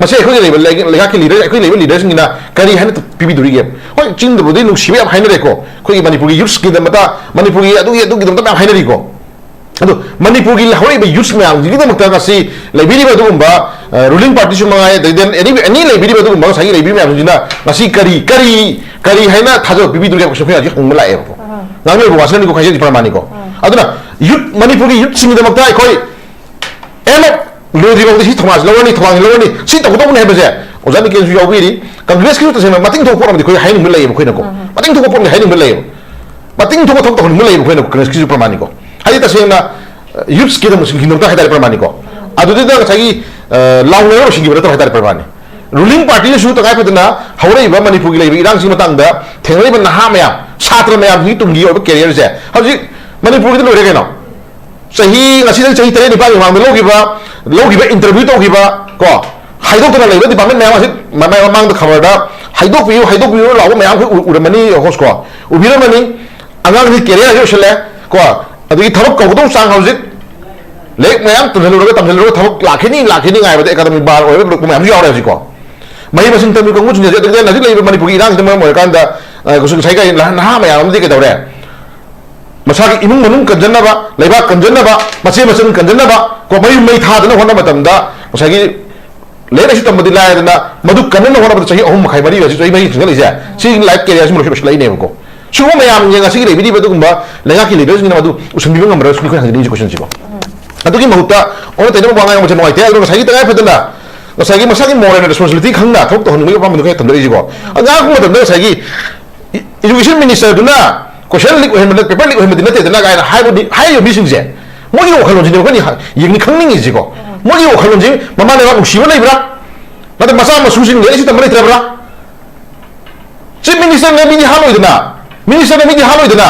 ꯃꯁꯤ ꯑꯩꯈꯣꯏꯒꯤ ꯂꯩꯕ ꯂꯩ-, ꯂꯩꯉꯥꯛꯀꯤ ꯂꯤꯗꯔ, ꯑꯩꯈꯣꯏ ꯂꯩꯕ ꯂꯤꯗꯔꯁꯤꯡꯁꯤꯅ ꯀꯔꯤ ꯍꯥꯏꯅ ꯄꯤꯕꯤꯗꯣꯔꯤꯒꯦ? ꯍꯣꯏ, ꯆꯤꯟꯗꯕꯨꯗꯤ ꯅꯨꯡꯁꯤꯕ ꯌꯥꯝ ꯍꯥꯏꯅꯔꯦꯀꯣ, ꯑꯩꯈꯣꯏꯒꯤ ꯃꯅꯤꯄꯨꯔꯒꯤ ꯌꯨꯠꯁꯀꯤꯗꯃꯛꯇ, ꯃꯅꯤꯄꯨꯔꯒꯤ ꯑꯗꯨꯒꯤ ꯑꯗꯨꯒꯤꯗꯃꯛꯇ ꯃꯌꯥꯝ ꯍꯥꯏꯅꯔꯤꯀꯣ꯫ ꯑꯗꯣ ꯃꯅꯤꯄꯨꯔꯒꯤ ꯍꯧꯔꯛꯏꯕ ꯌꯨꯠꯁ ꯃꯌꯥꯝꯁꯤꯒꯤꯗꯃꯛꯇ ꯉꯁꯤ ꯂꯩꯕꯤꯔꯤꯕ ꯑꯗꯨꯒꯨꯝꯕ, ꯑ, ꯔꯨꯂꯤꯡ ꯄꯥꯔꯇꯤꯁꯨ ꯃꯉꯥꯏ, ꯑꯗꯩꯗꯤ ꯑꯦꯅꯤ, ꯑꯦꯅꯤ ꯂꯩꯕꯤꯔꯤꯕ ꯑꯗꯨꯒꯨꯝꯕ ꯉꯁꯥꯏꯒꯤ ꯂꯩꯕꯤꯔꯤꯕ ꯃꯌꯥꯝꯁꯤꯡꯁꯤꯅ ꯉꯁꯤ ꯀꯔꯤ, ꯀꯔꯤ, ꯀꯔꯤ ꯍꯥꯏꯅ ꯊꯥꯖꯕ ꯄꯤꯕꯤꯗꯣꯔꯤꯒꯦ ꯍꯥꯏꯕ ꯀꯣꯏꯁꯟ ꯑꯩꯈꯣꯏ ꯍꯧꯖꯤꯛ ꯍꯪꯕ ꯂꯥꯛꯑꯦꯕꯀꯣ꯫ ꯉꯥꯡꯅꯔꯤꯕ ꯋꯥꯁꯛꯅꯤꯀꯣ, ꯍꯥꯏꯖꯔꯤꯁꯦ ꯄ꯭ꯔꯃꯥꯅꯤꯀꯣ꯫ ꯑꯗꯨꯅ ꯌꯨꯠ, ꯃꯅꯤꯄꯨꯔꯒꯤ ꯌꯨꯠꯁꯤꯡꯒꯤꯗꯃꯛꯇ ꯑꯩꯈꯣꯏ ꯑꯦꯝ ꯑꯦꯐ ꯂꯣꯏꯗ꯭ꯔꯤꯐꯥꯎꯗ ꯁꯤ ꯊꯧꯅꯥꯁꯤ ꯂꯧꯔꯅꯤ, ꯊꯧꯕꯥꯜꯁꯤ ꯂꯧꯔꯅꯤ, ꯁꯤ ꯇꯧꯒꯗꯧꯕꯅꯤ ꯍꯥꯏꯕꯁꯦ ꯑꯣꯖꯥ ꯅꯤꯀꯦꯟꯁꯨ ꯌꯥꯎꯕꯤꯔꯤ꯫ ꯀꯪꯒ꯭ꯔꯦꯁꯀꯤꯁꯨ ꯇꯁꯦꯡꯅ ꯃꯇꯤꯡ ꯊꯣꯛꯄ ꯄꯣꯠ ꯑꯃꯗꯤ ꯑꯩꯈꯣꯏ ꯍꯥꯏꯅꯤꯡꯕ ꯂꯩꯌꯦꯕ ꯑꯩꯈꯣꯏꯅꯀꯣ꯫ ꯃꯇꯤꯡ ꯊꯣꯛꯄ ꯄꯣꯠ ꯑꯃꯗꯤ ꯍꯥꯏꯅꯤꯡꯕ ꯂꯩꯌꯦꯕ꯫ ꯃꯇꯤꯡ ꯊꯣꯛꯄ ꯊꯕꯛ ꯇꯧꯍꯟꯅꯤꯡꯕ ꯂꯩꯌꯦꯕ ꯑꯩꯈꯣꯏꯅ ꯀꯪꯒ꯭ꯔꯦꯁꯀꯤꯁꯨ ꯄ꯭ꯔꯃꯥꯅꯤꯀꯣ꯫ ꯍꯥꯏꯗꯤ ꯇꯁꯦꯡꯅ, ꯑ, ꯌꯨꯠꯁꯀꯤꯗꯃꯛ ꯁꯤꯟꯈꯤꯗꯃꯛꯇ ꯍꯥꯏꯇꯥꯔꯦ ꯄ꯭ꯔꯃꯥꯅꯤꯀꯣ꯫ ꯑꯗꯨꯗꯨꯗ ꯉꯁꯥꯏꯒꯤ, ꯑ, ꯂꯥꯎꯅꯔꯒ ꯂꯣꯏꯁꯤꯟꯈꯤꯕ ꯅꯠꯇ꯭ꯔꯣ ꯍꯥꯏꯇꯥꯔꯦ ꯄ꯭ꯔꯃꯥꯅꯤ꯫ ꯔꯨꯂꯤꯡ ꯄꯥꯔꯇꯤꯅꯁꯨ ꯇꯉꯥꯏ ꯐꯗꯅ ꯍꯧꯔꯛꯏꯕ ꯃꯅꯤꯄꯨꯔꯒꯤ ꯂꯩꯔꯤꯕ ꯏꯔꯥꯡꯁꯤꯒꯤ ꯃꯇꯥꯡꯗ ꯊꯦꯡꯅꯔꯤꯕ ꯅꯍꯥ ꯃꯌꯥꯝ, ꯁꯥꯇ꯭ꯔ ꯃꯌꯥꯝꯁꯤꯒꯤ ꯇꯨꯡꯒꯤ ꯑꯣꯏꯕ ꯀꯦꯔꯤꯌꯔꯁꯦ ꯍꯧꯖꯤꯛ ꯃꯅꯤꯄꯨꯔꯒꯤꯗ ꯂꯣꯏꯔꯦ ꯀꯩꯅꯣ꯫ ꯆꯍꯤ, ꯉꯁꯤꯗꯒꯤ ꯆꯍꯤ ꯇꯔꯦꯠ ꯅꯤꯄꯥꯜꯒꯤ ꯃꯃꯥꯡꯗ ꯂꯧꯈꯤꯕ, ꯂꯧꯈꯤꯕ, ꯏꯟꯇꯔꯚ꯭ꯌꯨ ꯇꯧꯈꯤꯕ ꯀꯣ, ꯍꯥꯏꯗꯣꯛꯇꯅ ꯂꯩꯕ ꯗꯤꯄꯥꯔꯠꯃꯦꯟ ꯃꯌꯥꯝ ꯑꯁꯤ ꯃꯃꯥꯡ, ꯃꯃꯥꯡꯗ ꯈꯕꯔꯗ "ꯍꯥꯏꯗꯣꯛꯄꯤꯌꯨ, ꯍꯥꯏꯗꯣꯛꯄꯤꯌꯨ" ꯂꯥꯎꯕ ꯃꯌꯥꯝ ꯑꯩꯈꯣꯏ ꯎ-, ꯎꯔꯝꯃꯅꯤ, ꯍꯣꯁ ꯀꯣ, ꯎꯕꯤꯔꯝꯃꯅꯤ꯫ ꯑꯉꯥꯡꯁꯤ ꯀꯦꯔꯤꯌꯔ ꯍꯧꯖꯤꯛ ꯂꯣꯏꯁꯤꯜꯂꯦ ꯀꯣ, ꯑꯗꯒꯤ ꯊꯕꯛ ꯀꯧꯒꯗꯧꯕ ꯆꯥꯡ ꯍꯧꯖꯤꯛ, ꯂꯥꯏꯔꯤꯛ ꯃꯌꯥꯝ ꯇꯝꯁꯤꯜꯂꯨꯔꯒ, ꯇꯝꯁꯤꯜꯂꯨꯔꯒ ꯊꯕꯛ ꯂꯥꯛꯈꯤꯅꯤ, ꯂꯥꯛꯈꯤꯅꯤ ꯉꯥꯏꯕꯗ ꯑꯦꯀꯥꯗꯃꯤꯛ ꯕꯥꯔ ꯑꯣꯏꯔꯒ ꯂꯣꯛꯄ ꯃꯌꯥꯝꯁꯨ ꯌꯥꯎꯔꯦ ꯍꯧꯖꯤꯛꯀꯣ꯫ ꯃꯍꯩ ꯃꯁꯤꯡ ꯇꯝꯕꯤ ꯀꯥꯡꯕꯨꯁꯤꯡꯁꯦ, ꯑꯗꯨꯗꯤ ꯍꯧꯖꯤꯛ ꯂꯩꯔꯤꯕ ꯃꯅꯤꯄꯨꯔꯒꯤ ꯏꯔꯥꯡꯁꯤꯅ ꯃꯔꯝ ꯑꯣꯏꯔꯀꯥꯟꯗ, ꯑ, ꯉꯁꯥꯏ ꯀꯥꯏ ꯅꯍꯥ, ꯅꯍꯥ ꯃꯌꯥꯝ ꯑꯃꯗꯤ ꯀꯩꯗꯧꯔꯦ? ꯃꯁꯥꯒꯤ ꯏꯃꯨꯡ ꯃꯅꯨꯡ ꯀꯟꯖꯅꯕ, ꯂꯩꯕꯥꯛ ꯀꯟꯖꯅꯕ, ꯃꯆꯦ ꯃꯆꯟ ꯀꯟꯖꯅꯕ ꯀꯣ, ꯃꯌꯨꯝ ꯃꯩ ꯊꯥꯗꯅ ꯍꯣꯠꯅꯕ ꯃꯇꯝꯗ, ꯉꯁꯥꯏꯒꯤ ꯂꯥꯏꯔꯤꯛ ꯂꯥꯏꯁꯨ ꯇꯝꯕꯗꯤ ꯂꯥꯏꯔꯗꯅ, ꯃꯗꯨ ꯀꯟꯅꯅ ꯍꯣꯠꯅꯕꯗ ꯆꯍꯤ ꯑꯍꯨꯝ ꯃꯈꯥꯏ, ꯃꯔꯤ, ꯍꯧꯖꯤꯛ ꯆꯍꯤ ꯃꯔꯤ ꯆꯪꯁꯤꯜꯂꯛꯏꯁꯦ, ꯁꯤꯒꯤ ꯂꯥꯏꯐ ꯀꯦꯔꯤꯌꯔꯁꯤ ꯂꯣꯏꯁꯤꯜꯂꯛꯏꯅꯦꯕꯀꯣ꯫ ꯁꯤꯒꯨꯝꯕ ꯃꯌꯥꯝꯁꯦ ꯉꯁꯤꯒꯤ ꯂꯩꯕꯤꯔꯤꯕ ꯑꯗꯨꯒꯨꯝꯕ ꯂꯩꯉꯥꯛꯀꯤ ꯂꯤꯗꯔꯁꯤꯡꯅ ꯃꯗꯨ ꯎꯁꯤꯟꯕꯤꯕ ꯉꯝꯃꯔꯣꯏ ꯁꯤꯅꯤ ꯑꯩꯈꯣꯏꯅ ꯍꯪꯖꯅꯤꯡꯉꯤꯁꯦ ꯀꯣꯏꯁꯟꯁꯤꯀꯣ꯫ ꯑꯗꯨꯒꯤ ꯃꯍꯨꯠꯇ ꯑꯣꯟꯅ ꯇꯩꯅꯕ ꯋꯥ ꯉꯥꯡꯕꯁꯦ ꯅꯨꯡꯉꯥꯏꯇꯦ꯫ ꯑꯗꯨꯒ ꯉꯁꯥꯏꯒꯤ ꯇꯉꯥꯏ ꯐꯗꯅ ꯉꯁꯥꯏꯒꯤ ꯃꯁꯥꯒꯤ moral responsibility ꯈꯪꯅ ꯊꯕꯛ ꯇꯧꯍꯟꯅꯤꯡꯕꯒꯤ ꯋꯥꯐꯝꯗꯨ ꯈꯔ ꯊꯝꯖꯔꯛꯏꯁꯤꯀꯣ꯫ ꯑꯉꯥꯡꯕ ꯃꯇꯝꯗ ꯉꯁꯥꯏꯒꯤ ꯏ-, education ministerꯗꯨꯅ question leak ꯑꯣꯏꯍꯟꯕ ꯅꯠ-, paper leak ꯑꯣꯏꯍꯟꯕꯗꯤ ꯅꯠꯇꯦꯗꯅ ꯀꯥꯏꯅ ꯍꯥꯏꯕꯗꯤ, ꯍꯥꯏꯔꯤꯕ ꯃꯤꯁꯤꯡꯁꯦ ꯃꯣꯏꯒꯤ ꯋꯥꯈꯜꯂꯣꯟꯁꯤꯅꯦꯕ ꯑꯩꯈꯣꯏꯅ ꯍ-, ꯌꯦꯡꯅꯤ ꯈꯪꯅꯤꯡꯉꯤꯁꯤꯀꯣ꯫ ꯃꯣꯏꯒꯤ ꯋꯥꯈꯜꯂꯣꯟꯁꯤ ꯃꯃꯥ ꯂꯩꯕꯥꯛ ꯅꯨꯡꯁꯤꯕ ꯂꯩꯕ꯭ꯔꯥ? ꯅꯠꯇ꯭ꯔ ꯃꯆꯥ ꯃꯁꯨꯁꯤꯡ ꯂꯥꯏꯔꯤꯛ ꯂꯥꯏꯁꯨ ꯇꯝꯕ ꯂꯩꯇ꯭ꯔꯕ꯭ꯔꯥ? Chief ministerꯅ ꯃꯤꯗꯤ ꯍꯥꯠꯂꯣꯏꯗꯅ, ministerꯅ ꯃꯤꯗꯤ ꯍꯥꯠꯂꯣꯏꯗꯅ,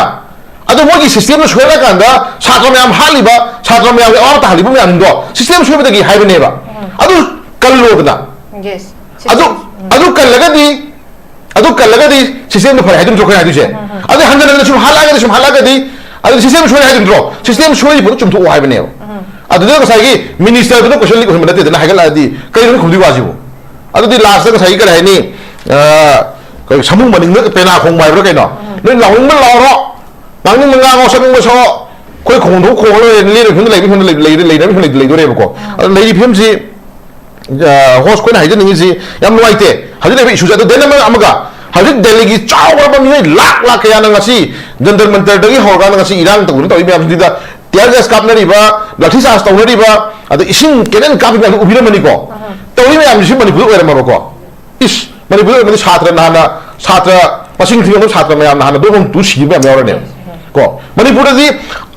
ꯑꯗꯣ ꯃꯣꯏꯒꯤ systemꯗ ꯁꯣꯏꯔꯛꯑꯀꯥꯟꯗ ꯁꯥꯇ꯭ꯔ ꯃꯌꯥꯝ ꯍꯥꯠꯂꯤꯕ, ꯁꯥꯇ꯭ꯔ ꯃꯌꯥꯝꯒꯤ ꯑꯋꯥꯕ ꯇꯥꯍꯜꯂꯤꯕ ꯃꯌꯥꯝꯗꯣ system ꯁꯣꯏꯕꯗꯒꯤ ꯍꯥꯏꯕꯅꯦꯕ꯫ ꯑꯗꯨ ꯀꯜꯂꯣꯗꯅ꯫ Yes. ꯑꯗꯨ, system. ꯎꯝ. ꯑꯗꯨ ꯀꯜꯂꯒꯗꯤ, ꯑꯗꯨ ꯀꯜꯂꯒꯗꯤ systemꯗꯣ ꯐꯔꯦ ꯍꯥꯏꯗꯨ ꯅꯠꯇ꯭ꯔꯣ ꯑꯩꯈꯣꯏꯅ ꯍꯥꯏꯗꯣꯏꯁꯦ? ꯎꯝ, ꯎꯝ, ꯎꯝ. ꯑꯗꯨ ꯍꯟꯖꯟ ꯍꯟꯖꯟꯅ ꯁꯨꯝ ꯍꯥꯠꯂꯛꯑꯒꯗꯤ, ꯁꯨꯝ ꯍꯥꯠꯂꯛꯑꯒꯗꯤ, ꯑꯗꯨ system ꯁꯣꯏꯔꯦ ꯍꯥꯏꯗꯨ ꯅꯠꯇ꯭ꯔꯣ? System ꯁꯣꯏꯔꯤꯕꯗꯨ ꯆꯨꯝꯊꯣꯛꯑꯣ ꯍꯥꯏꯕꯅꯦꯕ꯫ ꯎꯝ. ꯑꯗꯨꯗ ꯉꯁꯥꯏꯒꯤ ꯃꯤꯅꯤꯁꯇꯔꯗꯨꯅ ꯀꯣꯏꯁꯟ ꯂꯤꯛ ꯑꯣꯏꯍꯟꯕ ꯅꯠꯇꯦꯗꯅ ꯍꯥꯏꯒꯠꯂꯛꯑꯗꯤ ꯀꯩꯅꯣ ꯈꯨꯝꯗꯣꯏ ꯋꯥꯁꯤꯕꯨ? ꯑꯗꯨꯗꯤ ꯂꯥꯁꯇ ꯉꯁꯥꯏꯒꯤ ꯀꯔꯤ ꯍꯥꯏꯅꯤ? ꯑ, ꯀꯩ ꯁꯥꯃꯨ ꯃꯅꯤꯡꯗ ꯄꯦꯅꯥ ꯈꯣꯡꯕ ꯍꯥꯏꯕ꯭ꯔꯥ ꯀꯩꯅꯣ? ꯅꯣꯏ ꯂꯥꯎꯅꯤꯡꯕ ꯂꯥꯎꯔꯣ, ꯉꯥꯡꯅꯤꯡꯕ ꯉꯥꯡꯉꯣ, ꯁꯛꯅꯤꯡꯕ ꯁꯛꯑꯣ, ꯑꯩꯈꯣꯏ ꯈꯣꯡꯗꯣꯛ ꯈꯣꯡꯉ ꯂꯣꯏꯔꯦ, ꯂꯦꯝꯃꯤ ꯐꯤꯕꯝꯗ ꯂꯩꯕ ꯐꯤꯕꯝꯗ ꯂꯩ-, ꯂꯩ-, ꯂꯩꯅꯕ ꯐꯤꯕꯝꯗ ꯂꯩꯗꯣꯔꯦꯕꯀꯣ꯫ ꯑꯗꯣ ꯂꯩꯔꯤ ꯐꯤꯕꯝꯁꯤ, ꯑ, ꯍꯣꯁ ꯑꯩꯈꯣꯏꯅ ꯍꯥꯏꯖꯅꯤꯡꯉꯤꯁꯤ ꯌꯥꯝ ꯅꯨꯡꯉꯥꯏꯇꯦ꯫ ꯍꯧꯖꯤꯛ ꯂꯩꯔꯤꯕ ꯏꯁꯨꯁꯦ꯫ ꯑꯗꯣ ꯗꯦꯟ ꯑꯃ-, ꯑꯃꯒ ꯍꯧꯖꯤꯛ ꯗꯦꯜꯂꯤꯒꯤ ꯆꯥꯎꯔꯕ ꯃꯤꯑꯣꯏ ꯂꯥꯛ ꯂꯥꯛ ꯀꯌꯥꯅ ꯉꯁꯤ ꯖꯟꯇꯔ ꯃꯟꯇꯔꯗꯒꯤ ꯍꯧꯔꯀꯥꯟꯗ ꯉꯁꯤ ꯏꯔꯥꯡ ꯇꯧꯗꯨꯅ ꯇꯧꯔꯤ ꯃꯌꯥꯝꯁꯤꯗ tear gas ꯀꯥꯞꯅꯔꯤꯕ, ꯂꯥꯊꯤ ꯆꯥꯔꯖ ꯇꯧꯅꯔꯤꯕ, ꯑꯗ ꯏꯁꯤꯡ ꯀꯦꯅꯦꯜ ꯀꯥꯞꯄꯤ ꯃꯌꯥꯝꯗꯣ ꯎꯕꯤꯔꯝꯃꯅꯤꯀꯣ꯫ ꯇꯧꯔꯤ ꯃꯌꯥꯝꯁꯤꯁꯨ ꯃꯅꯤꯄꯨꯔꯗ ꯑꯣꯏꯔꯝꯃꯕꯀꯣ꯫ ꯏꯁ, ꯃꯅꯤꯄꯨꯔꯗ ꯑꯣꯏꯔꯝꯃꯗꯤ ꯁꯥꯇ꯭ꯔ ꯅꯍꯥꯟꯅ, ꯁꯥꯇ꯭ꯔ ꯃꯁꯤꯡ ꯊꯤꯉꯝꯗꯕ ꯁꯥꯇ꯭ꯔ ꯃꯌꯥꯝ ꯅꯍꯥꯟꯅ ꯕꯣꯝ ꯑꯃ ꯇꯨ ꯁꯤꯕ ꯃꯌꯥꯝ ꯌꯥꯎꯔꯅꯦꯕ꯫ ꯀꯣ, ꯃꯅꯤꯄꯨꯔꯗꯗꯤ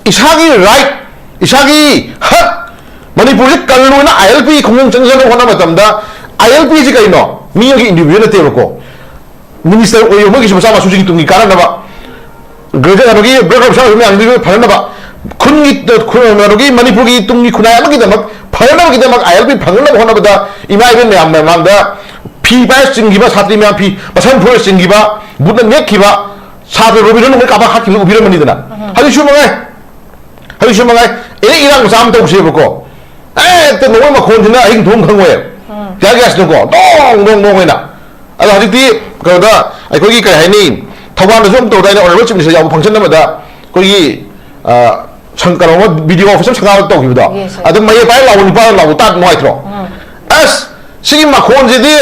ꯏꯁꯥꯒꯤ ꯔꯥꯏꯠ, ꯏꯁꯥꯒꯤ ꯍꯛ, ꯃꯅꯤꯄꯨꯔꯁꯤ ꯀꯜꯂꯨꯅ ILP ꯈꯣꯡꯖꯪ ꯆꯪꯖꯅꯕ ꯍꯣꯠꯅꯕ ꯃꯇꯝꯗ, ILP ꯁꯤ ꯀꯩꯅꯣ? ꯃꯤ ꯑꯃꯒꯤ individual ꯅꯠꯇꯦꯕꯀꯣ꯫ ꯃꯤꯅꯤꯁꯇꯔ ꯑꯣꯏꯔꯤꯕ ꯃꯣꯏꯒꯤꯁꯨ ꯃꯆꯥ ꯃꯁꯨꯁꯤꯡꯒꯤ ꯇꯨꯡꯒꯤ ꯀꯥꯟꯅꯅꯕ, ꯒ꯭ꯔꯦꯖꯨꯑꯦꯠ ꯍꯥꯏꯕꯒꯤ ꯕ꯭ꯔꯦꯛ ꯃꯆꯥ ꯑꯣꯏꯕ ꯃꯌꯥꯝꯁꯤꯡꯗꯨ ꯐꯅꯅꯕ, ꯈꯨꯟꯒꯤ, ꯈꯨ-, ꯀꯩꯅꯣꯒꯤ ꯃꯅꯤꯄꯨꯔꯒꯤ ꯇꯨꯡꯒꯤ ꯈꯨꯟꯅꯥꯏ ꯑꯃꯒꯤꯗꯃꯛ ꯐꯅꯅꯕꯒꯤꯗꯃꯛ ILP ꯐꯪꯅꯕ ꯍꯣꯠꯅꯕꯗ ꯏꯃꯥ ꯏꯕꯦꯟ ꯃꯌꯥꯝ ꯃꯃꯥꯡꯗ ꯐꯤ ꯄꯥꯏꯔ ꯆꯤꯡꯈꯤꯕ, ꯁꯥꯇ꯭ꯔꯤ ꯃꯌꯥꯝ ꯐꯤ ꯃꯁꯝ ꯐꯣꯏꯔ ꯆꯤꯡꯈꯤꯕ, ꯕꯨꯠꯅ ꯅꯦꯠꯈꯤꯕ, ꯁꯥꯇ꯭ꯔ ꯔꯣꯕꯤꯟꯍꯣꯏꯅ ꯃꯣꯏ ꯀꯥꯞꯄ ꯍꯥꯠꯈꯤꯕꯗꯨ ꯎꯕꯤꯔꯝꯃꯅꯤꯗꯅ꯫ ꯍꯧꯖꯤꯛꯁꯨ ꯃꯉꯥꯏ, ꯍꯧꯖꯤꯛꯁꯨ ꯃꯉꯥꯏ, ꯑꯦꯅꯤ ꯏꯔꯥꯡ ꯃꯆꯥ ꯑꯃ ꯇꯧꯁꯦꯕꯀꯣ, ꯍꯦꯛꯇ ꯅꯣꯡꯃꯩ ꯃꯈꯣꯟꯁꯤꯅ ꯑꯍꯤꯡ ꯊꯣꯡ ꯈꯪꯉꯣꯏ꯫ ꯇꯤꯌꯥꯔ ꯒ꯭ꯌꯥꯁꯅꯀꯣ ꯗꯣꯡ ꯗꯣꯡ ꯗꯣꯡ ꯍꯥꯏꯅ꯫ ꯑꯗꯣ ꯍꯧꯖꯤꯛꯇꯤ ꯀꯩꯅꯣꯗ ꯑꯩꯈꯣꯏꯒꯤ ꯀꯩ ꯍꯥꯏꯅꯤ, ꯊꯧꯕꯥꯜꯗꯁꯨ ꯑꯃ ꯇꯧꯗꯥꯏꯅꯦ, ꯑꯣꯅꯔꯦꯕꯜ ꯆꯤꯐ ꯃꯤꯅꯤꯁꯇꯔ ꯌꯥꯎꯕ ꯐꯪꯁꯟ ꯑꯃꯗ ꯑꯩꯈꯣꯏꯒꯤ, ꯑ, ꯁꯪ-, ꯀꯩꯅꯣ ꯑꯃ, BDO ꯑꯣꯐꯤꯁ ꯑꯃ ꯁꯪꯒꯥꯕ ꯇꯧꯈꯤꯕꯗꯣ꯫ Yes, sir. ꯑꯗꯨ ꯃꯌꯦꯛ ꯄꯥꯏꯔ ꯂꯥꯎꯕ ꯅꯨꯄꯥ ꯂꯥꯎꯕ ꯇꯥ ꯅꯨꯡꯉꯥꯏꯇ꯭ꯔꯣ? ꯑꯁ, ꯁꯤꯒꯤ ꯃꯈꯣꯟꯁꯤꯗꯤ,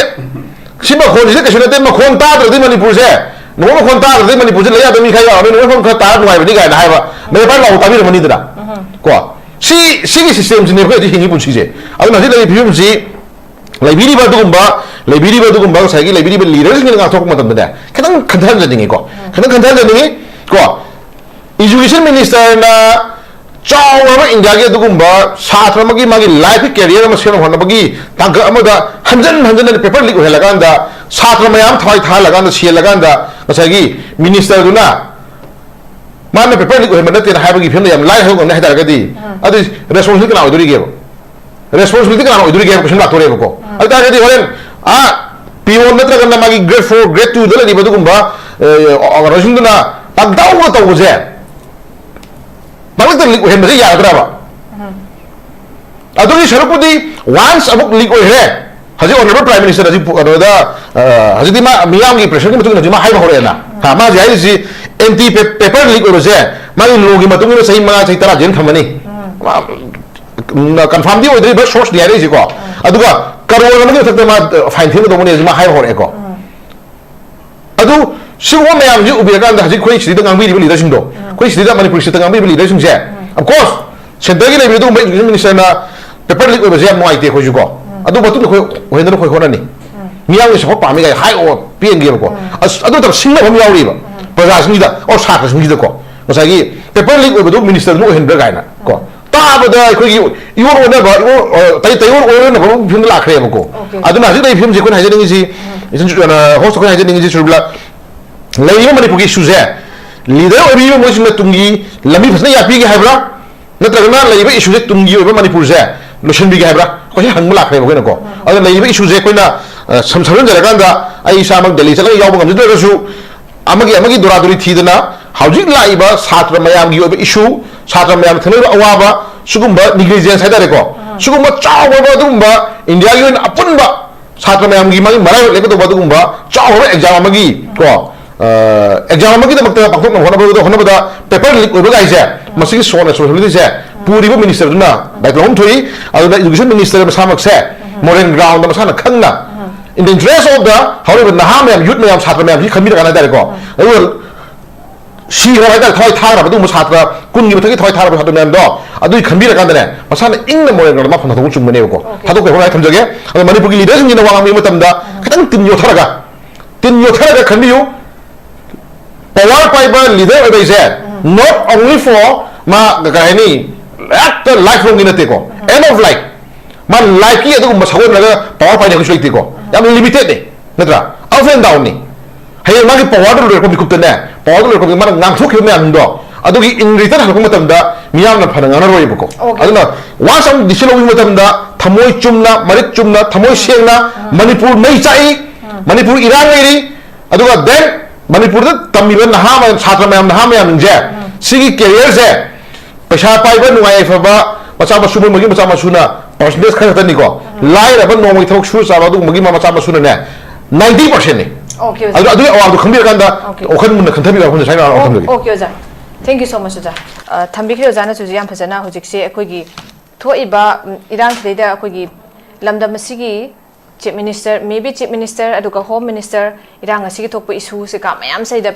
ꯁꯤ ꯃꯈꯣꯟꯁꯤꯗꯤ ꯀꯩꯁꯨ ꯅꯠꯇꯦ, ꯃꯈꯣꯟ ꯇꯥꯗ꯭ꯔꯗꯤ ꯃꯅꯤꯄꯨꯔꯁꯦ, ꯅꯣꯡꯃꯩ ꯃꯈꯣꯟ ꯇꯥꯗ꯭ꯔꯗꯤ ꯃꯅꯤꯄꯨꯔꯁꯦ ꯂꯩ ꯌꯥꯗꯕ ꯃꯤ ꯈꯔ ꯌꯥꯎꯔꯝꯃꯤ, ꯅꯣꯡꯃꯩ ꯃꯈꯣꯟ ꯈꯔ ꯇꯥꯔ ꯅꯨꯡꯉꯥꯏꯕꯅꯤ ꯀꯥꯏꯅ ꯍꯥꯏꯕ, ꯃꯌꯦꯛ ꯄꯥꯏꯔ ꯂꯥꯎꯕ ꯇꯥꯕꯤꯔꯝꯃꯅꯤꯗꯅ꯫ ꯀꯣ? ꯁꯤ, ꯁꯤꯒꯤ ꯁꯤꯁꯇꯦꯝꯁꯤꯅꯦ ꯑꯩꯈꯣꯏ ꯍꯧꯖꯤꯛ ꯍꯤꯡꯉꯤ ꯄꯨꯟꯁꯤꯁꯦ꯫ ꯑꯗꯨꯅ ꯍꯧꯖꯤꯛ ꯂꯩꯔꯤꯕ ꯐꯤꯕꯝꯁꯤ, ꯂꯩꯕꯤꯔꯤꯕ ꯑꯗꯨꯒꯨꯝꯕ, ꯂꯩꯕꯤꯔꯤꯕ ꯑꯗꯨꯒꯨꯝꯕ ꯉꯁꯥꯏꯒꯤ ꯂꯩꯕꯤꯔꯤꯕ ꯂꯤꯗꯔꯁꯤꯡꯅ ꯉꯥꯡꯊꯣꯔꯛꯄ ꯃꯇꯝꯗꯗ ꯈꯤꯇꯪ ꯈꯟꯊꯍꯟꯖꯅꯤꯡꯉꯤꯀꯣ꯫ ꯈꯤꯇꯪ ꯈꯟꯊꯍꯟꯖꯅꯤꯡꯉꯤ ꯀꯣ꯫ ꯏꯖꯨꯀꯦꯁꯟ ꯃꯤꯅꯤꯁꯇꯔꯅ ꯆꯥꯎꯔꯕ ꯏꯟꯗꯤꯌꯥꯒꯤ ꯑꯗꯨꯒꯨꯝꯕ ꯁꯥꯇ꯭ꯔ ꯑꯃꯒꯤ ꯃꯥꯒꯤ ꯂꯥꯏꯐꯀꯤ ꯀꯦꯔꯤꯌꯔ ꯑꯃ ꯁꯦꯝꯅꯕ ꯍꯣꯠꯅꯕꯒꯤ ꯇꯥꯡꯀꯛ ꯑꯃꯗ ꯍꯟꯖꯟ ꯍꯟꯖꯟꯅ ꯄꯦꯄꯔ ꯂꯤꯛ ꯑꯣꯏꯍꯜꯂꯀꯥꯟꯗ ꯁꯥꯇ꯭ꯔ ꯃꯌꯥꯝ ꯊꯋꯥꯏ ꯊꯥꯍꯜꯂꯀꯥꯟꯗ ꯁꯤꯍꯜꯂꯀꯥꯟꯗ ꯉꯁꯥꯏꯒꯤ ꯃꯤꯅꯤꯁꯇꯔꯗꯨꯅ ꯃꯥꯅ ꯄꯦꯄꯔ ꯂꯤꯛ ꯑꯣꯏꯍꯟꯕ ꯅꯠꯇꯦꯅ ꯍꯥꯏꯕꯒꯤ ꯐꯤꯕꯝꯗ ꯌꯥꯝ ꯂꯥꯏ ꯍꯥꯏꯗꯣꯛ ꯉꯝꯅꯤ ꯍꯥꯏ ꯇꯥꯔꯒꯗꯤ, ꯑꯗꯨ ꯔꯦꯁꯄꯣꯟꯁꯤꯕꯤꯂꯤꯇꯤ ꯀꯅꯥ ꯑꯣꯏꯗꯣꯔꯤꯒꯦꯕ? ꯔꯦꯁꯄꯣꯟꯁꯤꯕꯤꯂꯤꯇꯤ ꯀꯅꯥꯅ ꯑꯣꯏꯗꯣꯔꯤꯒꯦ ꯍꯥꯏꯕ ꯀꯣꯏꯁꯟ ꯂꯥꯛꯇꯣꯔꯦꯕꯀꯣ꯫ ꯑꯗꯨ ꯇꯥꯔꯒꯗꯤ ꯍꯣꯔꯦꯟ, ꯑꯥ, ꯄꯤꯌꯣꯟ ꯅꯠꯇ꯭ꯔꯒꯅ ꯃꯥꯒꯤ ꯒ꯭ꯔꯦꯗ ꯐꯣꯔ, ꯒ꯭ꯔꯦꯗ ꯇꯨꯗ ꯂꯩꯔꯤꯕ ꯑꯗꯨꯒꯨꯝꯕ, ꯑꯦ, ꯑꯣꯔꯒꯅꯥꯏꯖꯦꯁꯟꯗꯨꯅ ꯄꯪꯇꯧꯗ ꯇꯧꯕꯁꯦ, ꯄꯪꯂꯤꯛꯇ ꯂꯤꯛ ꯑꯣꯏꯍꯟꯕꯁꯦ ꯌꯥꯒꯗ꯭ꯔꯕ? ꯑꯗꯨꯒꯤ ꯁꯔꯨꯛꯄꯨꯗꯤ, once ꯑꯃꯨꯛ ꯂꯤꯛ ꯑꯣꯏꯈ꯭ꯔꯦ, ꯍꯧꯖꯤꯛ ꯑꯣꯅꯔꯦꯕꯜ ꯄ꯭ꯔꯥꯏꯝ ꯃꯤꯅꯤꯁꯇꯔ ꯍꯧꯖꯤꯛ ꯄꯨ-, ꯀꯩꯅꯣꯗ, ꯑ, ꯍꯧꯖꯤꯛꯇꯤ ꯃꯥ ꯃꯤꯌꯥꯝꯒꯤ ꯄ꯭ꯔꯦꯁꯔꯒꯤ ꯃꯇꯨꯡ ꯏꯟꯅ ꯍꯧꯖꯤꯛ ꯃꯥ ꯍꯥꯏꯕ ꯍꯧꯔꯛꯑꯦꯅ꯫ ꯍꯥ, ꯃꯥ ꯍꯧꯖꯤꯛ ꯍꯥꯏꯔꯤꯁꯤ ꯑꯦꯟꯇꯤ ꯄꯦ-, ꯄꯦꯄꯔ ꯂꯤꯛ ꯑꯣꯏꯕꯁꯦ ꯃꯥꯒꯤ ꯂꯣꯒꯤ ꯃꯇꯨꯡ ꯏꯟꯅ ꯆꯍꯤ ꯃꯉꯥ, ꯆꯍꯤ ꯇꯔꯥ ꯖꯦꯜ ꯊꯝꯃꯅꯤ꯫ ꯃꯥ, ꯎꯝ, ꯀꯟꯐꯥꯔꯝꯗꯤ ꯑꯣꯏꯗ꯭ꯔꯤꯕ ꯁꯣꯔꯁꯅꯤ ꯍꯥꯏꯔꯛꯏꯁꯤꯀꯣ꯫ ꯑꯗꯨꯒ ꯀꯔꯣꯔ ꯑꯃꯒꯤ ꯃꯊꯛꯇ ꯃꯥ, ꯑ, ꯐꯥꯏꯟ ꯊꯤꯒꯗꯧꯕꯅꯦ ꯍꯧꯖꯤꯛ ꯃꯥ ꯍꯥꯏꯕ ꯍꯧꯔꯛꯑꯦꯀꯣ꯫ ꯑꯗꯨ ꯁꯤꯒꯨꯝꯕ ꯃꯌꯥꯝꯁꯤ ꯎꯕꯤꯔꯀꯥꯟꯗ ꯍꯧꯖꯤꯛ ꯑꯩꯈꯣꯏ ꯁꯤꯗ ꯉꯥꯡꯕꯤꯔꯤꯕ ꯂꯤꯗꯔꯁꯤꯡꯗꯣ, ꯑꯩꯈꯣꯏ ꯁꯤꯗ ꯃꯅꯤꯄꯨꯔ ꯁꯤꯗ ꯉꯥꯡꯕꯤꯔꯤꯕ ꯂꯤꯗꯔꯁꯤꯡꯁꯦ, of course, ꯁꯦꯟꯇꯔꯒꯤ ꯂꯩꯕꯤꯔꯤꯕ ꯑꯗꯨꯒꯨꯝꯕ ꯏꯗꯨꯀꯦꯁꯟ ꯃꯤꯅꯤꯁꯇꯔꯅ ꯄꯦꯄꯔ ꯂꯤꯛ ꯑꯣꯏꯕꯁꯦ ꯌꯥꯝ ꯅꯨꯡꯉꯥꯏꯇꯦ ꯑꯩꯈꯣꯏꯁꯨꯀꯣ꯫ ꯑꯗꯨ ꯃꯇꯨꯡꯗ ꯑꯩꯈꯣꯏ ꯑꯣꯏꯍꯟꯗꯅꯕ ꯑꯩꯈꯣꯏ ꯍꯣꯠꯅꯅꯤ꯫ ꯃꯤꯌꯥꯝꯒꯤ ꯁꯄꯣꯔꯠ ꯄꯥꯝꯃꯤ ꯀꯥꯏꯅ ꯍꯥꯏ ꯑꯣ ꯄꯦꯟꯒꯦꯕꯀꯣ꯫ ꯑꯁ, ꯑꯗꯨ ꯅꯠꯇꯕ ꯁꯤꯡꯅꯕ ꯑꯃ ꯌꯥꯎꯔꯤꯕ ꯄ꯭ꯔꯖꯥꯁꯤꯡꯁꯤꯗ, ꯑꯣ, ꯁꯥꯇ꯭ꯔꯁꯤꯡꯁꯤꯗꯀꯣ꯫ ꯉꯁꯥꯏꯒꯤ ꯄꯦꯄꯔ ꯂꯤꯛ ꯑꯣꯏꯕꯗꯨ ꯃꯤꯅꯤꯁꯇꯔꯗꯨꯅ ꯑꯣꯏꯍꯟꯕ꯭ꯔꯥ ꯀꯥꯏꯅ ꯀꯣ꯫ ꯇꯥꯕꯗ ꯑꯩꯈꯣꯏꯒꯤ ꯏꯑꯣꯟ ꯑꯣꯟꯅꯕ, ꯏꯑꯣꯟ-, ꯑ, ꯇꯩ-, ꯇꯩꯑꯣꯟ ꯑꯣꯟꯅꯕ ꯐꯤꯕꯝꯗ ꯂꯥꯛꯈ꯭ꯔꯦꯕꯀꯣ꯫ ꯑꯣꯀꯦ꯫ ꯑꯗꯨꯅ ꯍꯧꯖꯤꯛ ꯂꯩꯔꯤꯕ ꯐꯤꯕꯝꯁꯦ ꯑꯩꯈꯣꯏꯅ ꯍꯥꯏꯖꯅꯤꯡꯉꯤꯁꯤ, ꯏꯆꯟ-, ꯑ, ꯍꯣꯁ ꯑꯩꯈꯣꯏꯅ ꯍꯥꯏꯖꯅꯤꯡꯉꯤꯁꯤ ꯁꯨꯔꯕꯤꯂꯥ, ꯂꯩꯔꯤꯕ ꯃꯅꯤꯄꯨꯔꯒꯤ ꯏꯁꯨꯁꯦ ꯂꯤꯗꯔ ꯑꯣꯏꯕꯤꯔꯤꯕ ꯃꯣꯏꯁꯤꯡꯅ ꯇꯨꯡꯒꯤ ꯂꯝꯕꯤ ꯐꯖꯅ ꯌꯥꯠꯄꯤꯒꯦ ꯍꯥꯏꯕ꯭ꯔꯥ? ꯅꯠꯇ꯭ꯔꯒꯅ ꯂꯩꯔꯤꯕ ꯏꯁꯨꯁꯦ ꯇꯨꯡꯒꯤ ꯑꯣꯏꯕ ꯃꯅꯤꯄꯨꯔꯁꯦ ꯂꯣꯏꯁꯤꯟꯕꯤꯒꯦ ꯍꯥꯏꯕ꯭ꯔꯥ? ꯑꯩꯈꯣꯏꯁꯦ ꯍꯪꯕ ꯂꯥꯛꯈ꯭ꯔꯦꯕ ꯑꯩꯈꯣꯏꯅꯀꯣ꯫ ꯑꯗꯨꯅ ꯂꯩꯔꯤꯕ ꯏꯁꯨꯁꯦ ꯑꯩꯈꯣꯏꯅ, ꯑ, ꯁꯝ-, ꯁꯝꯖꯤꯟꯖꯔꯀꯥꯟꯗ ꯑꯩ ꯏꯁꯥꯃꯛ ꯗꯦꯜꯂꯤ ꯆꯠꯂꯒ ꯌꯥꯎꯕ ꯉꯝꯖꯗ꯭ꯔꯒꯁꯨ ꯑꯃꯒꯤ ꯑꯃꯒꯤ ꯗꯣꯔꯥꯗꯣꯔꯤ ꯊꯤꯗꯅ ꯍꯧꯖꯤꯛ ꯂꯥꯛꯏꯕ ꯁꯥꯇ꯭ꯔ ꯃꯌꯥꯝꯒꯤ ꯑꯣꯏꯕ ꯏꯁꯨ, ꯁꯥꯇ꯭ꯔ ꯃꯌꯥꯝꯅ ꯊꯦꯡꯅꯔꯤꯕ ꯑꯋꯥꯕ, ꯁꯤꯒꯨꯝꯕ ꯅꯤꯒ꯭ꯂꯤꯖꯦꯟꯁ ꯍꯥꯏꯇꯥꯔꯦꯀꯣ, ꯁꯤꯒꯨꯝꯕ ꯆꯥꯎꯈ꯭ꯔꯕ ꯑꯗꯨꯒꯨꯝꯕ ꯏꯟꯗꯤꯌꯥꯒꯤ ꯑꯣꯏꯅ ꯑꯄꯨꯟꯕ ꯁꯥꯇ꯭ꯔ ꯃꯌꯥꯝꯒꯤ ꯃꯥꯒꯤ ꯃꯔꯥꯏꯕꯛ ꯂꯦꯞꯀꯗꯧꯕ ꯑꯗꯨꯒꯨꯝꯕ ꯆꯥꯎꯈ꯭ꯔꯕ ꯑꯦꯛꯖꯥꯝ ꯑꯃꯒꯤ ꯀꯣ, ꯑ, ꯑꯦꯛꯖꯥꯝ ꯑꯃꯒꯤꯗꯃꯛꯇ ꯄꯥꯡꯊꯣꯛꯅꯕ ꯍꯣꯠꯅꯕꯗ, ꯍꯣꯠꯅꯕꯗ ꯄꯦꯄꯔ ꯂꯤꯛ ꯑꯣꯏꯕ ꯀꯥꯏꯁꯦ, ꯃꯁꯤꯒꯤ ꯁꯣꯟ ꯔꯦꯁꯄꯣꯟꯁꯤꯕꯤꯂꯤꯇꯤꯁꯦ ꯄꯨꯔꯤꯕ ꯃꯤꯅꯤꯁꯇꯔꯗꯨꯅ ꯗꯥꯏꯇ ꯂꯧꯐꯝ ꯊꯣꯛꯏ꯫ ꯑꯗꯨꯅ ꯏꯗꯨꯀꯦꯁꯟ ꯃꯤꯅꯤꯁꯇꯔ ꯃꯁꯥꯃꯛꯁꯦ ꯃꯣꯔꯦꯜ ꯒ꯭ꯔꯥꯎꯟꯗ ꯃꯁꯥꯅ ꯈꯪꯅ, in the interest of the ꯍꯧꯔꯤꯕ ꯅꯍꯥ ꯃꯌꯥꯝ, ꯌꯨꯠ ꯃꯌꯥꯝ, ꯁꯥꯇ꯭ꯔ ꯃꯌꯥꯝꯁꯤ ꯈꯟꯕꯤꯔꯀꯥꯟꯗ ꯍꯥꯏꯇꯥꯔꯦꯀꯣ, ꯑꯗꯨꯒ ꯁꯤꯈ꯭ꯔꯕ ꯍꯥꯏꯇꯥꯔꯦ, ꯊꯋꯥꯏ ꯊꯥꯈ꯭ꯔꯕ ꯑꯗꯨꯒꯨꯝꯕ ꯁꯥꯇ꯭ꯔ ꯀꯨꯟꯒꯤ ꯃꯊꯛꯀꯤ ꯊꯋꯥꯏ ꯊꯥꯈ꯭ꯔꯕ ꯁꯥꯇ꯭ꯔ ꯃꯌꯥꯝꯗꯣ, ꯑꯗꯨꯒꯤ ꯈꯟꯕꯤꯔꯀꯥꯟꯗꯅꯦ, ꯃꯁꯥꯅ ꯏꯪꯅ ꯃꯣꯔꯦꯜ ꯒ꯭ꯔꯥꯎꯟꯗ ꯃꯥ ꯐꯝ ꯊꯥꯗꯣꯛꯄ ꯆꯨꯝꯒꯅꯦꯕꯀꯣ꯫ ꯑꯣꯀꯦ꯫ ꯊꯥꯗꯣꯛꯄ ꯍꯥꯏ ꯊꯝꯖꯒꯦ꯫ ꯑꯗꯣ ꯃꯅꯤꯄꯨꯔꯒꯤ ꯂꯤꯗꯔꯁꯤꯡꯁꯤꯅ ꯋꯥ ꯉꯥꯡꯕꯤꯕ ꯃꯇꯝꯗ ꯈꯤꯇꯪ ꯇꯤꯟ ꯌꯣꯠꯊꯔꯒ, ꯇꯤꯟ ꯌꯣꯠꯊꯔꯒ ꯈꯟꯕꯤꯌꯨ꯫ ꯄꯋꯥꯔ ꯄꯥꯏꯕ ꯂꯤꯗꯔ ꯑꯣꯏꯕ ꯍꯥꯏꯁꯦ not only for ꯃꯥ ꯀꯩ ꯍꯥꯏꯅꯤ, ꯍꯦꯛꯇ ꯂꯥꯏꯐ ꯂꯣꯡꯒꯤ ꯅꯠꯇꯦꯀꯣ, end of life꯫ ꯃꯥ ꯂꯥꯏꯐꯀꯤ ꯑꯗꯨꯒꯨꯝꯕ ꯁꯒꯣꯜꯅꯔꯒ ꯄꯋꯥꯔ ꯄꯥꯏꯅꯕꯁꯨ ꯂꯩꯇꯦꯀꯣ, ꯌꯥꯝ ꯂꯤꯃꯤꯇꯦꯠꯅꯤ, ꯅꯠꯇ꯭ꯔꯥ? ꯑꯞ ꯑꯦꯟ ꯗꯥꯎꯟꯅꯤ꯫ ꯍꯌꯦꯡ ꯃꯥꯒꯤ ꯄꯋꯥꯔꯗꯨ ꯂꯣꯏꯔꯛꯄ ꯃꯤꯀꯨꯞꯇꯅꯦ, ꯄꯋꯥꯔꯗꯨ ꯂꯣꯏꯔꯛꯄ ꯃꯥꯅ ꯉꯥꯡꯊꯣꯛꯈꯤꯕ ꯃꯌꯥꯝꯗꯣ, ꯑꯗꯨꯒꯤ in return ꯍꯜꯂꯛꯄ ꯃꯇꯝꯗ ꯃꯤꯌꯥꯝꯅ ꯐꯅ ꯉꯥꯡꯅꯔꯣꯏꯕꯀꯣ꯫ ꯑꯣꯀꯦ꯫ ꯑꯗꯨꯅ ꯋꯥ ꯁꯝ ꯗꯤꯁꯤꯖꯟ ꯂꯧꯕ ꯃꯇꯝꯗ ꯊꯃꯣꯏ ꯆꯨꯝꯅ, ꯃꯔꯤꯛ ꯆꯨꯝꯅ, ꯊꯃꯣꯏ ꯁꯦꯡꯅ, ꯃꯅꯤꯄꯨꯔ ꯃꯩ ꯆꯥꯛꯏ, ꯃꯅꯤꯄꯨꯔ ꯏꯔꯥꯡ ꯂꯩꯔꯤ, ꯑꯗꯨꯒ then ꯃꯅꯤꯄꯨꯔꯗ ꯇꯝꯃꯤꯕ ꯅꯍꯥ ꯃꯌꯥꯝ, ꯁꯥꯇ꯭ꯔ ꯃꯌꯥꯝ, ꯅꯍꯥ ꯃꯌꯥꯝꯁꯦ, ꯁꯤꯒꯤ ꯀꯦꯔꯤꯌꯔꯁꯦ ꯄꯩꯁꯥ ꯄꯥꯏꯕ, ꯅꯨꯡꯉꯥꯏ ꯌꯥꯏꯐꯕ, ꯃꯆꯥ ꯃꯁꯨ, ꯃꯣꯏ ꯃꯣꯏꯒꯤ ꯃꯆꯥ ꯃꯁꯨꯅ percentage ꯈꯔ ꯈꯛꯇꯅꯤꯀꯣ꯫ ꯂꯥꯏꯔꯕ ꯅꯣꯡꯃꯒꯤ ꯊꯕꯛ ꯁꯨꯔ ꯆꯥꯕ ꯑꯗꯨꯒꯨꯝꯕꯒꯤ ꯃꯆꯥ ꯃꯁꯨꯅꯅꯦ, ninety percent ꯅꯤ꯫ Okay, ꯑꯗꯨ, ꯑꯗꯨꯒꯤ ꯑꯋꯥꯕꯗꯣ ꯈꯪꯕꯤꯔꯀꯥꯟꯗ Okay. ꯋꯥꯈꯜ ꯃꯨꯟꯅ ꯈꯟꯊꯕꯤꯕ ꯋꯥꯐꯝꯁꯦ ꯁ꯭ꯋꯥꯏ ꯃꯌꯥꯝ ꯊꯝꯖꯒꯦ꯫ Okay, ꯑꯣꯖꯥ꯫ Thank you so much, ꯑꯣꯖꯥ꯫ ꯑ, ꯊꯝꯕꯤꯈ꯭ꯔꯦ ꯑꯣꯖꯥꯅꯁꯨ ꯌꯥꯝ ꯐꯖꯅ꯫ ꯍꯧꯖꯤꯛꯁꯦ ꯑꯩꯈꯣꯏꯒꯤ ꯊꯣꯛꯏꯕ, ꯎꯝ, ꯏꯔꯥꯡꯁꯤꯗꯩꯗ ꯑꯩꯈꯣꯏꯒꯤ ꯂꯝꯗꯝ ꯑꯁꯤꯒꯤ Chief Minister, maybe Chief Minister ꯑꯗꯨꯒ Home Minister, ꯏꯔꯥꯡ ꯑꯁꯤꯒꯤ ꯊꯣꯛꯄ issue ꯁꯤꯀ ꯃꯌꯥꯝꯁꯤꯗ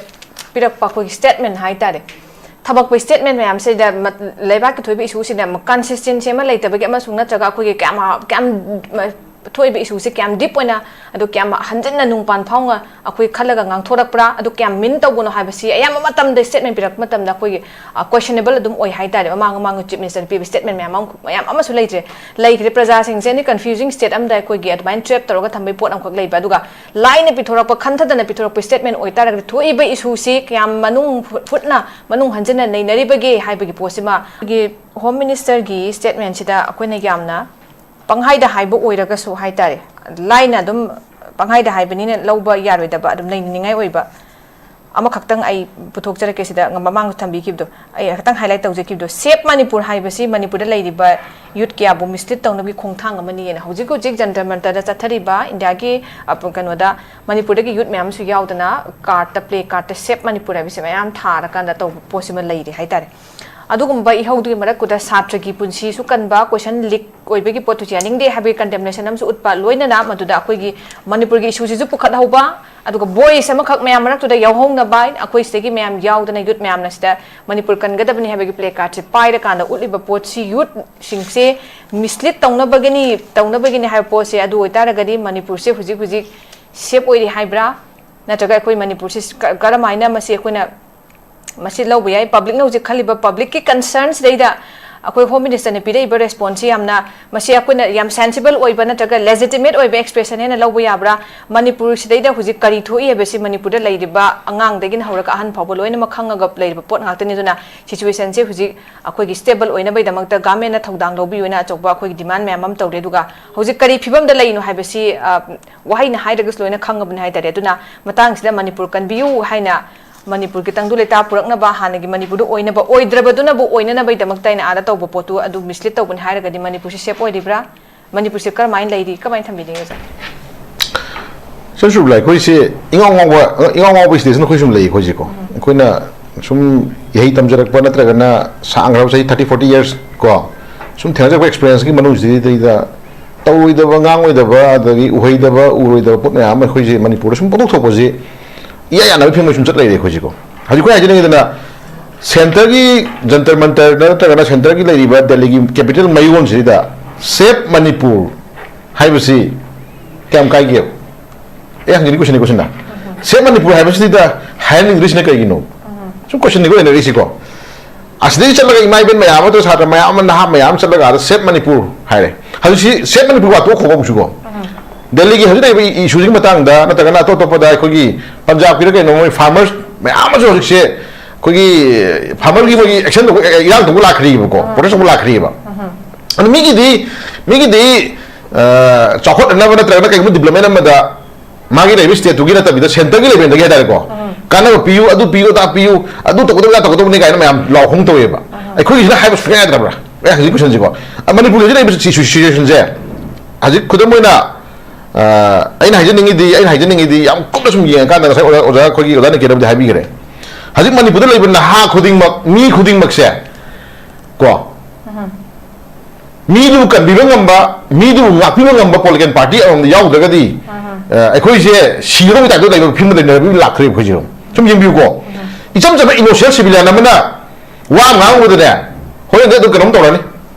ꯄꯤꯔꯛꯄ ꯑꯩꯈꯣꯏꯒꯤ statement ꯍꯥꯏꯇꯥꯔꯦ꯫ ꯊꯕꯛꯄ statement ꯃꯌꯥꯝꯁꯤꯗ ꯃ-, ꯂꯩꯕꯥꯛꯀꯤ ꯊꯣꯛꯏꯕ issue ꯁꯤꯗ consistency ꯑꯃ ꯂꯩꯇꯕꯒꯤ ꯑꯃꯁꯨꯡ ꯅꯠꯇ꯭ꯔꯒ ꯑꯩꯈꯣꯏꯒꯤ ꯀꯌꯥꯝ, ꯀꯌꯥꯝ, ꯃ-, ꯊꯣꯛꯏꯕ issue ꯁꯤ ꯀꯌꯥꯝ deep ꯑꯣꯏꯅ, ꯑꯗꯨ ꯀꯌꯥꯝ ꯍꯟꯖꯤꯟꯅ ꯅꯨꯡꯄꯥꯟ ꯐꯥꯎꯅ ꯑꯩꯈꯣꯏ ꯈꯜꯂꯒ ꯉꯥꯡꯊꯣꯔꯛꯄ꯭ꯔꯥ, ꯑꯗꯨ ꯀꯌꯥꯝ mean ꯇꯧꯕꯅꯣ ꯍꯥꯏꯕꯁꯤ ꯑꯌꯥꯝꯕ ꯃꯇꯝꯗ statement ꯄꯤꯔꯛꯄ ꯃꯇꯝꯗ ꯑꯩꯈꯣꯏꯒꯤ, ꯑ, questionable ꯑꯗꯨꯝ ꯑꯣꯏ ꯍꯥꯏꯇꯥꯔꯦ꯫ ꯃꯃꯥꯡ ꯃꯃꯥꯡꯒꯤ Chief Minister ꯄꯤꯕ statement ꯃꯌꯥꯝ ꯑꯃ, ꯃꯌꯥꯝ ꯑꯃꯁꯨ ꯂꯩꯇ꯭ꯔꯦ꯫ ꯂꯩꯈ꯭ꯔꯦ, ꯄ꯭ꯔꯖꯥꯁꯤꯡꯁꯦ any confusing state ꯑꯃꯗ ꯑꯩꯈꯣꯏꯒꯤ ꯑꯗꯨꯃꯥꯏꯅ trap ꯇꯧꯔꯒ ꯊꯝꯕꯒꯤ ꯄꯣꯠ ꯑꯃꯈꯛ ꯂꯩꯕ꯫ ꯑꯗꯨꯒ ꯂꯥꯏꯅ ꯄꯤꯊꯣꯔꯛꯄ, ꯈꯟꯊꯗꯅ ꯄꯤꯊꯣꯔꯛꯄ statement ꯑꯣꯏꯇꯥꯔꯒꯗꯤ ꯊꯣꯛꯏꯕ issue ꯁꯤ ꯀꯌꯥꯝ ꯃꯅꯨꯡ ꯍꯨꯠꯅ, ꯃꯅꯨꯡ ꯍꯟꯖꯤꯟꯅ ꯅꯩꯅꯔꯤꯕꯒꯦ ꯍꯥꯏꯕꯒꯤ ꯄꯣꯠꯁꯤꯃ ꯑꯩꯈꯣꯏꯒꯤ Home Minister ꯒꯤ statement ꯁꯤꯗ ꯑꯩꯈꯣꯏꯅ ꯌꯥꯝꯅ ꯄꯪꯍꯥꯏꯗ ꯍꯥꯏꯕ ꯑꯣꯏꯔꯒꯁꯨ ꯍꯥꯏꯇꯥꯔꯦ, ꯂꯥꯏꯅ ꯑꯗꯨꯝ ꯄꯪꯍꯥꯏꯗ ꯍꯥꯏꯕꯅꯤꯅ ꯂꯧꯕ ꯌꯥꯔꯣꯏꯗꯕ, ꯑꯗꯨꯝ ꯅꯩꯅꯅꯤꯡꯉꯥꯏ ꯑꯣꯏꯕ ꯑꯃꯈꯛꯇꯪ ꯑꯩ ꯄꯨꯊꯣꯛꯆꯔꯛꯀꯦ꯫ ꯁꯤꯗ ꯃꯃꯥꯡꯗ ꯊꯝꯕꯤꯈꯤꯕꯗꯣ ꯑꯩ ꯈꯤꯇꯪ highlight ꯇꯧꯖꯈꯤꯕꯗꯣ, Save Manipur ꯍꯥꯏꯕꯁꯤ ꯃꯅꯤꯄꯨꯔꯗ ꯂꯩꯔꯤꯕ youth ꯀꯌꯥꯕꯨ mislead ꯇꯧꯅꯕꯒꯤ ꯈꯣꯡꯊꯥꯡ ꯑꯃꯅꯤꯅ ꯍꯧꯖꯤꯛ ꯍꯧꯖꯤꯛ ꯖꯟꯇꯔ ꯃꯟꯇꯔꯗ ꯆꯠꯊꯔꯤꯕ ꯏꯟꯗꯤꯌꯥꯒꯤ, ꯑ, ꯀꯩꯅꯣꯗ ꯃꯅꯤꯄꯨꯔꯗꯒꯤ youth ꯃꯌꯥꯝ ꯑꯃꯁꯨ ꯌꯥꯎꯗꯅ card ꯇ, play card ꯇ Save Manipur ꯍꯥꯏꯕꯁꯤ ꯃꯌꯥꯝ ꯊꯥꯔꯀꯥꯟꯗ ꯇꯧꯕ ꯄꯣꯠꯁꯤꯃ ꯂꯩꯔꯤ ꯍꯥꯏꯇꯥꯔꯦ꯫ ꯑꯗꯨꯒꯨꯝꯕ ꯏꯍꯧꯗꯨꯒꯤ ꯃꯔꯛꯇꯨꯗ ꯁꯥꯇ꯭ꯔꯒꯤ ꯄꯨꯟꯁꯤꯁꯨ ꯀꯟꯕ, question leak ꯑꯣꯏꯕꯒꯤ ꯄꯣꯠꯇꯨꯁꯨ ꯌꯥꯅꯤꯡꯗꯦ ꯍꯥꯏꯕꯒꯤ condemnation ꯑꯃꯁꯨ ꯎꯠꯄ, ꯂꯣꯏꯅꯅ ꯃꯗꯨꯗ ꯑꯩꯈꯣꯏꯒꯤ ꯃꯅꯤꯄꯨꯔꯒꯤ issue ꯁꯤꯁꯨ ꯄꯨꯈꯠꯍꯧꯕ, ꯑꯗꯨꯒ voice ꯑꯃꯈꯛ ꯃꯌꯥꯝ ꯃꯔꯛꯇꯨꯗ ꯌꯥꯎꯍꯧꯅꯕ, ꯑꯩꯈꯣꯏ ꯁꯤꯗꯒꯤ ꯃꯌꯥꯝ ꯌꯥꯎꯗꯅ youth ꯃꯌꯥꯝꯅ ꯁꯤꯗ ꯃꯅꯤꯄꯨꯔ ꯀꯟꯒꯗꯕꯅꯤ ꯍꯥꯏꯕꯒꯤ play card ꯁꯦ ꯄꯥꯏꯔꯀꯥꯟꯗ ꯎꯠꯂꯤꯕ ꯄꯣꯠꯁꯤ youth ꯁꯤꯡꯁꯦ mislead ꯇꯧꯅꯕꯒꯤꯅꯤ, ꯇꯧꯅꯕꯒꯤꯅꯤ ꯍꯥꯏꯕ ꯄꯣꯠꯁꯦ꯫ ꯑꯗꯨ ꯑꯣꯏꯇꯥꯔꯒꯗꯤ ꯃꯅꯤꯄꯨꯔꯁꯦ ꯍꯧꯖꯤꯛ ꯍꯧꯖꯤꯛ safe ꯑꯣꯏꯔꯤ ꯍꯥꯏꯕ꯭ꯔꯥ? ꯅꯠꯇ꯭ꯔꯒ ꯑꯩꯈꯣꯏ ꯃꯅꯤꯄꯨꯔꯁꯤ ꯀ-, ꯀꯔꯝꯍꯥꯏꯅ ꯃꯁꯤ ꯑꯩꯈꯣꯏꯅ ꯃꯁꯤ ꯂꯧꯕ ꯌꯥꯏ? Public ꯅ ꯍꯧꯖꯤꯛ ꯈꯜꯂꯤꯕ public ꯀꯤ concern ꯁꯤꯗꯩꯗ ꯑꯩꯈꯣꯏ Home Minister ꯅ ꯄꯤꯔꯛꯏꯕ response ꯁꯤ ꯌꯥꯝꯅ, ꯃꯁꯤ ꯑꯩꯈꯣꯏꯅ ꯌꯥꯝ sensible ꯑꯣꯏꯕ ꯅꯠꯇ꯭ꯔꯒ legitimate ꯑꯣꯏꯕ expression ꯍꯥꯏꯅ ꯂꯧꯕ ꯌꯥꯕ꯭ꯔꯥ? ꯃꯅꯤꯄꯨꯔ ꯁꯤꯗꯩꯗ ꯍꯧꯖꯤꯛ ꯀꯔꯤ ꯊꯣꯛꯏ ꯍꯥꯏꯕꯁꯤ ꯃꯅꯤꯄꯨꯔꯗ ꯂꯩꯔꯤꯕ ꯑꯉꯥꯡꯗꯒꯤꯅ ꯍꯧꯔꯒ ꯑꯍꯟ ꯐꯥꯎꯕ ꯂꯣꯏꯅꯃꯛ ꯈꯪꯉꯒ ꯂꯩꯔꯤꯕ ꯄꯣꯠ ꯉꯥꯛꯇꯅꯤ꯫ ꯑꯗꯨꯅ situation ꯁꯦ ꯍꯧꯖꯤꯛ ꯑꯩꯈꯣꯏꯒꯤ stable ꯑꯣꯏꯅꯕꯒꯤꯗꯃꯛꯇ government ꯅ ꯊꯧꯗꯥꯡ ꯂꯧꯕꯤꯌꯨꯅ ꯑꯆꯧꯕ ꯑꯩꯈꯣꯏꯒꯤ demand ꯃꯌꯥꯝ ꯑꯃ ꯇꯧꯔꯦ꯫ ꯑꯗꯨꯒ ꯍꯧꯖꯤꯛ ꯀꯔꯤ ꯐꯤꯕꯝꯗ ꯂꯩꯔꯤꯅꯣ ꯍꯥꯏꯕꯁꯤ, ꯑ, ꯋꯥꯍꯩꯅ ꯍꯥꯏꯔꯒꯁꯨ ꯂꯣꯏꯅ ꯈꯪꯉꯕꯅꯤ ꯍꯥꯏꯇꯥꯔꯦ꯫ ꯑꯗꯨꯅ ꯃꯇꯥꯡꯁꯤꯗ ꯃꯅꯤꯄꯨꯔ ꯀꯟꯕꯤꯌꯨ ꯍꯥꯏꯅ ꯃꯅꯤꯄꯨꯔꯒꯤ ꯇꯪꯗꯨ ꯂꯩꯇꯥ ꯄꯨꯔꯛꯅꯕ, ꯍꯥꯟꯅꯒꯤ ꯃꯅꯤꯄꯨꯔꯗꯨ ꯑꯣꯏꯅꯕ, ꯑꯣꯏꯗ꯭ꯔꯕꯗꯨꯅꯕꯨ ꯑꯣꯏꯅꯅꯕꯒꯤꯗꯃꯛꯇ ꯑꯩꯅ ꯑꯥꯗ ꯇꯧꯕ ꯄꯣꯠꯇꯨ ꯑꯗꯨ ꯃꯤꯁꯂꯤꯠ ꯇꯧꯕꯅꯤ ꯍꯥꯏꯔꯒꯗꯤ ꯃꯅꯤꯄꯨꯔꯁꯤ ꯁꯦꯐ ꯑꯣꯏꯔꯤꯕ꯭ꯔꯥ? ꯃꯅꯤꯄꯨꯔꯁꯦ ꯀꯔꯝꯍꯥꯏꯅ ꯂꯩꯔꯤ? ꯀꯃꯥꯏꯅ ꯊꯝꯕꯤꯅꯤꯡꯉꯤ, ꯁꯥꯔ? ꯁꯥꯔ ꯁꯨꯔꯕꯤꯂꯥ, ꯑꯩꯈꯣꯏꯁꯦ ꯏꯉꯥꯎ ꯉꯥꯎꯕ, ꯏꯉꯥꯎ ꯉꯥꯎꯕ ꯁ꯭ꯇꯦꯖꯅ ꯑꯩꯈꯣꯏ ꯁꯨꯝ ꯂꯩ꯫ ꯑꯩꯈꯣꯏꯁꯦꯀꯣ, ꯑꯩꯈꯣꯏꯅ ꯁꯨꯝ ꯏꯍꯩ ꯇꯝꯖꯔꯛꯄ ꯅꯠꯇ꯭ꯔꯒꯅ ꯁꯥꯡꯈ꯭ꯔꯕ ꯆꯍꯤ ꯊꯥꯔꯇꯤ ꯐꯣꯔꯇꯤ ꯌꯔꯁ ꯀꯣ, ꯁꯨꯝ ꯊꯦꯡꯅꯖꯔꯛꯄ ꯑꯦꯛꯁꯄꯤꯔꯤꯌꯦꯟꯁꯀꯤ ꯃꯅꯨꯡꯁꯤꯗꯩꯗ ꯇꯧꯔꯣꯏꯗꯕ, ꯉꯥꯡꯉꯣꯏꯗꯕ, ꯑꯗꯒꯤ ꯎꯍꯩꯗꯕ, ꯎꯔꯣꯏꯗꯕ ꯄꯣꯠ ꯃꯌꯥꯝ ꯑꯃ ꯑꯩꯈꯣꯏꯁꯦ ꯃꯅꯤꯄꯨꯔꯗ ꯁꯨꯝ ꯄꯣꯛꯊꯣꯛ ꯊꯣꯛꯄꯁꯦ ꯏꯌꯥ ꯌꯥꯅꯕ ꯐꯤꯕꯝꯗ ꯁꯨꯝ ꯆꯠ ꯂꯩꯔꯦ ꯑꯩꯈꯣꯏꯁꯦꯀꯣ꯫ ꯍꯧꯖꯤꯛ ꯑꯩꯈꯣꯏ ꯍꯥꯏꯖꯅꯤꯡꯉꯤꯗꯅ, ꯁꯦꯟꯇꯔꯒꯤ ꯖꯟꯇꯔ ꯃꯟꯇꯔ ꯅꯠꯇ꯭ꯔꯒꯅ ꯁꯦꯟꯇꯔꯒꯤ ꯂꯩꯔꯤꯕ ꯗꯦꯜꯂꯤꯒꯤ ꯀꯦꯄꯤꯇꯦꯜ ꯃꯌꯣꯟꯁꯤꯗ ꯁꯦꯞ ꯃꯅꯤꯄꯨꯔ ꯍꯥꯏꯕꯁꯤ ꯀꯌꯥꯝ ꯀꯥꯏꯒꯦꯕ? ꯑꯩ ꯍꯪꯖꯅꯤꯡꯉꯤ ꯀꯣꯏꯁꯟꯅꯤ, ꯀꯣꯏꯁꯟꯗ ꯁꯦꯞ ꯃꯅꯤꯄꯨꯔ ꯍꯥꯏꯕꯁꯤꯗ ꯍꯥꯏꯍꯟꯅꯤꯡꯗ꯭ꯔꯤꯁꯤꯅ ꯀꯩꯒꯤꯅꯣ? ꯁꯨꯝ ꯀꯣꯏꯁꯟꯅꯤꯀꯣ ꯑꯩꯅ ꯂꯩꯔꯤꯁꯤꯀꯣ꯫ ꯑꯁꯤꯗꯒꯤ ꯆꯠꯂꯒ ꯏꯃꯥ ꯏꯕꯦꯟ ꯃꯌꯥꯝ ꯑꯃ, ꯁꯥꯇ꯭ꯔ ꯃꯌꯥꯝ ꯑꯃ, ꯅꯍꯥ ꯃꯌꯥꯝ ꯑꯃ ꯆꯠꯂꯒ ꯑꯥꯗ ꯁꯦꯞ ꯃꯅꯤꯄꯨꯔ ꯍꯥꯏꯔꯦ꯫ ꯍꯧꯖꯤꯛꯁꯤ ꯁꯦꯞ ꯃꯅꯤꯄꯨꯔ ꯋꯥ ꯇꯣꯛꯈꯣꯕ ꯑꯃꯨꯛꯁꯨꯀꯣ꯫ ꯗꯦꯜꯂꯤꯒꯤ ꯍꯧꯖꯤꯛ ꯂꯩꯔꯤꯕ ꯏꯁꯨꯁꯤꯒꯤ ꯃꯇꯥꯡꯗ ꯅꯠꯇ꯭ꯔꯒꯅ ꯑꯇꯣꯞ ꯑꯇꯣꯞꯄꯗ ꯑꯩꯈꯣꯏꯒꯤ ꯄꯟꯖꯥꯕꯀꯤꯔ ꯀꯩꯅꯣ, ꯃꯣꯏ ꯐꯥꯔꯃꯔꯁ ꯃꯌꯥꯝ ꯑꯃꯁꯨ ꯍꯧꯖꯤꯛꯁꯦ ꯑꯩꯈꯣꯏꯒꯤ ꯐꯥꯔꯃꯔꯒꯤ ꯃꯣꯏꯒꯤ ꯑꯦꯛꯁꯟ ꯇꯧꯕ, ꯏꯔꯥꯡ ꯇꯧꯕ ꯂꯥꯛꯈ꯭ꯔꯤꯕꯀꯣ, ꯄ꯭ꯔꯣꯇꯦꯁ ꯇꯧꯕ ꯂꯥꯛꯈ꯭ꯔꯤꯕ꯫ ꯑꯗꯨ ꯃꯤꯒꯤꯗꯤ, ꯃꯤꯒꯤꯗꯤ ꯑ, ꯆꯥꯎꯈꯠꯅꯅꯕ ꯅꯠꯇ꯭ꯔꯒꯅ ꯀꯩꯒꯨꯝꯕ ꯗꯤꯕ꯭ꯂꯞꯃꯦꯟ ꯑꯃꯗ ꯃꯥꯒꯤ ꯂꯩꯔꯤꯕ ꯁ꯭ꯇꯦꯠꯇꯨꯒꯤ ꯅꯠꯇꯕꯤꯗ ꯁꯦꯟꯇꯔꯒꯤ ꯂꯦꯚꯦꯜꯗꯒꯤ ꯍꯥꯏꯇꯥꯔꯦꯀꯣ, ꯀꯥꯟꯅꯕ ꯄꯤꯌꯨ, ꯑꯗꯨ ꯄꯤꯌꯨ, ꯑꯗꯥ ꯄꯤꯌꯨ, ꯑꯗꯨ ꯇꯧꯒꯗꯕꯅꯤ, ꯑꯗꯥ ꯇꯧꯒꯗꯕꯅꯤ ꯀꯥꯏꯅ ꯃꯌꯥꯝ ꯂꯥꯎ ꯈꯣꯡ ꯇꯧꯋꯦꯕ꯫ ꯑꯩꯈꯣꯏꯒꯤꯁꯤꯅ ꯍꯥꯏꯕ ꯁꯨꯡꯌꯥ ꯌꯥꯗ꯭ꯔꯕ꯭ꯔꯥ? ꯑꯩ ꯍꯧꯖꯤꯛ ꯀꯣꯏꯁꯟꯁꯤꯀꯣ, ꯑ, ꯃꯅꯤꯄꯨꯔꯒꯤ ꯍꯧꯖꯤꯛ ꯂꯩꯔꯤꯕ ꯁꯤ-, ꯁꯤ-, ꯁꯤꯆꯨꯋꯦꯁꯟꯁꯦ ꯍꯧꯖꯤꯛ ꯈꯨꯗꯝ ꯑꯣꯏꯅ, ꯑ, ꯑꯩꯅ ꯍꯥꯏꯖꯅꯤꯡꯉꯤꯗꯤ, ꯑꯩꯅ ꯍꯥꯏꯖꯅꯤꯡꯉꯤꯗꯤ ꯌꯥꯝ ꯀꯨꯞꯅ ꯁꯨꯝ ꯌꯦꯡꯉꯀꯥꯟꯗ ꯉꯁꯥꯏ ꯑꯣꯖꯥ, ꯑꯣꯖꯥ ꯑꯩꯈꯣꯏꯒꯤ ꯑꯣꯖꯥ ꯅꯤꯀꯦꯠꯅꯕꯨꯗꯤ ꯍꯥꯏꯕꯤꯈ꯭ꯔꯦ꯫ ꯍꯧꯖꯤꯛ ꯃꯅꯤꯄꯨꯔꯗ ꯂꯩꯕ ꯅꯍꯥ ꯈꯨꯗꯤꯡꯃꯛ, ꯃꯤ ꯈꯨꯗꯤꯡꯃꯛꯁꯦ ꯀꯣ, ꯃꯤꯗꯨꯕꯨ ꯀꯟꯕꯤꯕ ꯉꯝꯕ, ꯃꯤꯗꯨꯕꯨ ꯉꯥꯛꯄꯤꯕ ꯉꯝꯕ ꯄꯣꯂꯤꯇꯤꯀꯦꯜ ꯄꯥꯔꯇꯤ ꯑꯃꯃꯝꯗ ꯌꯥꯎꯗ꯭ꯔꯒꯗꯤ, ꯑ, ꯑꯩꯈꯣꯏꯁꯦ ꯁꯤꯒꯗꯕꯒꯤ ꯇꯥꯏꯞꯇ ꯂꯩꯕ ꯐꯤꯕꯝꯗ ꯂꯩꯅꯔꯕꯤ ꯂꯥꯛꯈ꯭ꯔꯦꯕ ꯑꯩꯈꯣꯏꯁꯦ꯫ ꯁꯨꯝ ꯌꯦꯡꯕꯤꯌꯨꯀꯣ, ꯏꯆꯝ ꯆꯝꯕ ꯏꯅꯣꯁꯦꯟ ꯁꯤꯚꯤꯂꯤꯌꯟ ꯑꯃꯅ ꯋꯥ ꯑꯃ ꯉꯥꯡꯉꯨꯕꯗꯅꯦ, ꯍꯣꯔꯦꯟꯗꯤ ꯑꯗꯨꯝ ꯀꯩꯅꯣꯝ ꯇꯧꯔꯅꯤ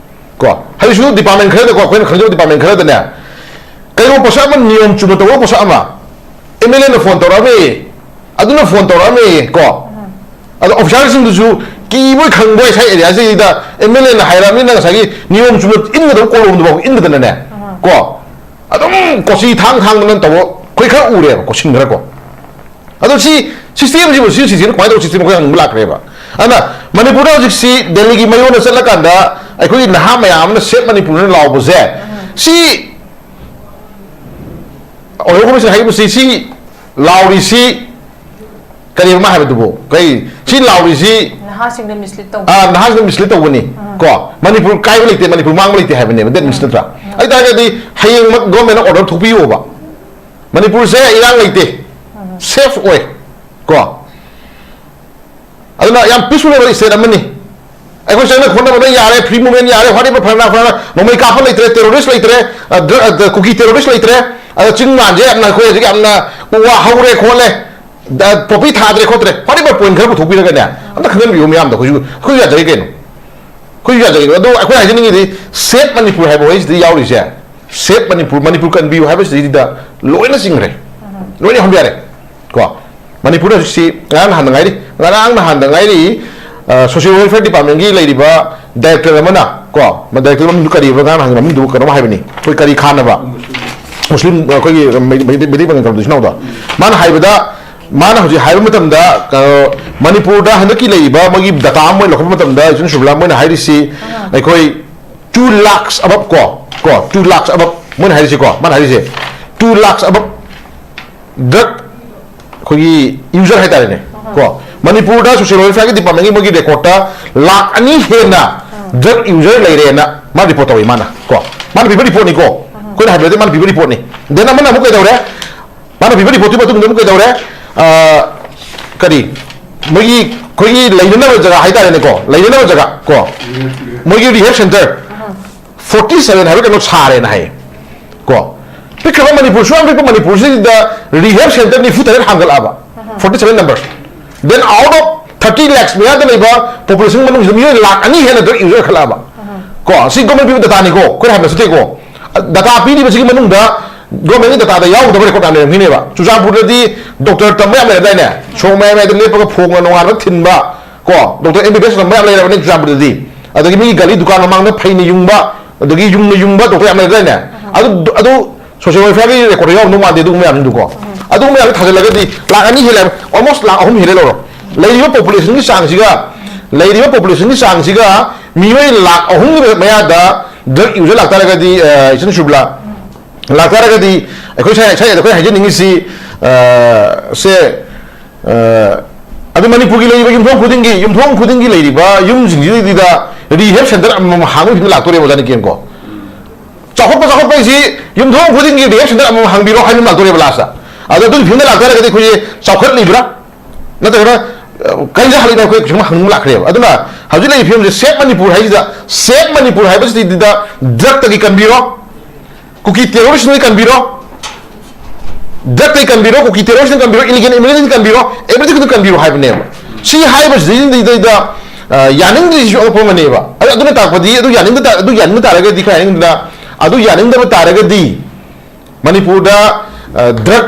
ꯀꯣ꯫ ꯍꯧꯖꯤꯛꯁꯨ ꯗꯤꯄꯥꯔꯠꯃꯦꯟ ꯈꯔꯗꯀꯣ, ꯑꯩꯈꯣꯏꯅ ꯈꯪꯖꯕ ꯗꯤꯄꯥꯔꯠꯃꯦꯟ ꯈꯔꯗꯅꯦ, ꯀꯩꯒꯨꯝꯕ ꯄꯣꯠꯁꯛ ꯑꯃ ꯅꯤꯌꯣꯝ ꯆꯨꯝꯅ ꯇꯧꯕ ꯄꯣꯠꯁꯛ ꯑꯃ, ꯑꯦꯝ ꯑꯦꯜ ꯑꯦꯅ ꯐꯣꯟ ꯇꯧꯔꯛꯑꯝꯃꯤ, ꯑꯗꯨꯅ ꯐꯣꯟ ꯇꯧꯔꯛꯑꯝꯃꯤ ꯀꯣ, ꯑꯗꯣ ꯑꯣꯐꯤꯁꯥꯔꯁꯤꯡꯗꯨꯁꯨ ꯀꯤꯕꯣꯏ ꯈꯪꯕꯣꯏ ꯉꯁꯥꯏ ꯑꯦꯔꯤꯌꯥꯁꯤꯗ ꯑꯦꯝ ꯑꯦꯜ ꯑꯦꯅ ꯍꯥꯏꯔꯛꯑꯕꯅꯤꯅ ꯉꯁꯥꯏꯒꯤ ꯅꯤꯌꯣꯝ ꯆꯨꯝꯅ ꯏꯟꯒꯗꯕ ꯀꯣꯂꯣꯝꯗꯨꯐꯥꯎ ꯏꯟꯗꯗꯅꯅꯦ ꯀꯣ, ꯑꯗꯨꯝ ꯀꯣꯆꯤ ꯊꯥꯡ ꯊꯥꯡꯗꯅ ꯇꯧꯕ ꯑꯩꯈꯣꯏ ꯈꯔ ꯎꯔꯦꯕ, ꯀꯣ, ꯁꯤꯟ ꯈꯔ ꯀꯣ꯫ ꯑꯗꯣ ꯁꯤ ꯁꯤꯁꯇꯦꯝꯁꯤꯕꯨ, ꯁꯤ ꯁꯤꯁꯇꯦꯝ ꯀꯃꯥꯏꯅ ꯇꯧꯕ ꯁꯤꯁꯇꯦꯝ ꯑꯩꯈꯣꯏ ꯍꯪꯕ ꯂꯥꯛꯈ꯭ꯔꯦꯕ꯫ ꯑꯗꯨꯅ ꯃꯅꯤꯄꯨꯔꯗ ꯍꯧꯖꯤꯛꯁꯤ ꯗꯦꯜꯂꯤꯒꯤ ꯃꯌꯣꯟꯗ ꯆꯠꯂꯀꯥꯟꯗ ꯑꯩꯈꯣꯏꯒꯤ ꯅꯍꯥ ꯃꯌꯥꯝ ꯑꯃꯅ ꯁꯦꯞ ꯃꯅꯤꯄꯨꯔꯅ ꯂꯥꯎꯕꯁꯦ, ꯁꯤ ꯑꯣꯏꯔꯣ ꯀꯃꯤꯁꯟ ꯍꯥꯏꯔꯤꯕꯁꯤ, ꯁꯤ ꯂꯥꯎꯔꯤꯁꯤ ꯀꯔꯤꯕ ꯃꯥ ꯍꯥꯏꯕꯗꯨꯕꯨ? ꯀꯩ ꯁꯤ ꯂꯥꯎꯔꯤꯁꯤ? ꯅꯍꯥꯁꯤꯡꯗ ꯃꯤꯁꯂꯤꯠ ꯇꯧꯕ꯫ ꯑꯥ, ꯅꯍꯥꯁꯤꯡꯗ ꯃꯤꯁꯂꯤꯠ ꯇꯧꯕꯅꯤ꯫ ꯀꯣ, ꯃꯅꯤꯄꯨꯔ ꯀꯥꯏꯕ ꯂꯩꯇꯦ, ꯃꯅꯤꯄꯨꯔ ꯃꯥꯡꯕ ꯂꯩꯇꯦ ꯍꯥꯏꯕꯅꯦꯕ, ꯗꯦꯠ ꯃꯤꯟꯁ ꯅꯠꯇ꯭ꯔꯥ? ꯑꯗꯨ ꯇꯥꯔꯒꯗꯤ ꯍꯌꯦꯡꯃꯛ ꯒꯣꯔꯃꯦꯟꯅ ꯑꯣꯔꯗꯔ ꯊꯣꯛꯄꯤꯌꯣꯕ, ꯃꯅꯤꯄꯨꯔꯁꯦ ꯏꯔꯥꯡ ꯂꯩꯇꯦ, ꯁꯦꯐ ꯑꯣꯏ꯫ ꯀꯣ, ꯑꯗꯨꯅ ꯌꯥꯝ ꯄꯤꯁꯐꯨꯜ ꯑꯣꯏꯕ ꯁ꯭ꯇꯦꯠ ꯑꯃꯅꯤ꯫ ꯑꯩꯈꯣꯏ ꯆꯪꯅ ꯈꯣꯠꯅꯕ ꯂꯣꯏ ꯌꯥꯔꯦ, ꯐ꯭ꯔꯤ ꯃꯨꯚꯃꯦꯟ ꯌꯥꯔꯦ, ꯋꯥꯠ ꯑꯦꯕꯔ, ꯐꯔꯅ ꯐꯔꯅ ꯅꯣꯡꯃꯩ ꯀꯥꯞꯄ ꯂꯩꯇ꯭ꯔꯦ, ꯇꯦꯔꯣꯔꯤꯁ ꯂꯩꯇ꯭ꯔꯦ, ꯑ, ꯗ꯭ꯔ-, ꯑ, ꯀꯨꯀꯤ ꯇꯦꯔꯣꯔꯤꯁ ꯂꯩꯇ꯭ꯔꯦ꯫ ꯑꯗ ꯆꯤꯡ ꯃꯥꯟꯁꯦ ꯌꯥꯝꯅ, ꯑꯩꯈꯣꯏ ꯍꯧꯖꯤꯛ ꯌꯥꯝꯅ ꯎ ꯋꯥ ꯍꯧꯔꯦ ꯈꯣꯠꯂꯦ, ꯄꯣꯄꯤ ꯊꯥꯗ꯭ꯔꯦ ꯈꯣꯠꯇ꯭ꯔꯦ, ꯋꯥꯠ ꯑꯦꯕꯔ ꯄꯣꯏꯟ ꯈꯔ ꯄꯨꯊꯣꯛꯄꯤꯔꯒꯅꯦ, ꯑꯝꯇ ꯈꯪꯍꯟꯕꯤꯌꯨ ꯃꯌꯥꯝꯗ꯫ ꯑꯩꯈꯣꯏꯁꯨ, ꯑꯩꯈꯣꯏꯁꯨ ꯌꯥꯖꯔꯤ ꯀꯩꯅꯣ, ꯑꯩꯈꯣꯏꯁꯨ ꯌꯥꯖꯔꯤ ꯀꯩꯅꯣ꯫ ꯑꯗꯣ ꯑꯩꯈꯣꯏ ꯍꯥꯏꯖꯅꯤꯡꯉꯤꯗꯤ, ꯁꯦꯐ ꯃꯅꯤꯄꯨꯔ ꯍꯥꯏꯕ ꯋꯥꯍꯩꯁꯤꯗ ꯌꯥꯎꯔꯤꯁꯦ, ꯁꯦꯐ ꯃꯅꯤꯄꯨꯔ, ꯃꯅꯤꯄꯨꯔ ꯀꯟꯕꯤꯌꯨ ꯍꯥꯏꯕꯁꯤꯗꯩꯗ ꯂꯣꯏꯅ ꯆꯤꯡꯈ꯭ꯔꯦ, ꯂꯣꯏꯅ ꯌꯥꯎꯍꯟꯕ ꯌꯥꯔꯦ꯫ ꯀꯣ, ꯃꯅꯤꯄꯨꯔꯗ ꯍꯧꯖꯤꯛꯁꯤ ꯉꯔꯥꯡ ꯅꯍꯥꯟꯗ ꯉꯥꯏꯔꯤ, ꯉꯔꯥꯡ ꯅꯍꯥꯟꯗ ꯉꯥꯏꯔꯤ, ꯑ, ꯁꯣꯁꯤꯌꯦꯜ ꯋꯦꯜꯐꯤꯌꯔ ꯗꯤꯄꯥꯔꯠꯃꯦꯟꯒꯤ ꯂꯩꯔꯤꯕ ꯗꯥꯏꯔꯦꯛꯇꯔ ꯑꯃꯅ, ꯀꯣ, ꯃ-, ꯗꯥꯏꯔꯦꯛꯇꯔ ꯃꯃꯤꯡꯗꯨ ꯀꯔꯤꯕ, ꯉꯔꯥꯡ ꯅꯍꯥꯟꯒꯤ ꯃꯃꯤꯡꯗꯨ ꯀꯩꯅꯣꯝ ꯍꯥꯏꯕꯅꯤ, ꯑꯩꯈꯣꯏ ꯀꯔꯤ ꯈꯥꯟꯅꯕ, ꯃꯨꯁꯂꯤꯝ, ꯑꯩꯈꯣꯏꯒꯤ ꯃꯩ-, ꯃꯩꯇꯩ, ꯃꯩꯇꯩ ꯄꯥꯉꯜ ꯀꯝꯄꯣꯖꯤꯁꯟ ꯍꯧꯗ, ꯃꯥꯅ ꯍꯥꯏꯕꯗ, ꯃꯥꯅ ꯍꯧꯖꯤꯛ ꯍꯥꯏꯕ ꯃꯇꯝꯗ, ꯀ-, ꯃꯅꯤꯄꯨꯔꯗ ꯍꯟꯗꯛꯀꯤ ꯂꯩꯔꯤꯕ ꯃꯣꯏꯒꯤ ꯗꯇꯥ ꯑꯃ ꯃꯣꯏ ꯂꯧꯈꯠꯄ ꯃꯇꯝꯗ, ꯏꯆꯟ ꯁꯨꯕꯂꯥ, ꯃꯣꯏꯅ ꯍꯥꯏꯔꯤꯁꯤ ꯑꯩꯈꯣꯏ two lakhs above ꯀꯣ, ꯀꯣ, two lakhs above ꯃꯣꯏꯅ ꯍꯥꯏꯔꯤꯁꯤꯀꯣ, ꯃꯥꯅ ꯍꯥꯏꯔꯤꯁꯦ two lakhs above drug ꯑꯩꯈꯣꯏꯒꯤ ꯌꯨꯖꯔ ꯍꯥꯏꯇꯥꯔꯦꯅꯦ꯫ ꯀꯣ, ꯃꯅꯤꯄꯨꯔꯗ ꯁꯣꯁꯤꯌꯦꯜ ꯋꯦꯜꯐꯤꯌꯔꯒꯤ ꯗꯤꯄꯥꯔꯠꯃꯦꯟꯒꯤ ꯃꯣꯏꯒꯤ ꯔꯦꯀꯣꯔꯠꯇ ꯂꯥꯛ ꯑꯅꯤ ꯍꯦꯟꯅ ꯗ꯭ꯔꯒ ꯌꯨꯖꯔ ꯂꯩꯔꯦꯅ ꯃꯥ ꯔꯤꯄꯣꯔꯠ ꯇꯧꯏ꯫ ꯃꯥꯅ, ꯀꯣ, ꯃꯥꯅ ꯄꯤꯕ ꯔꯤꯄꯣꯔꯠꯅꯤꯀꯣ, ꯑꯩꯈꯣꯏꯅ ꯍꯥꯏꯕꯗꯤ ꯃꯥꯅ ꯄꯤꯕ ꯔꯤꯄꯣꯔꯠꯅꯤ꯫ ꯗꯦꯟ ꯑꯃꯅ ꯑꯃꯨꯛ ꯀꯩꯗꯧꯔꯦ? ꯃꯥꯅ ꯄꯤꯕ ꯔꯤꯄꯣꯔꯠꯇꯨꯒꯤ ꯃꯇꯨꯡꯗ ꯑꯃꯨꯛ ꯀꯩꯗꯧꯔꯦ? ꯑ, ꯀꯔꯤ, ꯃꯣꯏꯒꯤ, ꯑꯩꯈꯣꯏꯒꯤ ꯂꯩꯅꯅꯕ ꯖꯒꯥ ꯍꯥꯏꯇꯥꯔꯦꯅꯦꯀꯣ, ꯂꯩꯅꯅꯕ ꯖꯒꯥ ꯀꯣ, ꯃꯣꯏꯒꯤ ꯔꯤꯍꯦꯕ ꯁꯦꯟꯇꯔ ꯐꯣꯔꯇꯤ ꯁꯚꯦꯟ ꯍꯥꯏꯕ ꯀꯩꯅꯣ ꯁꯥꯔꯦꯅ ꯍꯥꯏꯌꯦ꯫ ꯀꯣ, ꯄꯤꯛꯈ꯭ꯔꯕ ꯃꯅꯤꯄꯨꯔ, ꯁꯨꯛ ꯌꯥꯝ ꯄꯤꯛꯄ ꯃꯅꯤꯄꯨꯔꯁꯤꯗ ꯔꯤꯍꯦꯕ ꯁꯦꯟꯇꯔ ꯅꯤꯐꯨ ꯇꯔꯦꯠ ꯍꯥꯡꯒꯠꯂꯛꯑꯕ, forty seven number. Then out of thirty lakhs ꯃꯌꯥꯗ ꯂꯩꯕ ꯄꯣꯄꯨꯂꯦꯁꯟ ꯃꯅꯨꯡꯁꯤꯗ ꯃꯤꯑꯣꯏ ꯂꯥꯛ ꯑꯅꯤ ꯍꯦꯟꯅ ꯗ꯭ꯔꯒ ꯌꯨꯖꯔ ꯑꯣꯏꯈꯠꯂꯛꯑꯕ꯫ ꯀꯣ, ꯁꯤ ꯒꯣꯔꯃꯦꯟ ꯄꯤꯕ ꯗꯇꯥꯅꯤꯀꯣ, ꯑꯩꯈꯣꯏꯅ ꯍꯥꯏꯕ ꯅꯠꯇꯦꯀꯣ꯫ ꯗꯇꯥ ꯄꯤꯔꯤꯕꯁꯤꯒꯤ ꯃꯅꯨꯡꯗ ꯒꯣꯔꯃꯦꯟꯒꯤ ꯗꯇꯥꯗ ꯌꯥꯎꯗꯕ ꯔꯦꯀꯣꯔꯠ ꯌꯥꯝ ꯂꯩꯔꯝꯈꯤꯅꯦꯕ꯫ ꯆꯨꯔꯆꯥꯟꯄꯨꯔꯗꯗꯤ ꯗꯣꯛꯇꯔ ꯇꯝꯕ ꯌꯥꯝ ꯂꯩꯔꯝꯗꯥꯏꯅꯦ? ꯁꯣꯔꯣꯛ ꯃꯌꯥꯏ ꯃꯌꯥꯏꯗ ꯂꯦꯞꯄꯒ ꯐꯣꯡꯅ ꯅꯣꯡꯉꯥꯟꯕ ꯊꯤꯟꯕ, ꯀꯣ, ꯗꯣꯛꯇꯔ ꯑꯦꯝ ꯕꯤ ꯕꯤ ꯑꯦꯁ ꯇꯝꯕ ꯌꯥꯝ ꯂꯩꯔꯕꯅꯦ ꯆꯨꯔꯆꯥꯟꯄꯨꯔꯗꯗꯤ꯫ ꯑꯗꯒꯤ ꯃꯤꯒꯤ ꯒꯥꯔꯤ ꯗꯨꯀꯥꯟ ꯃꯃꯥꯡꯗ ꯐꯩꯅ ꯌꯨꯡꯕ, ꯑꯗꯒꯤ ꯌꯨꯡꯅ ꯌꯨꯡꯕ ꯗꯣꯛꯇꯔ ꯌꯥꯝ ꯂꯩꯔꯝꯗꯥꯏꯅꯦ? ꯑꯗꯨ, ꯑꯗꯨ ꯁꯣꯁꯤꯌꯦꯜ ꯋꯦꯜꯐꯤꯌꯥꯔꯒꯤ ꯔꯦꯀꯣꯔꯠꯇ ꯌꯥꯎꯔꯝꯗꯧ ꯃꯥꯟꯗꯦ ꯑꯗꯨꯒꯨꯝꯕ ꯃꯌꯥꯝꯁꯤꯡꯗꯨꯀꯣ꯫ ꯑꯗꯨꯒꯨꯝꯕ ꯃꯌꯥꯝꯗꯣ ꯊꯥꯖꯤꯜꯂꯒꯗꯤ ꯂꯥꯛ ꯑꯅꯤ ꯍꯦꯜꯂꯦ, ꯑꯣꯜꯃꯣꯁ ꯂꯥꯛ ꯑꯍꯨꯝ ꯍꯦꯜꯂꯦ ꯂꯧꯔꯣ꯫ ꯂꯩꯔꯤꯕ ꯄꯣꯄꯨꯂꯦꯁꯟꯒꯤ ꯆꯥꯡꯁꯤꯒ, ꯂꯩꯔꯤꯕ ꯄꯣꯄꯨꯂꯦꯁꯟꯒꯤ ꯆꯥꯡꯁꯤꯒ ꯃꯤꯑꯣꯏ ꯂꯥꯛ ꯑꯍꯨꯝꯒꯤ ꯃꯌꯥꯗ ꯗ꯭ꯔꯒ ꯌꯨꯖꯔ ꯂꯥꯛꯇꯥꯔꯒꯗꯤ, ꯑ, ꯏꯆꯟ ꯁꯨꯕꯂꯥ, ꯂꯥꯛꯇꯥꯔꯒꯗꯤ ꯑꯩꯈꯣꯏ ꯁ꯭ꯋꯥꯏ, ꯁ꯭ꯋꯥꯏꯗ ꯑꯩꯈꯣꯏ ꯍꯥꯏꯖꯅꯤꯡꯉꯤꯁꯤ, ꯑ, ꯁꯦ, ꯑ, ꯑꯗꯨ ꯃꯅꯤꯄꯨꯔꯒꯤ ꯂꯩꯔꯤꯕ ꯌꯨꯝꯊꯣꯡ ꯈꯨꯗꯤꯡꯒꯤ, ꯌꯨꯝꯊꯣꯡ ꯈꯨꯗꯤꯡꯒꯤ ꯂꯩꯔꯤꯕ ꯌꯨꯝꯁꯤꯡꯁꯤꯗꯩꯗ rehab centre ꯑꯃꯃꯝ ꯍꯥꯡꯕꯒꯤ ꯐꯤꯕꯝ ꯂꯥꯛꯇꯣꯔꯦꯕ, ꯑꯣꯖꯥ ꯅꯤꯀꯦꯟ, ꯀꯣ꯫ ꯆꯥꯎꯈꯠꯄ, ꯆꯥꯎꯈꯠꯄ ꯍꯥꯏꯁꯤ ꯌꯨꯝꯊꯣꯡ ꯈꯨꯗꯤꯡꯒꯤ rehab centre ꯑꯃꯃꯝ ꯍꯥꯡꯕꯤꯔꯣ ꯍꯥꯏꯕ ꯑꯃ ꯂꯥꯛꯇꯣꯔꯦꯕ ꯂꯥꯁꯇ꯫ ꯑꯗꯣ ꯑꯗꯨꯒꯤ ꯐꯤꯕꯝꯗ ꯂꯥꯛꯇꯥꯔꯒꯗꯤ ꯑꯩꯈꯣꯏꯁꯦ ꯆꯥꯎꯈꯠꯂꯤꯕ꯭ꯔꯥ? ꯅꯠꯇ꯭ꯔꯒꯅ, ꯑ, ꯀꯔꯤꯗ ꯍꯜꯂꯤꯅꯣ ꯑꯩꯈꯣꯏ ꯁꯨꯝ ꯍꯪꯅꯤꯡꯕ ꯂꯥꯛꯈ꯭ꯔꯦꯕ꯫ ꯑꯗꯨꯅ ꯍꯧꯖꯤꯛ ꯂꯩꯔꯤꯕ ꯐꯤꯕꯝꯁꯦ Save Manipur ꯍꯥꯏꯁꯤꯗ, Save Manipur ꯍꯥꯏꯕꯁꯤꯗ drugꯇꯒꯤ ꯀꯟꯕꯤꯔꯣ, ꯀꯨꯀꯤ terroristꯅ ꯀꯟꯕꯤꯔꯣ, drugꯇꯩ ꯀꯟꯕꯤꯔꯣ, ꯀꯨꯀꯤ terroristꯅ ꯀꯟꯕꯤꯔꯣ, illegal immigrantꯅ ꯀꯟꯕꯤꯔꯣ, everything ꯀꯟꯕꯤꯔꯣ ꯍꯥꯏꯕꯅꯦꯕ꯫ ꯁꯤ ꯍꯥꯏꯕꯁꯤꯗꯩꯗ, ꯑ, ꯌꯥꯅꯤꯡꯗ꯭ꯔꯤꯁꯤꯁꯨ ꯑꯉꯛꯄ ꯑꯃꯅꯦꯕ꯫ ꯑꯗꯨ, ꯑꯗꯨꯅ ꯇꯥꯛꯄꯗꯤ ꯑꯗꯨ ꯌꯥꯅꯤꯡꯗ ꯇꯥ-, ꯑꯗꯨ ꯌꯥꯅꯤꯡꯕ ꯇꯥꯔꯒꯗꯤ, ꯈꯔ ꯌꯥꯅꯤꯡꯗꯅ, ꯑꯗꯨ ꯌꯥꯅꯤꯡꯗꯕ ꯇꯥꯔꯒꯗꯤ ꯃꯅꯤꯄꯨꯔꯗ, ꯑ, drug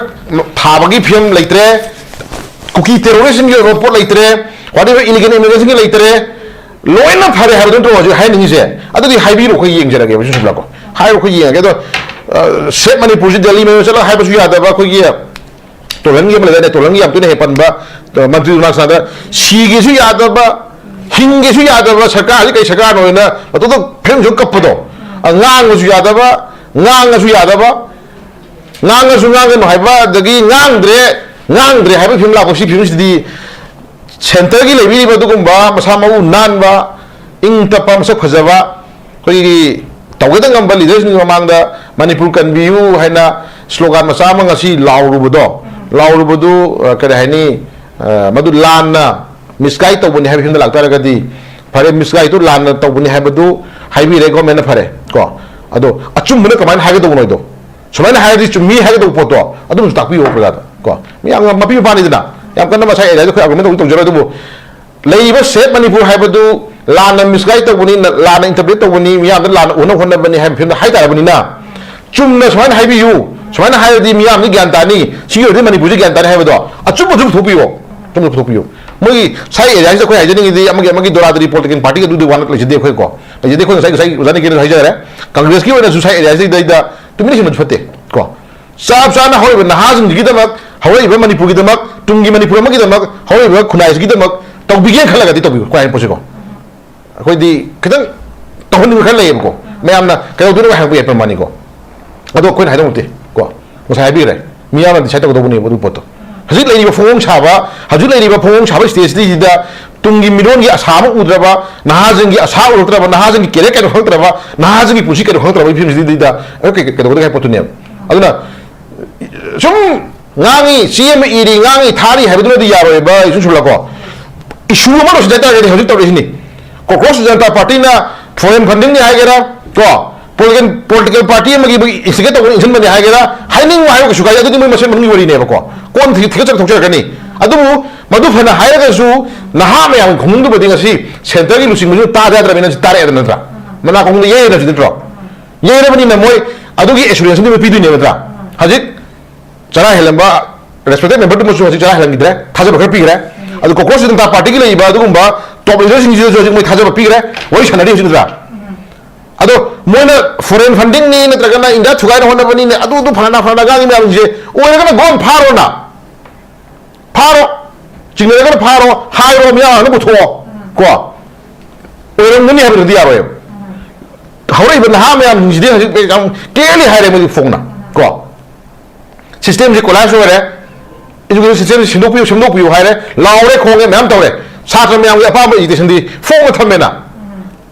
ꯊꯥꯕꯒꯤ ꯐꯤꯕꯝ ꯂꯩꯇ꯭ꯔꯦ, ꯀꯨꯀꯤ terroristꯁꯤꯡꯒꯤ ꯑꯣꯏꯕ ꯄꯣꯠ ꯂꯩꯇ꯭ꯔꯦ, whatever illegal immigrantꯁꯤꯡꯒꯤ ꯂꯩꯇ꯭ꯔꯦ, ꯂꯣꯏꯅ ꯐꯔꯦ ꯍꯥꯏꯕ ꯅꯠꯇ꯭ꯔꯣ ꯍꯧꯖꯤꯛ ꯍꯥꯏꯅꯤꯡꯉꯤꯁꯦ? ꯑꯗꯨꯗꯤ ꯍꯥꯏꯕꯤꯔꯣ, ꯑꯩꯈꯣꯏ ꯌꯦꯡꯖꯔꯒꯦꯕ, ꯁꯨꯝ ꯁꯨꯝꯂꯥꯛꯀꯣ꯫ ꯍꯥꯏꯔꯣ, ꯑꯩꯈꯣꯏ ꯌꯦꯡꯉꯒꯦ꯫ ꯑꯗꯣ, ꯑ, Save Manipurꯁꯤ ꯗꯦꯜꯂꯤ ꯃꯌꯨꯝ ꯆꯠꯂꯒ ꯍꯥꯏꯕꯁꯨ ꯌꯥꯗꯕ, ꯑꯩꯈꯣꯏꯒꯤ ꯇꯣꯜꯍꯟꯒꯤ ꯑꯃ ꯂꯩꯗꯥꯏꯅꯦ, ꯇꯣꯜꯍꯟꯒꯤ ꯌꯥꯝ ꯇꯣꯏꯅ ꯍꯦꯛ ꯄꯟꯕ, ꯑ, ꯃꯟꯇ꯭ꯔꯤ ꯃꯅꯥꯛ ꯁꯥꯗ ꯁꯤꯒꯦꯁꯨ ꯌꯥꯗꯕ, ꯍꯤꯡꯒꯦꯁꯨ ꯌꯥꯗꯕ ꯁꯔꯀꯥꯔꯁꯤ ꯀꯩ ꯁꯔꯀꯥꯔꯅꯣ ꯍꯥꯏꯅ ꯃꯇꯣꯝꯇ ꯐꯤꯂꯝꯁꯨ ꯀꯞꯄꯗꯣ, ꯑ, ꯉꯥꯡꯕꯁꯨ ꯌꯥꯗꯕ, ꯉꯥꯡꯉꯁꯨ ꯌꯥꯗꯕ, ꯉꯥꯡꯉꯁꯨ ꯉꯥꯡꯒꯅꯨ ꯍꯥꯏꯕ, ꯑꯗꯒꯤ ꯉꯥꯡꯗ꯭ꯔꯦ, ꯉꯥꯡꯗ꯭ꯔꯦ ꯍꯥꯏꯕ ꯐꯤꯂꯝ ꯂꯥꯛꯄ, ꯁꯤ ꯐꯤꯂꯝꯁꯤꯗꯤ centreꯒꯤ ꯂꯩꯕꯤꯔꯤꯕ ꯑꯗꯨꯒꯨꯝꯕ ꯃꯁꯥ ꯃꯎ ꯅꯥꯟꯕ, ꯏꯪ ꯇꯞꯄ, ꯃꯁꯛ ꯐꯖꯕ, ꯑꯩꯈꯣꯏꯒꯤ ꯇꯧꯒꯦꯗ ꯉꯝꯕ leaderꯁꯤꯡꯒꯤ ꯃꯃꯥꯡꯗ "ꯃꯅꯤꯄꯨꯔ ꯀꯟꯕꯤꯌꯨ" ꯍꯥꯏꯅ slogan ꯃꯆꯥ ꯑꯃ ꯉꯁꯤ ꯂꯥꯎꯔꯨꯕꯗꯣ, ꯂꯥꯎꯔꯨꯕꯗꯨ, ꯑ, ꯀꯔꯤ ꯍꯥꯏꯅꯤ, ꯑ, ꯃꯗꯨ ꯂꯥꯟꯅ misguide ꯇꯧꯕꯅꯤ ꯍꯥꯏꯕ ꯐꯤꯕꯝꯗ ꯂꯥꯛꯇꯥꯔꯒꯗꯤ, ꯐꯔꯦ, misguideꯇꯨ ꯂꯥꯟꯅ ꯇꯧꯕꯅꯤ ꯍꯥꯏꯕꯗꯨ ꯍꯥꯏꯕꯤꯔꯦ governmentꯅ, ꯐꯔꯦ ꯀꯣ꯫ ꯑꯗꯣ ꯑꯆꯨꯝꯕꯅ ꯀꯃꯥꯏꯅ ꯍꯥꯏꯒꯗꯧꯕꯅꯣ ꯍꯥꯏꯗꯣ? ꯁꯨꯃꯥꯏꯅ ꯍꯥꯏꯔꯗꯤ ꯆꯨꯝꯃꯤ ꯍꯥꯏꯒꯗꯧꯕ ꯄꯣꯠꯇꯣ ꯑꯗꯨꯝꯁꯨ ꯇꯥꯛꯄꯤꯌꯣ ꯄ꯭ꯔꯖꯥꯗ ꯀꯣ꯫ ꯃꯤ ꯌꯥꯝꯅ ꯃꯄꯤ ꯃꯄꯥꯅꯤꯗꯅ, ꯌꯥꯝ ꯀꯟꯅ ꯃꯁꯥ areaꯗ ꯑꯩꯈꯣꯏ argument ꯇꯧꯗꯤ ꯇꯧꯖꯔꯣꯏ, ꯑꯗꯨꯕꯨ ꯂꯩꯔꯤꯕ Save Manipur ꯍꯥꯏꯕꯗꯨ ꯂꯥꯟꯅ misguide ꯇꯧꯕꯅꯤ, ꯂꯥꯟꯅ interpret ꯇꯧꯕꯅꯤ, ꯃꯤꯌꯥꯝꯗ ꯂꯥꯟꯅ ꯎꯅꯕ ꯍꯣꯠꯅꯕꯅꯤ ꯍꯥꯏꯕ ꯐꯤꯕꯝꯗ ꯍꯥꯏꯇꯥꯔꯕꯅꯤꯅ, ꯆꯨꯝꯅ ꯁꯨꯃꯥꯏꯅ ꯍꯥꯏꯕꯤꯌꯨ, ꯁꯨꯃꯥꯏꯅ ꯍꯥꯏꯔꯗꯤ ꯃꯤꯌꯥꯝꯁꯤ ꯒ꯭ꯌꯥꯟ ꯇꯥꯅꯤ, ꯁꯤꯒꯤ ꯑꯣꯏꯔꯗꯤ ꯃꯅꯤꯄꯨꯔꯁꯤ ꯒ꯭ꯌꯥꯟ ꯇꯥꯅꯤ ꯍꯥꯏꯕꯗꯣ ꯑꯆꯨꯝꯕ ꯑꯆꯨꯝꯕ ꯄꯨꯊꯣꯛꯄꯤꯌꯣ, ꯑꯆꯨꯝꯕ ꯄꯨꯊꯣꯛꯄꯤꯌꯨ꯫ ꯃꯣꯏꯒꯤ ꯁ꯭ꯋꯥꯏ areaꯁꯤꯗ ꯑꯩꯈꯣꯏ ꯍꯥꯏꯖꯅꯤꯡꯉꯤꯗꯤ ꯑꯃꯒꯤ, ꯑꯃꯒꯤ ꯗꯣꯔꯥꯗꯣꯔꯤ political party ꯑꯗꯨꯗꯤ ꯋꯥ ꯂꯩꯖꯗꯦ ꯑꯩꯈꯣꯏ ꯀꯣ, ꯂꯩꯖꯗꯦ꯫ ꯑꯩꯈꯣꯏ ꯉꯁꯥꯏ, ꯉꯁꯥꯏ ꯑꯣꯖꯥ ꯅꯤꯀꯦꯟꯅꯁꯨ ꯍꯥꯏꯖꯈ꯭ꯔꯦ, Congressꯀꯤ ꯑꯣꯏꯅꯁꯨ ꯁ꯭ꯋꯥꯏ areaꯁꯤꯗꯩꯗ ꯇꯨꯃꯤꯟꯅ ꯂꯩꯁꯤꯟꯕꯁꯨ ꯐꯠꯇꯦ ꯀꯣ꯫ ꯆꯞ ꯆꯥꯅ ꯍꯧꯔꯤꯕ ꯅꯍꯥꯁꯤꯡꯁꯤꯒꯤꯗꯃꯛ, ꯍꯧꯔꯛꯏꯕ ꯃꯅꯤꯄꯨꯔꯒꯤꯗꯃꯛ, ꯇꯨꯡꯒꯤ ꯃꯅꯤꯄꯨꯔ ꯑꯃꯒꯤꯗꯃꯛ, ꯍꯧꯔꯛꯏꯕ ꯈꯨꯟꯅꯥꯏꯁꯤꯒꯤꯗꯃꯛ ꯇꯧꯕꯤꯒꯦꯅ ꯈꯜꯂꯒꯗꯤ ꯇꯧꯕꯤꯌꯨ, ꯀꯣ ꯍꯥꯏꯅ ꯄꯣꯠꯁꯤꯀꯣ꯫ ꯑꯩꯈꯣꯏꯗꯤ ꯈꯤꯇꯪ ꯇꯧꯍꯟꯅꯤꯡꯕ ꯈꯔ ꯂꯩꯌꯦꯕꯀꯣ, ꯃꯌꯥꯝꯅ ꯀꯩꯗꯧꯗꯣꯏꯅꯣ ꯍꯪꯉꯛꯄ ꯌꯥꯏ, ꯄ꯭ꯔꯃꯥꯅꯤꯀꯣ꯫ ꯑꯗꯣ ꯑꯩꯈꯣꯏꯅ ꯍꯥꯏꯗꯧ ꯅꯠꯇꯦ ꯀꯣ, ꯉꯁꯥꯏ ꯍꯥꯏꯕꯤꯈ꯭ꯔꯦ, ꯃꯤꯌꯥꯝꯅ decide ꯇꯧꯒꯗꯧꯕꯅꯦꯕ ꯑꯗꯨ ꯄꯣꯠꯇꯣ꯫ ꯍꯧꯖꯤꯛ ꯂꯩꯔꯤꯕ ꯐꯣꯡꯐꯣꯡ ꯁꯥꯕ, ꯍꯧꯖꯤꯛ ꯂꯩꯔꯤꯕ ꯐꯣꯡꯐꯣꯡ ꯁꯥꯕ ꯁ꯭ꯇꯦꯖꯁꯤꯗ ꯇꯨꯡꯒꯤ ꯃꯤꯔꯣꯟꯒꯤ ꯑꯁꯥ ꯑꯃ ꯎꯗ꯭ꯔꯕ, ꯅꯍꯥꯁꯤꯡꯒꯤ ꯑꯁꯥ ꯎꯔꯛꯇ꯭ꯔꯕ, ꯅꯍꯥꯁꯤꯡꯒꯤ ꯀꯦꯔꯤꯌꯔ ꯀꯩꯅꯣ ꯈꯪꯉꯛꯇ꯭ꯔꯕ, ꯅꯍꯥꯁꯤꯡꯒꯤ ꯄꯨꯟꯁꯤ ꯀꯩꯅꯣ ꯈꯪꯉꯛꯇ꯭ꯔꯕ ꯐꯤꯕꯝꯁꯤꯗꯩꯗ ꯑꯩꯈꯣꯏ ꯀꯩ- ꯀꯩꯗꯧꯒꯗꯒꯦ ꯍꯥꯏꯕ ꯄꯣꯠꯇꯨꯅꯦꯕ꯫ ꯑꯗꯨꯅ ꯁꯨꯝ ꯉꯥꯡꯉꯤ, ꯆꯦ ꯑꯃ ꯏꯔꯤ, ꯉꯥꯡꯉꯤ, ꯊꯥꯔꯤ ꯍꯥꯏꯕꯗꯨꯅꯗꯤ ꯌꯥꯔꯣꯏꯕ, ꯏꯁꯨ ꯁꯨꯝꯂꯀꯣ꯫ ꯏꯁꯨ ꯑꯃ ꯂꯣꯏꯁꯤꯟꯗ ꯇꯥꯔꯒꯗꯤ ꯍꯧꯖꯤꯛ ꯇꯧꯔꯛꯏꯁꯤꯅꯤ꯫ ꯀꯣꯀ꯭ꯔꯣꯁ ꯖꯅꯇꯥ ꯄꯥꯔꯇꯤꯅ ꯐꯣꯔꯦꯟ ꯐꯟꯗꯤꯡꯅꯤ ꯍꯥꯏꯒꯦꯔꯥ, ꯀꯣ, ꯄꯣꯂꯤꯇꯤꯀꯦꯜ ꯄꯣꯂꯤꯇꯤꯀꯦꯜ ꯄꯥꯔꯇꯤ ꯑꯃꯒꯤ ꯃꯣꯏꯒꯤ ꯏꯟꯁꯇꯤꯒꯦꯠ ꯇꯧꯕ ꯏꯟꯁꯤꯟꯕꯅꯤ ꯍꯥꯏꯒꯦꯔꯥ, ꯍꯥꯏꯅꯤꯡꯕ ꯍꯥꯏꯕ ꯀꯩꯁꯨ ꯀꯥꯏꯗꯦ, ꯑꯗꯨꯗꯤ ꯃꯣꯏ ꯃꯁꯦꯟ ꯃꯅꯨꯡꯒꯤ ꯋꯥꯔꯤꯅꯦꯕꯀꯣ꯫ ꯀꯣꯟꯅ ꯊꯤ- ꯊꯤꯒꯠꯆꯔ ꯊꯣꯛꯆꯔꯛꯀꯅꯤ꯫ ꯑꯗꯨꯕꯨ ꯃꯗꯨ ꯐꯅ ꯍꯥꯏꯔꯒꯁꯨ ꯅꯍꯥ ꯃꯌꯥꯝꯒꯤ ꯈꯣꯡꯅꯨꯡꯗꯨꯕꯗꯤ ꯉꯁꯤ ꯁꯦꯟꯇꯔꯒꯤ ꯂꯨꯆꯤꯡꯕꯁꯤꯅ ꯇꯥꯗ ꯌꯥꯗ꯭ꯔꯕꯅꯤꯅ ꯁꯤ ꯇꯥꯔꯛꯑꯦꯗ ꯅꯠꯇ꯭ꯔꯥ? ꯃꯅꯥ ꯈꯣꯡꯗ ꯌꯩꯔꯦꯗꯅ ꯁꯤ ꯅꯠꯇ꯭ꯔꯣ? ꯌꯩꯔꯕꯅꯤꯅ ꯃꯣꯏ ꯑꯗꯨꯒꯤ ꯑꯦꯁꯨꯔꯦꯟꯁ ꯑꯃꯗꯤ ꯃꯣꯏ ꯄꯤꯗꯣꯏꯅꯦꯕ ꯅꯠꯇ꯭ꯔꯥ? ꯍꯧꯖꯤꯛ ꯆꯔꯥ ꯍꯦꯜꯂꯝꯕ ꯔꯦꯁꯄꯦꯛꯇꯦꯠ ꯃꯦꯝꯕꯔꯗꯨꯃꯁꯨ ꯍꯧꯖꯤꯛ ꯆꯔꯥ ꯍꯦꯜꯍꯟꯈꯤꯗ꯭ꯔꯦ, ꯊꯥꯖꯕ ꯈꯔ ꯄꯤꯈ꯭ꯔꯦ꯫ ꯑꯗꯨ ꯀꯣꯀ꯭ꯔꯣꯁ ꯖꯅꯇꯥ ꯄꯥꯔꯇꯤꯒꯤ ꯂꯩꯔꯤꯕ ꯑꯗꯨꯒꯨꯝꯕ ꯇꯣꯞ ꯂꯤꯗꯔꯁꯤꯡꯁꯤꯗꯁꯨ ꯍꯧꯖꯤꯛ ꯃꯣꯏ ꯊꯥꯖꯕ ꯄꯤꯈ꯭ꯔꯦ, ꯋꯥꯔꯤ ꯁꯥꯟꯅꯔꯤ ꯍꯧꯖꯤꯛ ꯅꯠꯇ꯭ꯔꯥ? ꯑꯗꯣ ꯃꯣꯏꯅ ꯐꯣꯔꯦꯟ ꯐꯟꯗꯤꯡꯅꯤ ꯅꯠꯇ꯭ꯔꯒꯅ ꯏꯟꯗꯤꯌꯥ ꯊꯨꯒꯥꯏꯅ ꯍꯣꯠꯅꯕꯅꯤꯅꯦ, ꯑꯗꯨ ꯑꯗꯨ ꯐꯅ ꯐꯅ ꯉꯥꯡꯉꯤ ꯃꯌꯥꯝꯁꯦ ꯑꯣꯏꯔꯒꯅ ꯒꯣꯟ ꯐꯥꯔꯣꯅ, ꯐꯥꯔꯣ, ꯆꯤꯡꯅꯔꯒꯅ ꯐꯥꯔꯣ, ꯍꯥꯏꯔꯣ, ꯃꯤꯌꯥꯝꯅ ꯄꯨꯊꯣꯛꯑꯣ꯫ ꯀꯣ, ꯑꯣꯏꯔꯝꯒꯅꯤ ꯍꯥꯏꯕꯗꯨꯗꯤ ꯌꯥꯔꯣꯏꯕ꯫ ꯍꯧꯔꯛꯏꯕ ꯅꯍꯥ ꯃꯌꯥꯝꯁꯤꯡꯁꯤꯗꯤ ꯍꯧꯖꯤꯛ ꯌꯥꯝ ꯀ꯭ꯂꯤꯌꯥꯔꯂꯤ ꯍꯥꯏꯔꯦ ꯃꯣꯏꯗꯤ ꯐꯣꯡꯅ꯫ ꯀꯣ, ꯁꯤꯁꯇꯦꯝꯁꯤ ꯀꯣꯂꯥꯏꯁ ꯑꯣꯏꯔꯦ, ꯏꯖꯨꯀꯦꯁꯟ ꯁꯤꯁꯇꯦꯝꯁꯤ ꯁꯤꯟꯗꯣꯛꯄꯤꯌꯨ, ꯁꯦꯝꯗꯣꯛꯄꯤꯌꯨ ꯍꯥꯏꯔꯦ, ꯂꯥꯎꯔꯦ, ꯈꯣꯡꯉꯦ, ꯃꯌꯥꯝ ꯇꯧꯔꯦ꯫ ꯁꯥꯇ꯭ꯔ ꯃꯌꯥꯝꯒꯤ ꯑꯄꯥꯝꯕ ꯏꯖꯨꯀꯦꯁꯟꯗꯤ ꯐꯣꯡꯅ ꯊꯝꯃꯦꯅ꯫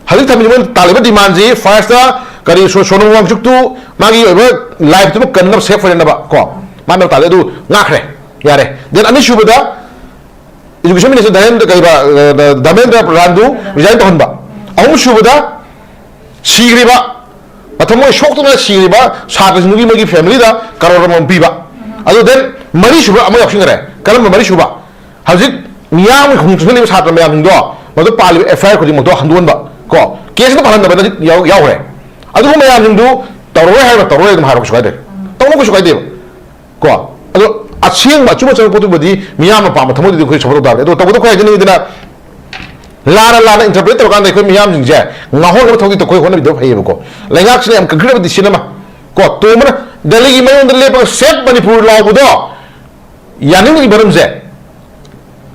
ꯍꯧꯖꯤꯛ ꯊꯝꯃꯤꯕ ꯃꯣꯏꯅ ꯇꯥꯜꯂꯤꯕ ꯗꯤꯃꯥꯟꯁꯤ, ꯐꯥꯔꯁꯇ ꯀꯔꯤ ꯁꯣ- ꯁꯣꯅꯝ ꯋꯥꯡꯆꯨꯛꯇꯨ ꯃꯥꯒꯤ ꯑꯣꯏꯕ ꯂꯥꯏꯐꯇꯨꯃ ꯀꯟꯅꯕ, ꯁꯦꯐ ꯑꯣꯏꯅꯅꯕ ꯀꯣ, ꯃꯥꯅ ꯇꯥꯜꯂꯤ ꯑꯗꯨ ꯉꯥꯛꯈ꯭ꯔꯦ, ꯌꯥꯔꯦ꯫ ꯗꯦꯟ ꯑꯅꯤꯁꯨꯕꯗ ꯏꯖꯨꯀꯦꯁꯟ ꯃꯤꯅꯤꯁꯇꯔ ꯙꯔꯃꯦꯟꯗ꯭ꯔ ꯀꯩꯕ, ꯑ, ꯙꯔꯃꯦꯟꯗ꯭ꯔ ꯄ꯭ꯔꯙꯥꯟꯗꯨ ꯔꯤꯖꯥꯏꯟ ꯇꯧꯍꯟꯕ꯫ ꯑꯍꯨꯝꯁꯨꯕꯗ ꯁꯤꯈ꯭ꯔꯤꯕ, ꯃꯊꯃꯣꯏ ꯁꯣꯛꯇꯨꯅ ꯁꯤꯈ꯭ꯔꯤꯕ ꯁꯥꯇ꯭ꯔꯁꯤꯡꯗꯨꯒꯤ ꯃꯣꯏꯒꯤ ꯐꯦꯃꯤꯂꯤꯗ ꯀꯔꯣꯔ ꯑꯃꯃꯝ ꯄꯤꯕ꯫ ꯑꯗꯨ ꯗꯦꯟ ꯃꯔꯤꯁꯨꯕ ꯑꯃ ꯌꯥꯎꯁꯤꯟꯈ꯭ꯔꯦ꯫ ꯀꯔꯝꯕ ꯃꯔꯤꯁꯨꯕ? ꯍꯧꯖꯤꯛ ꯃꯤꯌꯥꯝꯒꯤ ꯈꯣꯡ ꯆꯪꯁꯤꯜꯂꯤꯕ ꯁꯥꯇ꯭ꯔ ꯃꯌꯥꯝꯁꯤꯡꯗꯣ, ꯃꯗꯨ ꯄꯥꯜꯂꯤꯕ ꯑꯦꯐ ꯑꯥꯏ ꯑꯥꯔ ꯈꯨꯗꯤꯡꯃꯛꯇꯣ ꯍꯟꯗꯣꯛꯍꯟꯕ꯫ ꯀꯣ, ꯀꯦꯁꯇ ꯄꯥꯜꯍꯟꯗꯕ ꯌꯥꯎ- ꯌꯥꯎꯈ꯭ꯔꯦ꯫ ꯑꯗꯨꯒꯨꯝꯕ ꯃꯌꯥꯝꯁꯤꯡꯗꯨ ꯇꯧꯔꯔꯣꯏ ꯍꯥꯏꯔꯒ ꯇꯧꯔꯔꯣꯏ ꯑꯗꯨꯝ ꯍꯥꯏꯔꯣ, ꯀꯩꯁꯨ ꯀꯥꯏꯗꯦ꯫ ꯇꯧꯅꯨ, ꯀꯩꯁꯨ ꯀꯥꯏꯗꯦꯕ꯫ ꯀꯣ, ꯑꯗꯣ ꯑꯁꯦꯡꯕ ꯑꯆꯨꯝ ꯑꯆꯨꯝꯕ ꯄꯣꯠꯇꯨꯕꯨꯗꯤ ꯃꯤꯌꯥꯝꯅ ꯄꯥꯝꯕ ꯊꯃꯣꯏꯗꯨꯗꯤ ꯑꯩꯈꯣꯏ ꯁꯞꯄꯣꯔꯠ ꯇꯧ ꯇꯥꯕꯅꯤ꯫ ꯑꯗꯣ ꯇꯧꯕꯗ ꯑꯩꯈꯣꯏ ꯍꯥꯏꯖꯅꯤꯡꯉꯤꯗꯅ, ꯂꯥꯟꯅ ꯂꯥꯟꯅ ꯏꯟꯇꯔꯄ꯭ꯔꯦꯠ ꯇꯧꯔꯀꯥꯟꯗ ꯑꯩꯈꯣꯏ ꯃꯤꯌꯥꯝꯁꯤꯡꯁꯦ ꯉꯥꯎꯍꯟꯅꯕ ꯊꯕꯛꯇꯤ ꯑꯩꯈꯣꯏ ꯍꯣꯠꯅꯕꯤꯗꯕ ꯐꯩꯌꯦꯕꯀꯣ꯫ ꯂꯩꯉꯥꯛꯁꯤꯅ ꯌꯥꯝ ꯀꯟꯈ꯭ꯔꯕ ꯗꯤꯁꯤꯖꯟ ꯑꯃ꯫ ꯀꯣ, ꯇꯣꯝꯕꯅ ꯗꯦꯜꯂꯤꯒꯤ ꯃꯌꯣꯟꯗ ꯂꯦꯞꯄꯒ "ꯁꯦꯞ ꯃꯅꯤꯄꯨꯔ" ꯂꯥꯎꯕꯗꯣ ꯌꯥꯅꯤꯡꯗ꯭ꯔꯤꯕ ꯃꯔꯝꯁꯦ,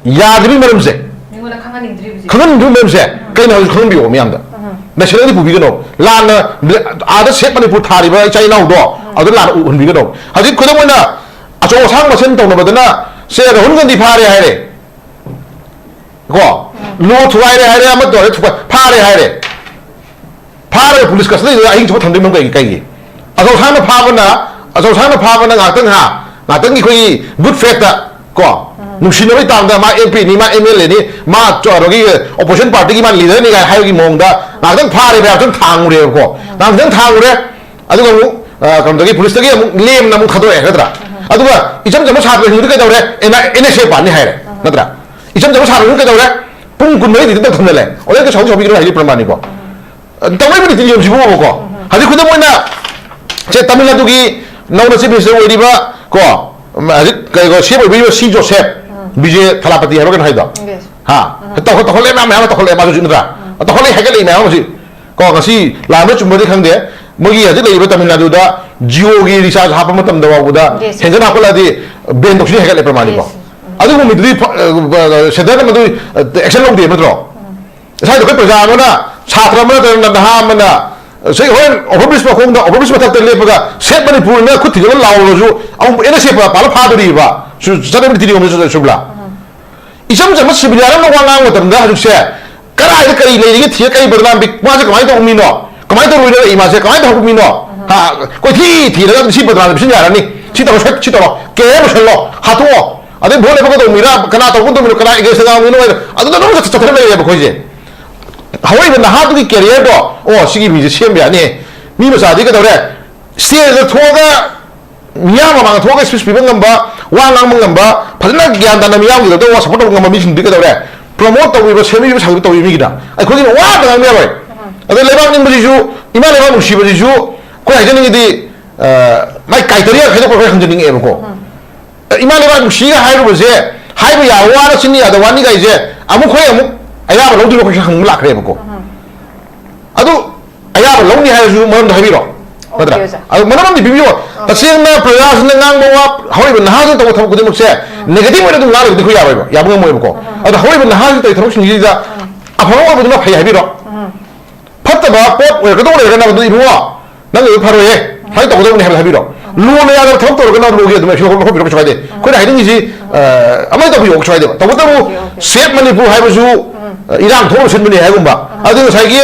ꯌꯥꯗ꯭ꯔꯤꯕ ꯃꯔꯝꯁꯦ, ꯃꯤꯉꯣꯟꯗ ꯈꯪꯍꯟꯅꯤꯡꯗ꯭ꯔꯤꯕꯁꯦ꯫ ꯈꯪꯍꯟꯅꯤꯡꯗ꯭ꯔꯤꯕ ꯃꯔꯝꯁꯦ ꯀꯩꯅꯣ ꯍꯧꯖꯤꯛ ꯈꯪꯍꯟꯕꯤꯌꯣ ꯃꯤꯌꯥꯝꯗ꯫ ꯑꯍ꯫ ꯅꯦꯁꯅꯦꯜꯗꯤ ꯄꯨꯕꯤꯒꯅꯣ꯫ ꯂꯥꯟꯅ ꯑꯥꯗ "ꯁꯦꯞ ꯃꯅꯤꯄꯨꯔ" ꯊꯥꯔꯤꯕ ꯏꯆꯥ ꯏꯅꯥꯎꯗꯣ ꯑꯗꯨ ꯂꯥꯟꯅ ꯎꯍꯟꯕꯤꯒꯅꯣ꯫ ꯍꯧꯖꯤꯛ ꯈꯨꯗꯝ ꯑꯣꯏꯅ ꯑꯆꯧ ꯑꯁꯥꯡ ꯃꯁꯦꯟ ꯇꯧꯅꯕꯗꯅ ꯁꯦ ꯔꯥꯍꯨꯜ ꯒꯥꯟꯙꯤ ꯐꯥꯔꯦ ꯍꯥꯏꯔꯦ, ꯀꯣ, ꯂꯣ ꯊꯨꯒꯥꯏꯔꯦ ꯍꯥꯏꯔꯦ, ꯑꯃ ꯇꯧꯔꯦ, ꯊꯨꯒꯥꯏ-, ꯐꯥꯔꯦ ꯍꯥꯏꯔꯦ, ꯐꯥꯔꯒ ꯄꯨꯂꯤꯁ ꯀꯁꯇꯗꯤꯗ ꯑꯍꯤꯡ ꯆꯨꯞꯄ ꯊꯝꯗꯣꯏ ꯃꯔꯝ ꯀꯩꯒꯤ? ꯀꯩꯒꯤ? ꯑꯆꯧꯁꯥꯡꯅ ꯐꯥꯕꯅ, ꯑꯆꯧꯁꯥꯡꯅ ꯐꯥꯕꯅ ꯉꯥꯏꯍꯥꯛꯇꯪ, ꯍꯥ, ꯉꯥꯏꯍꯥꯛꯇꯪꯒꯤ ꯑꯩꯈꯣꯏꯒꯤ ꯒꯨꯗ ꯐꯦꯠꯇ, ꯀꯣ, ꯅꯨꯡꯁꯤꯅꯕꯒꯤ ꯇꯥꯡꯗ ꯃꯥ ꯑꯦꯝ ꯄꯤꯅꯤ, ꯃꯥ ꯑꯦꯝ ꯑꯦꯜ ꯑꯦꯅꯤ, ꯃꯥ ꯆ-, ꯀꯩꯅꯣꯒꯤ ꯑꯣꯄꯣꯖꯤꯁꯟ ꯄꯥꯔꯇꯤꯒꯤ ꯃꯥ ꯂꯤꯗꯔꯅꯤ ꯀꯥꯏꯅ ꯍꯥꯏꯕꯒꯤ ꯃꯑꯣꯡꯗ ꯉꯥꯏꯍꯥꯛꯇꯪ ꯐꯥꯔꯦꯕ, ꯉꯥꯏꯍꯥꯛꯇꯪ ꯊꯥꯡꯉꯨꯔꯦꯕꯀꯣ, ꯉꯥꯏꯍꯥꯛꯇꯪ ꯊꯥꯡꯉꯨꯔꯦ, ꯑꯗꯨꯒ ꯑꯃꯨꯛ, ꯑ, ꯀꯩꯅꯣꯗꯒꯤ, ꯄꯨꯂꯤꯁꯇꯒꯤ ꯑꯃꯨꯛ ꯂꯦꯝꯅ ꯑꯃꯨꯛ ꯊꯥꯗꯣꯛꯑꯦ, ꯅꯠꯇ꯭ꯔꯥ? ꯑꯗꯨꯒ ꯏꯆꯝ ꯆꯝꯕ ꯁꯥꯇ꯭ꯔꯁꯤꯡꯗꯨꯗꯤ ꯀꯩꯗꯧꯔꯦ? ꯑꯦꯟ ꯑꯥꯏ-, ꯑꯦꯟ ꯑꯦꯁ ꯑꯦ ꯄꯥꯟꯅꯤ ꯍꯥꯏꯔꯦ, ꯅꯠꯇ꯭ꯔꯥ? ꯏꯆꯝ ꯆꯝꯕ ꯁꯥꯇ꯭ꯔꯁꯤꯡꯗꯨ ꯀꯩꯗꯧꯔꯦ? ꯄꯨꯡ ꯀꯨꯟꯃꯔꯤꯗꯤ ꯑꯗꯨꯝ ꯊꯝꯖꯜꯂꯦ꯫ ꯑꯣꯔꯗꯔ ꯁꯥꯎꯗꯤ ꯁꯥꯎꯕꯤꯒꯅꯨ ꯍꯥꯏꯗꯤ ꯄ꯭ꯔꯃꯥꯅꯤꯀꯣ꯫ ꯇꯧꯔꯤꯕ ꯅꯤꯇꯤ ꯅꯤꯌꯣꯝꯁꯤꯕꯨꯕꯀꯣ, ꯍꯧꯖꯤꯛ ꯈꯨꯗꯝ ꯑꯣꯏꯅ ꯁꯦ ꯇꯥꯃꯤꯜ ꯅꯥꯗꯨꯒꯤ ꯅꯧꯅ ꯆꯤꯐ ꯃꯤꯅꯤꯁꯇꯔ ꯑꯣꯏꯔꯤꯕ ꯀꯣ, ꯍꯧꯖꯤꯛ ꯀꯩꯅꯣ ꯁꯤ ꯑꯣꯏꯕꯤꯔꯤꯕ ꯁꯤ ꯖꯣꯁꯦꯐ, ꯕꯤ ꯖꯦ ꯊꯂꯥꯄꯇꯤ ꯍꯥꯏꯕ꯭ꯔꯥ ꯀꯩꯅꯣ ꯍꯥꯏꯗꯣ? ꯌꯦꯁ꯫ ꯍꯥ? ꯇꯧꯈꯠ-, ꯇꯧꯈꯠꯂꯛꯑꯦ, ꯃꯌꯥꯝ, ꯃꯌꯥꯝ ꯑꯃ ꯇꯧꯈꯠꯂꯛꯑꯦ ꯃꯥꯁꯨ ꯍꯧꯖꯤꯛ, ꯅꯠꯇ꯭ꯔꯥ? ꯇꯧꯈꯠꯂꯛꯑꯦ, ꯍꯥꯏꯒꯠꯂꯛꯏ ꯃꯌꯥꯝ ꯑꯃ ꯍꯧꯖꯤꯛ꯫ ꯀꯣ, ꯉꯁꯤ ꯂꯥꯟꯕ ꯆꯨꯝꯕꯗꯤ ꯈꯪꯗꯦ, ꯃꯣꯏꯒꯤ ꯍꯧꯖꯤꯛ ꯂꯩꯔꯤꯕ ꯇꯥꯃꯤꯜ ꯅꯥꯗꯨꯗ ꯖꯤꯑꯣꯒꯤ ꯔꯤꯆꯥꯔꯖ ꯍꯥꯞꯄ ꯃꯇꯝꯗ ꯐꯥꯎꯕꯗ ꯌꯦꯁ꯫ ꯍꯦꯟꯖꯟ ꯍꯥꯞꯀꯠꯂꯛꯑꯗꯤ ꯕꯦꯟ ꯇꯧꯁꯤꯅꯤ ꯍꯥꯏꯒꯠꯂꯦ ꯄ꯭ꯔꯃꯥꯅꯤꯀꯣ꯫ ꯌꯦꯁ꯫ ꯑꯗꯨꯒꯨꯝꯕꯗꯨꯗꯤ ꯐ-, ꯑ, ꯁꯦꯟꯇꯔꯅ ꯃꯗꯨ, ꯑ, ꯑꯦꯛꯁꯟ ꯂꯧꯗꯦ ꯅꯠꯇ꯭ꯔꯣ? ꯉꯁꯥꯏꯗꯣ ꯑꯩꯈꯣꯏ ꯄ꯭ꯔꯖꯥ ꯑꯃꯅ, ꯁꯥꯇ꯭ꯔ ꯑꯃ ꯅꯠꯇ꯭ꯔꯒ ꯅꯍꯥ ꯑꯃꯅ, ꯁꯤ ꯍꯣꯔꯦꯟ ꯑꯣꯚꯔ ꯕ꯭ꯔꯤꯖ ꯃꯈꯣꯡꯗ, ꯑꯣꯚꯔ ꯕ꯭ꯔꯤꯖ ꯃꯊꯛꯇ ꯂꯦꯞꯄꯒ "ꯁꯦꯞ ꯃꯅꯤꯄꯨꯔꯅ" ꯈꯨꯠ ꯊꯤꯡꯖꯤꯜꯂ ꯂꯥꯎꯔꯁꯨ ꯑꯃꯨꯛ ꯑꯦꯟ ꯑꯦꯁ ꯑꯦꯐ ꯄꯥꯜꯂ ꯐꯥꯗꯣꯔꯤꯕ꯫ ꯁꯨ-, ꯆꯠꯅꯕꯤ ꯅꯤꯇꯤ ꯅꯤꯌꯣꯝꯁꯦ ꯆꯨꯝꯕ꯭ꯔꯥ? ꯏꯆꯝ ꯆꯝꯕ ꯁꯤꯕꯤꯂꯤꯌꯥꯟ ꯑꯃꯅ ꯋꯥ ꯉꯥꯡꯕ ꯃꯇꯝꯗ ꯍꯧꯖꯤꯛꯁꯦ ꯀꯗꯥꯏꯗ ꯀꯔꯤ ꯂꯩꯔꯤꯒꯦ ꯊꯤꯔ ꯀꯔꯤ ꯕꯗꯅꯥꯝ ꯄꯤ-, ꯃꯥꯁꯦ ꯀꯃꯥꯏꯅ ꯇꯧꯕ ꯃꯤꯅꯣ? ꯀꯃꯥꯏꯅ ꯇꯧꯔꯨꯏꯅꯣ ꯂꯩ ꯃꯥꯁꯦ? ꯀꯃꯥꯏꯅ ꯇꯧꯕ ꯃꯤꯅꯣ? ꯍꯥ, ꯀꯣꯏꯊꯤ ꯊꯤꯔꯒ ꯁꯤ ꯕꯗꯅꯥꯝ ꯄꯤꯁꯤꯟ ꯌꯥꯔꯅꯤ꯫ ꯁꯤ ꯇꯧꯔꯣ, ꯁꯤ ꯇꯧꯔꯣ, ꯀꯦꯔꯤꯌꯔ ꯂꯣꯏꯁꯜꯂꯣ, ꯍꯥꯠꯇꯣꯛꯑꯣ꯫ ꯑꯗꯩ ꯚꯣꯠ ꯂꯦꯞꯄ ꯀꯩꯗꯧꯕ ꯃꯤꯔꯥ, ꯀꯅꯥ ꯇꯧꯕ ꯀꯩꯗꯧꯕ ꯃꯤꯅꯣ, ꯀꯅꯥ ꯑꯦꯒꯦꯟꯁꯇ ꯉꯥꯡꯕ ꯃꯤꯅꯣ ꯍꯥꯏꯅ ꯑꯗꯨꯗ ꯑꯗꯨꯝ ꯆꯠ-, ꯆꯠꯊꯔ ꯂꯩꯔꯦꯕ ꯑꯩꯈꯣꯏꯁꯦ꯫ ꯍꯧꯔꯛꯏꯕ ꯅꯍꯥꯗꯨꯒꯤ ꯀꯦꯔꯤꯌꯔꯗꯣ, ꯑꯣ, ꯁꯤꯒꯤ ꯃꯤꯁꯦ ꯁꯦꯝꯕ ꯌꯥꯅꯤ꯫ ꯃꯤ ꯃꯆꯥꯗꯤ ꯀꯩꯗꯧꯔꯦ? ꯁ꯭ꯇꯦꯖꯇ ꯊꯣꯛꯑꯒ, ꯃꯤꯌꯥꯝ ꯃꯃꯥꯡꯗ ꯊꯣꯛꯑꯒ ꯁ꯭ꯄꯤꯆ ꯄꯤꯕ ꯉꯝꯕ, ꯋꯥ ꯉꯥꯡꯕ ꯉꯝꯕ, ꯐꯖꯅ ꯒ꯭ꯌꯥꯟ ꯇꯥꯅ ꯃꯤꯌꯥꯝꯒꯤꯗꯃꯛꯇ ꯋꯥ ꯁꯄꯣꯔꯠ ꯇꯧꯕ ꯉꯝꯕ ꯃꯤꯁꯤꯡꯗꯨꯗꯤ ꯀꯩꯗꯧꯔꯦ? ꯄ꯭ꯔꯣꯃꯣꯠ ꯇꯧꯕꯤꯕ, ꯁꯦꯝꯕꯤꯕ, ꯁꯥꯕꯤꯕ ꯇꯧꯕꯤꯕ ꯃꯤꯒꯤꯅ꯫ ꯑꯩꯈꯣꯏꯒꯤꯅ ꯋꯥ ꯑꯝꯇ ꯉꯥꯡꯕ ꯌꯥꯔꯣꯏ꯫ ꯑꯗꯣ ꯂꯩꯕꯥꯛ ꯅꯤꯡꯕꯁꯤꯁꯨ, ꯏꯃꯥ ꯂꯩꯕꯥꯛ ꯅꯨꯡꯁꯤꯕꯁꯤꯁꯨ, ꯑꯩꯈꯣꯏ ꯍꯥꯏꯖꯅꯤꯡꯉꯤꯗꯤ, ꯑ, ꯃꯥꯏ ꯀꯥꯏꯇꯔꯤꯌꯥ ꯈꯥꯏꯗꯣꯛꯄ ꯑꯩꯈꯣꯏ ꯍꯪꯖꯅꯤꯡꯉꯛꯑꯦꯕꯀꯣ꯫ ꯏꯃꯥ ꯂꯩꯕꯥꯛ ꯅꯨꯡꯁꯤꯒ ꯍꯥꯏꯔꯨꯕꯁꯦ, ꯍꯥꯏꯕ ꯌꯥꯕ ꯋꯥꯅ ꯆꯤꯟ ꯌꯥꯗꯕ ꯋꯥꯅꯤ ꯀꯥꯏꯁꯦ, ꯑꯃꯨꯛ ꯑꯩꯈꯣꯏ ꯑꯃꯨꯛ ꯑꯌꯥꯕ ꯂꯧꯗꯣꯏꯕ ꯀꯣꯏꯁꯟ ꯍꯪꯕ ꯂꯥꯛꯈ꯭ꯔꯦꯕꯀꯣ꯫ ꯑꯗꯨ ꯑꯌꯥꯕ ꯂꯧꯅꯤ ꯍꯥꯏꯔꯁꯨ ꯃꯔꯝꯗꯣ ꯍꯥꯏꯕꯤꯔꯣ꯫ ꯅꯠꯇ꯭ꯔꯥ? ꯑꯣꯀꯦ, ꯑꯣꯖꯥ꯫ ꯑꯗꯣ ꯃꯔꯝ ꯑꯃꯗꯤ ꯄꯤꯕꯤꯌꯣ꯫ ꯑꯣꯀꯦ꯫ ꯇꯁꯦꯡꯅ ꯄ꯭ꯔꯖꯥꯁꯤꯡꯅ ꯉꯥꯡꯕ ꯋꯥ, ꯍꯧꯔꯤꯕ ꯅꯍꯥꯁꯤꯡꯅ ꯇꯧꯕ ꯊꯕꯛ ꯈꯨꯗꯤꯡꯃꯛꯁꯦ, ꯎꯝ꯫ ꯅꯦꯒꯦꯇꯤꯚ ꯑꯣꯏꯅ ꯑꯗꯨꯝ ꯉꯥꯡꯂꯒꯗꯤ ꯑꯩꯈꯣꯏ ꯌꯥꯔꯣꯏꯕ, ꯌꯥꯕ ꯉꯝꯃꯣꯏꯕꯀꯣ꯫ ꯎꯝ꯫ ꯑꯗꯣ ꯍꯧꯔꯤꯕ ꯅꯍꯥꯁꯤꯡꯅ ꯇꯧꯔꯤ ꯊꯕꯛꯁꯤꯡꯁꯤꯗ ꯎꯝ꯫ ꯑꯐꯕ ꯑꯣꯏꯕꯗꯨꯅ ꯐꯩ ꯍꯥꯏꯕꯤꯔꯣ꯫ ꯎꯝ꯫ ꯐꯠꯇꯕ ꯄꯣꯠ ꯑꯣꯏꯔꯛꯀꯗꯧ ꯂꯩꯔꯒꯅ, "ꯑꯗꯨ ꯏꯕꯨꯡꯉꯣ, ꯅꯪ ꯑꯗꯨ ꯐꯔꯣꯏꯌꯦ, ꯁꯨꯃꯥꯏꯅ ꯇꯧꯒꯗꯧꯕꯅꯤ" ꯍꯥꯏꯕꯗꯣ ꯍꯥꯏꯕꯤꯔꯣ꯫ ꯂꯣꯅ ꯌꯥꯗꯕ ꯊꯕꯛ ꯇꯧꯔꯒꯅ ꯂꯣꯒꯤ ꯑꯗꯨꯝ ꯑꯦꯛꯁꯟ ꯂꯧꯈꯠꯄꯤꯔꯛꯄ ꯀꯩꯁꯨ ꯀꯥꯏꯗꯦ꯫ ꯑꯩꯈꯣꯏꯅ ꯍꯥꯏꯅꯤꯡꯉꯤꯁꯤ, ꯑ, ꯑꯃꯥꯏꯅ ꯇꯧꯕꯤꯌꯣ, ꯀꯩꯁꯨ ꯀꯥꯏꯗꯦꯕ꯫ ꯇꯧꯕꯇꯕꯨ, Okay, okay. State ꯃꯅꯤꯄꯨꯔ ꯍꯥꯏꯕꯁꯨ, ꯑ, ꯏꯔꯥꯡ ꯊꯣꯛꯅ ꯁꯤꯟꯕꯅꯤ ꯍꯥꯏꯒꯨꯝꯕ꯫ ꯑꯗꯨ ꯉꯁꯥꯏꯒꯤ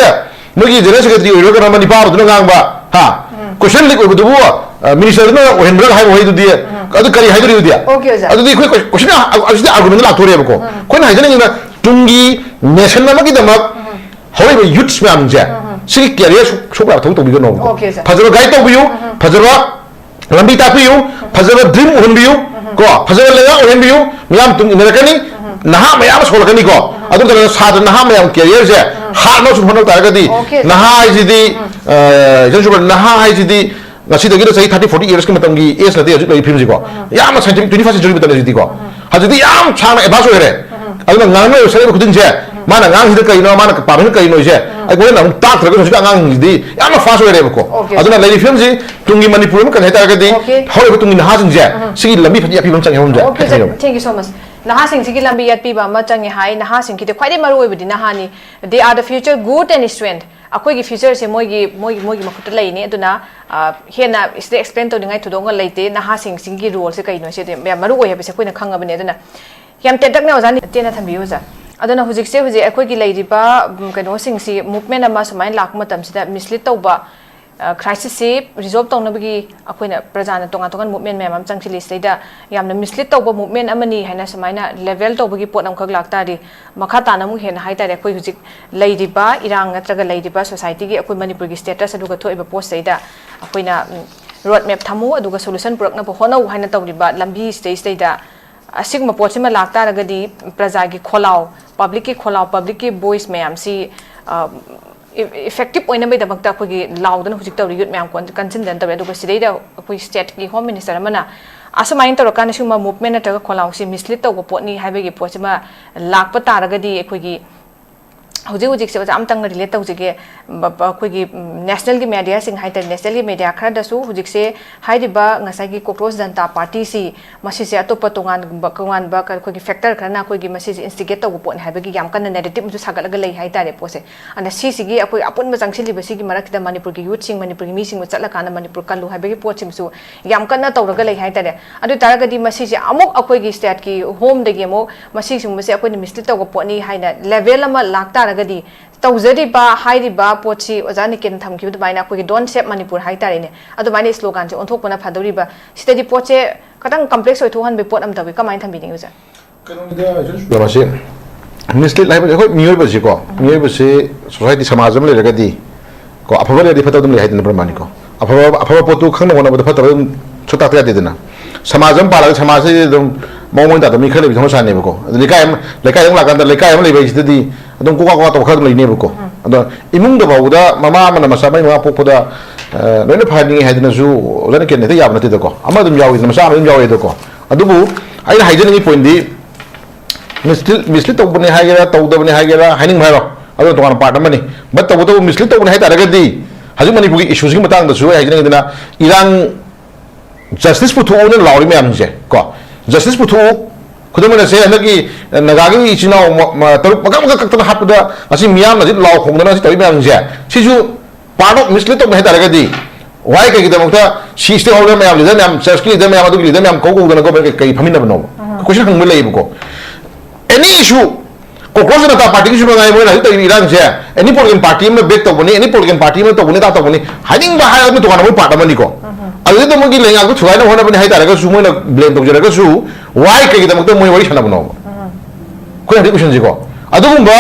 ꯃꯣꯏꯒꯤ ꯖꯦꯅꯔꯦꯜ ꯁꯦꯀ꯭ꯔꯦꯇꯔꯤ ꯑꯣꯏꯔꯒꯅ ꯃꯅꯤꯄꯥꯗꯨꯅ ꯉꯥꯡꯕ, ꯍꯥ? ꯎꯝ꯫ ꯀꯣꯏꯁꯟ ꯂꯤꯛ ꯑꯣꯏꯕꯗꯨꯕꯨ, ꯑ, ꯃꯤꯅꯤꯁꯇꯔꯗꯨꯅ ꯑꯣꯏꯍꯟꯕ꯭ꯔꯥ ꯍꯥꯏꯕ ꯋꯥꯍꯩꯗꯨꯗꯤ, ꯎꯝ꯫ ꯑꯗꯨ ꯀꯔꯤ ꯍꯥꯏꯗꯣꯔꯤꯕꯗꯤ? Okay, ꯑꯣꯖꯥ꯫ ꯑꯗꯨꯗꯤ ꯑꯩꯈꯣꯏ ꯀꯣꯏ-, ꯀꯣꯏꯁꯟ ꯑ-, ꯑꯁꯤꯗꯤ ꯑꯥꯔꯒꯨꯃꯦꯟꯗ ꯂꯥꯛꯇꯣꯔꯦꯕꯀꯣ꯫ ꯎꯝ꯫ ꯑꯩꯈꯣꯏꯅ ꯍꯥꯏꯖꯅꯤꯡꯉꯤꯅ ꯇꯨꯡꯒꯤ ꯅꯦꯁꯟ ꯑꯃꯒꯤꯗꯃꯛ ꯎꯝ꯫ ꯍꯧꯔꯛꯏꯕ ꯌꯨꯠꯁ ꯃꯌꯥꯝꯁꯦ, ꯎꯝ꯫ ꯁꯤꯒꯤ ꯀꯦꯔꯤꯌꯔ ꯁꯣꯛ-, ꯁꯣꯛꯄ ꯌꯥꯕ ꯊꯕꯛ ꯇꯧꯕꯤꯒꯅꯣꯕꯀꯣ꯫ Okay, sir. ꯐꯖꯕ ꯒꯥꯏꯗ ꯇꯧꯕꯤꯌꯨ, ꯎꯝ꯫ ꯐꯖꯕ ꯂꯝꯕꯤ ꯇꯥꯛꯄꯤꯌꯨ, ꯐꯖꯕ ꯗ꯭ꯔꯤꯝ ꯎꯍꯟꯕꯤꯌꯨ, ꯀꯣ, ꯐꯖꯕ ꯂꯩꯉꯥꯛ ꯑꯣꯏꯍꯟꯕꯤꯌꯨ, ꯃꯤꯌꯥꯝ ꯇꯨꯡ ꯏꯟꯅꯔꯛꯀꯅꯤ, ꯅꯍꯥ ꯃꯌꯥꯝ ꯑꯃ ꯁꯣꯛꯂꯛꯀꯅꯤꯀꯣ꯫ ꯑꯗꯨ ꯃꯇꯝꯗ ꯁꯥꯇ꯭ꯔ ꯅꯍꯥ ꯃꯌꯥꯝ ꯀꯦꯔꯤꯌꯔꯁꯦ ꯍꯥꯠꯅꯕ ꯁꯨꯝ ꯍꯣꯠꯅꯕ ꯇꯥꯔꯒꯗꯤ, Okay, ꯁꯔ꯫ ꯅꯍꯥ ꯍꯥꯏꯁꯤꯗꯤ, ꯎꯝ꯫ ꯑ, ꯏꯆꯟ ꯁꯨꯕ, ꯅꯍꯥ ꯍꯥꯏꯁꯤꯗꯤ ꯉꯁꯤꯗꯒꯤꯅ ꯆꯍꯤ thirty, forty yearsꯀꯤ ꯃꯇꯝꯒꯤ age ꯅꯠꯇꯦ ꯍꯧꯖꯤꯛ ꯂꯩꯔꯤꯕ ꯐꯤꯕꯝꯁꯤꯀꯣ꯫ ꯌꯥꯝꯅ scientific twenty-first century ꯃꯇꯝꯅꯤ ꯍꯧꯖꯤꯛꯇꯤꯀꯣ꯫ ꯍꯧꯖꯤꯛꯇꯤ ꯌꯥꯝ ꯁꯥꯡꯅ advance ꯑꯣꯏꯔꯦ꯫ ꯑꯗꯨꯅ ꯉꯥꯡꯅꯔꯤꯕ ꯁꯛꯂꯤꯕ ꯈꯨꯗꯤꯡꯁꯦ, ꯃꯥꯅ ꯉꯥꯡꯉꯤꯁꯤꯅ ꯀꯩꯅꯣ, ꯃꯥꯅ ꯄꯥꯝꯃꯤꯁꯤꯅ ꯀꯩꯅꯣꯁꯦ, ꯑꯩꯈꯣꯏꯅ ꯑꯃꯨꯛ ꯇꯥꯛꯇ꯭ꯔꯒꯁꯨ ꯍꯧꯖꯤꯛ ꯑꯉꯥꯡꯁꯤꯡꯁꯤꯗꯤ ꯌꯥꯝꯅ fast ꯑꯣꯏꯔꯦꯕꯀꯣ꯫ Okay, ꯑꯗꯨꯅ ꯁꯔ꯫ ꯂꯩꯔꯤꯕ ꯐꯤꯕꯝꯁꯤ ꯇꯨꯡꯒꯤ ꯃꯅꯤꯄꯨꯔ ꯑꯃ ꯀꯟꯒꯦ ꯍꯥꯏꯇꯥꯔꯒꯗꯤ, Okay. ꯍꯧꯔꯤꯕ ꯇꯨꯡꯒꯤ ꯅꯍꯥꯁꯤꯡꯁꯦ, ꯁꯤꯒꯤ ꯂꯝꯕꯤ ꯐꯖꯅ ꯌꯥꯠꯄꯤꯕ ꯑꯃ ꯆꯪꯉꯦ ꯍꯥꯏꯕ ꯑꯃꯁꯦ꯫ Okay, sir. Thank you so much. ꯅꯍꯥꯁꯤꯡꯁꯤꯒꯤ ꯂꯝꯕꯤ ꯌꯥꯠꯄꯤꯕ ꯑꯃ ꯆꯪꯉꯦ ꯍꯥꯏ꯫ ꯅꯍꯥꯁꯤꯡꯒꯤꯗꯤ ꯈ꯭ꯋꯥꯏꯗꯒꯤ ꯃꯔꯨ ꯑꯣꯏꯕꯗꯤ ꯅꯍꯥꯅꯤ꯫ They are the future good and strength. ꯑꯩꯈꯣꯏꯒꯤ futureꯁꯦ ꯃꯣꯏꯒꯤ, ꯃꯣꯏꯒꯤ, ꯃꯣꯏꯒꯤ ꯃꯈꯨꯠꯇ ꯂꯩꯅꯤ꯫ ꯑꯗꯨꯅ, ꯑ, ꯍꯦꯟꯅ ꯁꯤꯗ explain ꯇꯧꯅꯤꯡꯉꯥꯏ ꯊꯣꯏꯗꯣꯛꯅ ꯂꯩꯇꯦ꯫ ꯅꯍꯥꯁꯤꯡꯁꯤꯒꯤ roleꯁꯦ ꯀꯩꯅꯣ ꯁꯤꯗꯤ ꯌꯥꯝ ꯃꯔꯨ ꯑꯣꯏ ꯍꯥꯏꯕꯁꯦ ꯑꯩꯈꯣꯏꯅ ꯈꯪꯉꯕꯅꯦ꯫ ꯑꯗꯨꯅ ꯌꯥꯝ ꯇꯦꯟꯇꯛꯅ ꯑꯣꯖꯥ ꯇꯦꯟꯅ ꯊꯝꯕꯤꯌꯨ ꯑꯣꯖꯥ꯫ ꯑꯗꯨꯅ ꯍꯧꯖꯤꯛꯁꯦ, ꯍꯧꯖꯤꯛ ꯑꯩꯈꯣꯏꯒꯤ ꯂꯩꯔꯤꯕ, ꯎꯝ, ꯀꯩꯅꯣꯁꯤꯡꯁꯤ, movement ꯑꯃ ꯁꯨꯃꯥꯏꯅ ꯂꯥꯛꯄ ꯃꯇꯝꯁꯤꯗ mislead ꯇꯧꯕ, ꯑ, crisisꯁꯤ resolve ꯇꯧꯅꯕꯒꯤ ꯑꯩꯈꯣꯏꯅ ꯄ꯭ꯔꯖꯥꯅ ꯇꯣꯉꯥꯟ ꯇꯣꯉꯥꯟꯕ movement ꯃꯌꯥꯝ ꯑꯃ ꯆꯪꯁꯤꯜꯂꯤ꯫ ꯁꯤꯗꯩꯗ ꯌꯥꯝꯅ mislead ꯇꯧꯕ movement ꯑꯃꯅꯤ ꯍꯥꯏꯅ ꯁꯨꯃꯥꯏꯅ label ꯇꯧꯕꯒꯤ ꯄꯣꯠ ꯑꯃꯈꯛ ꯂꯥꯛꯇꯥꯔꯗꯤ, ꯃꯈꯥ ꯇꯥꯅ ꯑꯃꯨꯛ ꯍꯦꯟꯅ ꯍꯥꯏꯇꯥꯔꯦ, ꯑꯩꯈꯣꯏ ꯍꯧꯖꯤꯛ ꯂꯩꯔꯤꯕ ꯏꯔꯥꯡ ꯅꯠꯇ꯭ꯔꯒ ꯂꯩꯔꯤꯕ societyꯒꯤ, ꯑꯩꯈꯣꯏ ꯃꯅꯤꯄꯨꯔꯒꯤ status ꯑꯗꯨꯒ ꯊꯣꯛꯏꯕ ꯄꯣꯠꯁꯤꯗꯩꯗ ꯑꯩꯈꯣꯏꯅ, ꯎꯝ, road map ꯊꯝꯃꯨ, ꯑꯗꯨꯒ solution ꯄꯨꯔꯛꯅꯕ ꯍꯣꯠꯅꯧ ꯍꯥꯏꯅ ꯇꯧꯔꯤꯕ ꯂꯝꯕꯤꯁꯤꯗꯩꯁꯤꯗꯩꯗ ꯑꯁꯤꯒꯨꯝꯕ ꯄꯣꯠꯁꯤꯃ ꯂꯥꯛꯇꯥꯔꯒꯗꯤ ꯄ꯭ꯔꯖꯥꯒꯤ ꯈꯣꯜꯂꯥꯎ, publicꯀꯤ ꯈꯣꯜꯂꯥꯎ, publicꯀꯤ voice ꯃꯌꯥꯝꯁꯤ, ꯑ, ꯏ-, effective ꯑꯣꯏꯅꯕꯒꯤꯗꯃꯛꯇ ꯑꯩꯈꯣꯏꯒꯤ ꯂꯥꯎꯗꯅ ꯍꯧꯖꯤꯛ ꯇꯧꯔꯤ youth ꯃꯌꯥꯝ ꯀꯣꯟ-, contingent ꯇꯧꯔꯤ꯫ ꯑꯗꯨꯒ ꯁꯤꯗꯩꯗ ꯑꯩꯈꯣꯏ stateꯀꯤ home minister ꯑꯃꯅ ꯑꯁꯨꯃꯥꯏꯅ ꯇꯧꯔꯀꯥꯟꯗ ꯁꯤꯒꯨꯝꯕ movement ꯅꯠꯇ꯭ꯔꯒ ꯈꯣꯜꯂꯥꯎꯁꯤ mislead ꯇꯧꯕ ꯄꯣꯠꯅꯤ ꯍꯥꯏꯕꯒꯤ ꯄꯣꯠꯁꯤꯃ ꯂꯥꯛꯄ ꯇꯥꯔꯒꯗꯤ ꯑꯩꯈꯣꯏꯒꯤ ꯍꯧꯖꯤꯛ ꯍꯧꯖꯤꯛꯁꯦ ꯑꯣꯖꯥ ꯑꯃꯇꯪꯒ ꯔꯤꯂꯦꯠ ꯇꯧꯖꯒꯦ꯫ ꯕ-, ꯕ-, ꯑꯩꯈꯣꯏꯒꯤ, ꯎꯝ, ꯅꯦꯁꯅꯦꯜꯒꯤ ꯃꯦꯗꯤꯌꯥꯁꯤꯡ ꯍꯥꯏꯇꯥꯔꯦ, ꯅꯦꯁꯅꯦꯜꯒꯤ ꯃꯦꯗꯤꯌꯥ ꯈꯔꯗꯁꯨ ꯍꯧꯖꯤꯛꯁꯦ ꯍꯥꯏꯔꯤꯕ ꯉꯁꯥꯏꯒꯤ ꯀꯣꯀ꯭ꯔꯣꯁ ꯖꯟꯇꯥ ꯄꯥꯔꯇꯤꯁꯤ, ꯃꯁꯤꯁꯦ ꯑꯇꯣꯞꯄ ꯇꯣꯉꯥꯟꯕ, ꯇꯣꯉꯥꯟꯕ ꯀ-, ꯑꯩꯈꯣꯏꯒꯤ ꯐꯦꯛꯇꯔ ꯈꯔꯅ ꯑꯩꯈꯣꯏꯒꯤ ꯃꯁꯤꯁꯦ ꯏꯟꯁꯇꯤꯒꯦꯠ ꯇꯧꯕ ꯄꯣꯠꯅꯤ ꯍꯥꯏꯕꯒꯤ ꯌꯥꯝ ꯀꯟꯅ ꯅꯦꯔꯦꯇꯤꯞ ꯑꯃꯁꯨ ꯁꯥꯒꯠꯂꯒ ꯂꯩ ꯍꯥꯏꯇꯥꯔꯦ ꯄꯣꯠꯁꯦ꯫ ꯑꯗ ꯁꯤꯁꯤꯒꯤ ꯑꯩꯈꯣꯏ ꯑꯄꯨꯟꯕ ꯆꯪꯁꯤꯜꯂꯤꯕꯁꯤꯒꯤ ꯃꯔꯛꯁꯤꯗ ꯃꯅꯤꯄꯨꯔꯒꯤ ꯌꯨꯠꯁꯤꯡ, ꯃꯅꯤꯄꯨꯔꯒꯤ ꯃꯤꯁꯤꯡꯕꯨ ꯆꯠꯂꯀꯥꯟꯗ ꯃꯅꯤꯄꯨꯔ ꯀꯜꯂꯨ ꯍꯥꯏꯕꯒꯤ ꯄꯣꯠꯁꯤꯃꯁꯨ ꯌꯥꯝ ꯀꯟꯅ ꯇꯧꯔꯒ ꯂꯩ ꯍꯥꯏꯇꯥꯔꯦ꯫ ꯑꯗꯨ ꯑꯣꯏ ꯇꯥꯔꯒꯗꯤ ꯃꯁꯤꯁꯦ ꯑꯃꯨꯛ ꯑꯩꯈꯣꯏꯒꯤ ꯁ꯭ꯇꯦꯠꯀꯤ ꯍꯣꯝꯗꯒꯤ ꯑꯃꯨꯛ ꯃꯁꯤꯒꯨꯝꯕꯁꯦ ꯑꯩꯈꯣꯏꯅ ꯃꯤꯁꯂꯤꯠ ꯇꯧꯕ ꯄꯣꯠꯅꯤ ꯍꯥꯏꯅ ꯂꯦꯚꯦꯜ ꯑꯃ ꯂꯥꯛꯇꯥꯔꯒꯗꯤ, ꯇꯧꯖꯔꯤꯕ ꯍꯥꯏꯔꯤꯕ ꯄꯣꯠꯁꯤ ꯑꯣꯖꯥ ꯅꯤꯀꯦꯟ ꯊꯝꯈꯤꯕ ꯑꯗꯨꯃꯥꯏꯅ ꯑꯩꯈꯣꯏꯒꯤ "Don't Save Manipur" ꯍꯥꯏꯇꯥꯔꯦꯅꯦ, ꯑꯗꯨꯃꯥꯏꯅ ꯁ꯭ꯂꯣꯒꯥꯟꯁꯦ ꯑꯣꯟꯊꯣꯛꯄꯅ ꯐꯗꯧꯔꯤꯕ꯫ ꯁꯤꯗꯗꯤ ꯄꯣꯠꯁꯦ ꯈꯤꯇꯪ ꯀꯝꯄ꯭ꯂꯦꯛꯁ ꯑꯣꯏꯊꯣꯛꯍꯟꯕꯒꯤ ꯄꯣꯠ ꯑꯃ ꯇꯧꯏ꯫ ꯀꯃꯥꯏꯅ ꯊꯝꯕꯤꯅꯤꯡꯉꯤ ꯑꯣꯖꯥ? ꯀꯩꯅꯣꯅꯤꯗ, ꯃꯁꯤ ꯃꯤꯁꯂꯤꯠ ꯍꯥꯏꯕꯁꯦ ꯑꯩꯈꯣꯏ ꯃꯤꯑꯣꯏꯕꯁꯤꯀꯣ, ꯃꯤꯑꯣꯏꯕꯁꯤ, ꯁꯣꯁꯥꯏꯇꯤ, ꯁꯃꯥꯖ ꯑꯃ ꯂꯩꯔꯒꯗꯤ ꯀꯣ, ꯑꯐꯕ ꯂꯩꯔꯗꯤ ꯐꯠꯇꯕ ꯑꯗꯨꯝ ꯂꯩ ꯍꯥꯏꯗꯅ ꯄ꯭ꯔꯃꯥꯅꯤꯀꯣ꯫ ꯑꯐꯕ, ꯑꯐꯕ ꯄꯣꯠꯇꯨ ꯈꯪꯅ ꯍꯣꯠꯅꯕꯗ ꯐꯠꯇꯕ ꯑꯗꯨꯝ ꯁꯨꯛꯇꯥꯛꯇ ꯌꯥꯗꯦꯗꯅ꯫ ꯁꯃꯥꯖ ꯑꯃ ꯄꯥꯜꯂꯒ ꯁꯃꯥꯖꯁꯤꯗ ꯑꯗꯨꯝ ꯃꯑꯣꯡ ꯃꯔꯤꯟ ꯇꯥꯗꯕ ꯃꯤ ꯈꯔ ꯂꯩꯕꯁꯤ ꯍꯧꯅ ꯁꯥꯅꯦꯕꯀꯣ꯫ ꯑꯗꯨ ꯂꯩꯀꯥꯏ ꯑꯃ, ꯂꯩꯀꯥꯏ ꯑꯃ ꯂꯥꯛꯀꯥꯟꯗ ꯂꯩꯀꯥꯏ ꯑꯃ ꯂꯩꯕ ꯍꯥꯏꯁꯤꯗꯗꯤ ꯑꯗꯨꯝ ꯀꯣꯀꯥ ꯀꯣꯀꯥ ꯇꯧꯕ ꯈꯔ ꯑꯗꯨꯝ ꯂꯩꯅꯦꯕꯀꯣ꯫ ꯑꯗꯣ ꯏꯃꯨꯡꯗ ꯐꯥꯎꯕꯗ ꯃꯃꯥ ꯑꯃꯅ ꯃꯆꯥ ꯃꯔꯤ ꯃꯉꯥ ꯄꯣꯛꯄꯗ, ꯑ, ꯂꯣꯏꯅ ꯐꯍꯟꯅꯤꯡꯉꯤ ꯍꯥꯏꯗꯅꯁꯨ ꯑꯣꯖꯥꯅ ꯀꯦꯟꯅ ꯍꯦꯛꯇ ꯌꯥꯕ ꯅꯠꯇꯦꯗꯀꯣ꯫ ꯑꯃ ꯑꯗꯨꯝ ꯌꯥꯎꯋꯤꯗꯅ, ꯃꯆꯥ ꯑꯃ ꯑꯗꯨꯝ ꯌꯥꯎꯋꯦꯗꯀꯣ꯫ ꯑꯗꯨꯕꯨ ꯑꯩꯅ ꯍꯥꯏꯖꯅꯤꯡꯉꯤ ꯄꯣꯏꯟꯗꯤ, ꯃꯤꯁꯂꯤꯠ, ꯃꯤꯁꯂꯤꯠ ꯇꯧꯕꯅꯤ ꯍꯥꯏꯒꯦꯔꯥ, ꯇꯧꯗꯕꯅꯤ ꯍꯥꯏꯒꯦꯔꯥ, ꯍꯥꯏꯅꯤꯡꯕ ꯍꯥꯏꯔꯣ, ꯑꯗꯨꯅ ꯇꯣꯉꯥꯟꯕ ꯄꯥꯔꯠ ꯑꯃꯅꯤ꯫ ꯕꯠ ꯇꯧꯕꯇꯕꯨ ꯃꯤꯁꯂꯤꯠ ꯇꯧꯕꯅꯤ ꯍꯥꯏ ꯇꯥꯔꯒꯗꯤ, ꯍꯧꯖꯤꯛ ꯃꯅꯤꯄꯨꯔꯒꯤ ꯏꯁꯨꯁꯤꯒꯤ ꯃꯇꯥꯡꯗꯁꯨ ꯑꯩ ꯍꯥꯏꯖꯅꯤꯡꯉꯤꯗꯅ, ꯏꯔꯥꯡ, ꯖꯁꯇꯤꯁ ꯄꯨꯊꯣꯛꯑꯣꯅ ꯂꯥꯎꯔꯤ ꯃꯌꯥꯝꯁꯦ ꯀꯣ, ꯖꯁꯇꯤꯁ ꯄꯨꯊꯣꯛꯑꯣ꯫ ꯈꯨꯗꯝ ꯑꯣꯏꯅ ꯁꯦ, ꯍꯟꯗꯛꯀꯤ ꯅꯥꯒꯥꯒꯤ ꯏꯆꯤꯟ ꯏꯅꯥꯎ ꯃ-, ꯃ-, ꯇꯔꯨꯛ ꯃꯀꯛ ꯃꯀꯛ ꯀꯛꯇꯅ ꯍꯥꯠꯄꯗ ꯉꯁꯤ ꯃꯤꯌꯥꯝꯅ ꯍꯧꯖꯤꯛ ꯂꯥꯎ ꯈꯣꯡꯗꯅ ꯁꯤ ꯇꯧꯔꯤ ꯃꯌꯥꯝꯁꯦ, ꯁꯤꯁꯨ ꯄꯥꯔꯠ ꯑꯣꯐ ꯃꯤꯁꯂꯤꯠ ꯇꯧꯕ ꯍꯥꯏꯇꯥꯔꯒꯗꯤ, why? ꯀꯩꯒꯤꯗꯃꯛꯇ ꯁꯤ ꯁ꯭ꯇꯦꯛ ꯍꯣꯜꯗꯔ ꯃꯌꯥꯝ, ꯂꯤꯗꯔ ꯃꯌꯥꯝ, ꯆꯔꯆꯀꯤ ꯂꯤꯗꯔ ꯃꯌꯥꯝ, ꯑꯗꯨꯒꯤ ꯂꯤꯗꯔ ꯃꯌꯥꯝ ꯀꯧ ꯀꯧꯗꯅ ꯒꯣꯃꯦꯟ ꯀꯩ ꯐꯝꯃꯤꯟꯅꯕꯅꯣꯕ? ꯀꯣꯏꯁꯟ ꯍꯪꯕ ꯂꯩꯌꯦꯕꯀꯣ꯫ ꯑꯦꯅꯤ ꯏꯁꯨ, ꯀꯣꯀ꯭ꯔꯣꯁ ꯖꯅꯇꯥ ꯄꯥꯔꯇꯤꯒꯤꯁꯨ ꯃꯉꯥꯏ, ꯃꯣꯏꯅ ꯍꯧꯖꯤꯛ ꯇꯧꯔꯤꯕ ꯏꯔꯥꯡꯁꯦ, ꯑꯦꯅꯤ ꯄꯣꯂꯤꯇꯤꯀꯦꯜ ꯄꯥꯔꯇꯤ ꯑꯃꯅ ꯕꯦꯛ ꯇꯧꯕꯅꯤ, ꯑꯦꯅꯤ ꯄꯣꯂꯤꯇꯤꯀꯦꯜ ꯄꯥꯔꯇꯤ ꯑꯃꯅ ꯇꯧꯕꯅꯤ, ꯑꯗꯥ ꯇꯧꯕꯅꯤ ꯍꯥꯏꯅꯤꯡꯕ ꯍꯥꯏꯔꯒ ꯑꯗꯨ ꯇꯣꯉꯥꯟꯅ ꯃꯣꯏ ꯄꯥꯔꯠ ꯑꯃꯅꯤꯀꯣ꯫ ꯑꯗꯨꯗ ꯃꯣꯏꯒꯤ ꯂꯩꯉꯥꯛꯇꯣ ꯊꯨꯒꯥꯏꯅꯕ ꯍꯣꯠꯅꯕꯅꯤ ꯍꯥꯏꯇꯥꯔꯒꯁꯨ, ꯃꯣꯏꯅ ꯕ꯭ꯂꯦꯝ ꯇꯧꯖꯔꯒꯁꯨ, why? ꯀꯩꯒꯤꯗꯃꯛꯇ ꯃꯣꯏ ꯋꯥꯔꯤ ꯁꯥꯟꯅꯕꯅꯣꯕ? ꯑꯩꯈꯣꯏ ꯍꯧꯖꯤꯛ ꯀꯣꯏꯁꯟꯁꯤꯀꯣ꯫ ꯑꯗꯨꯒꯨꯝꯕ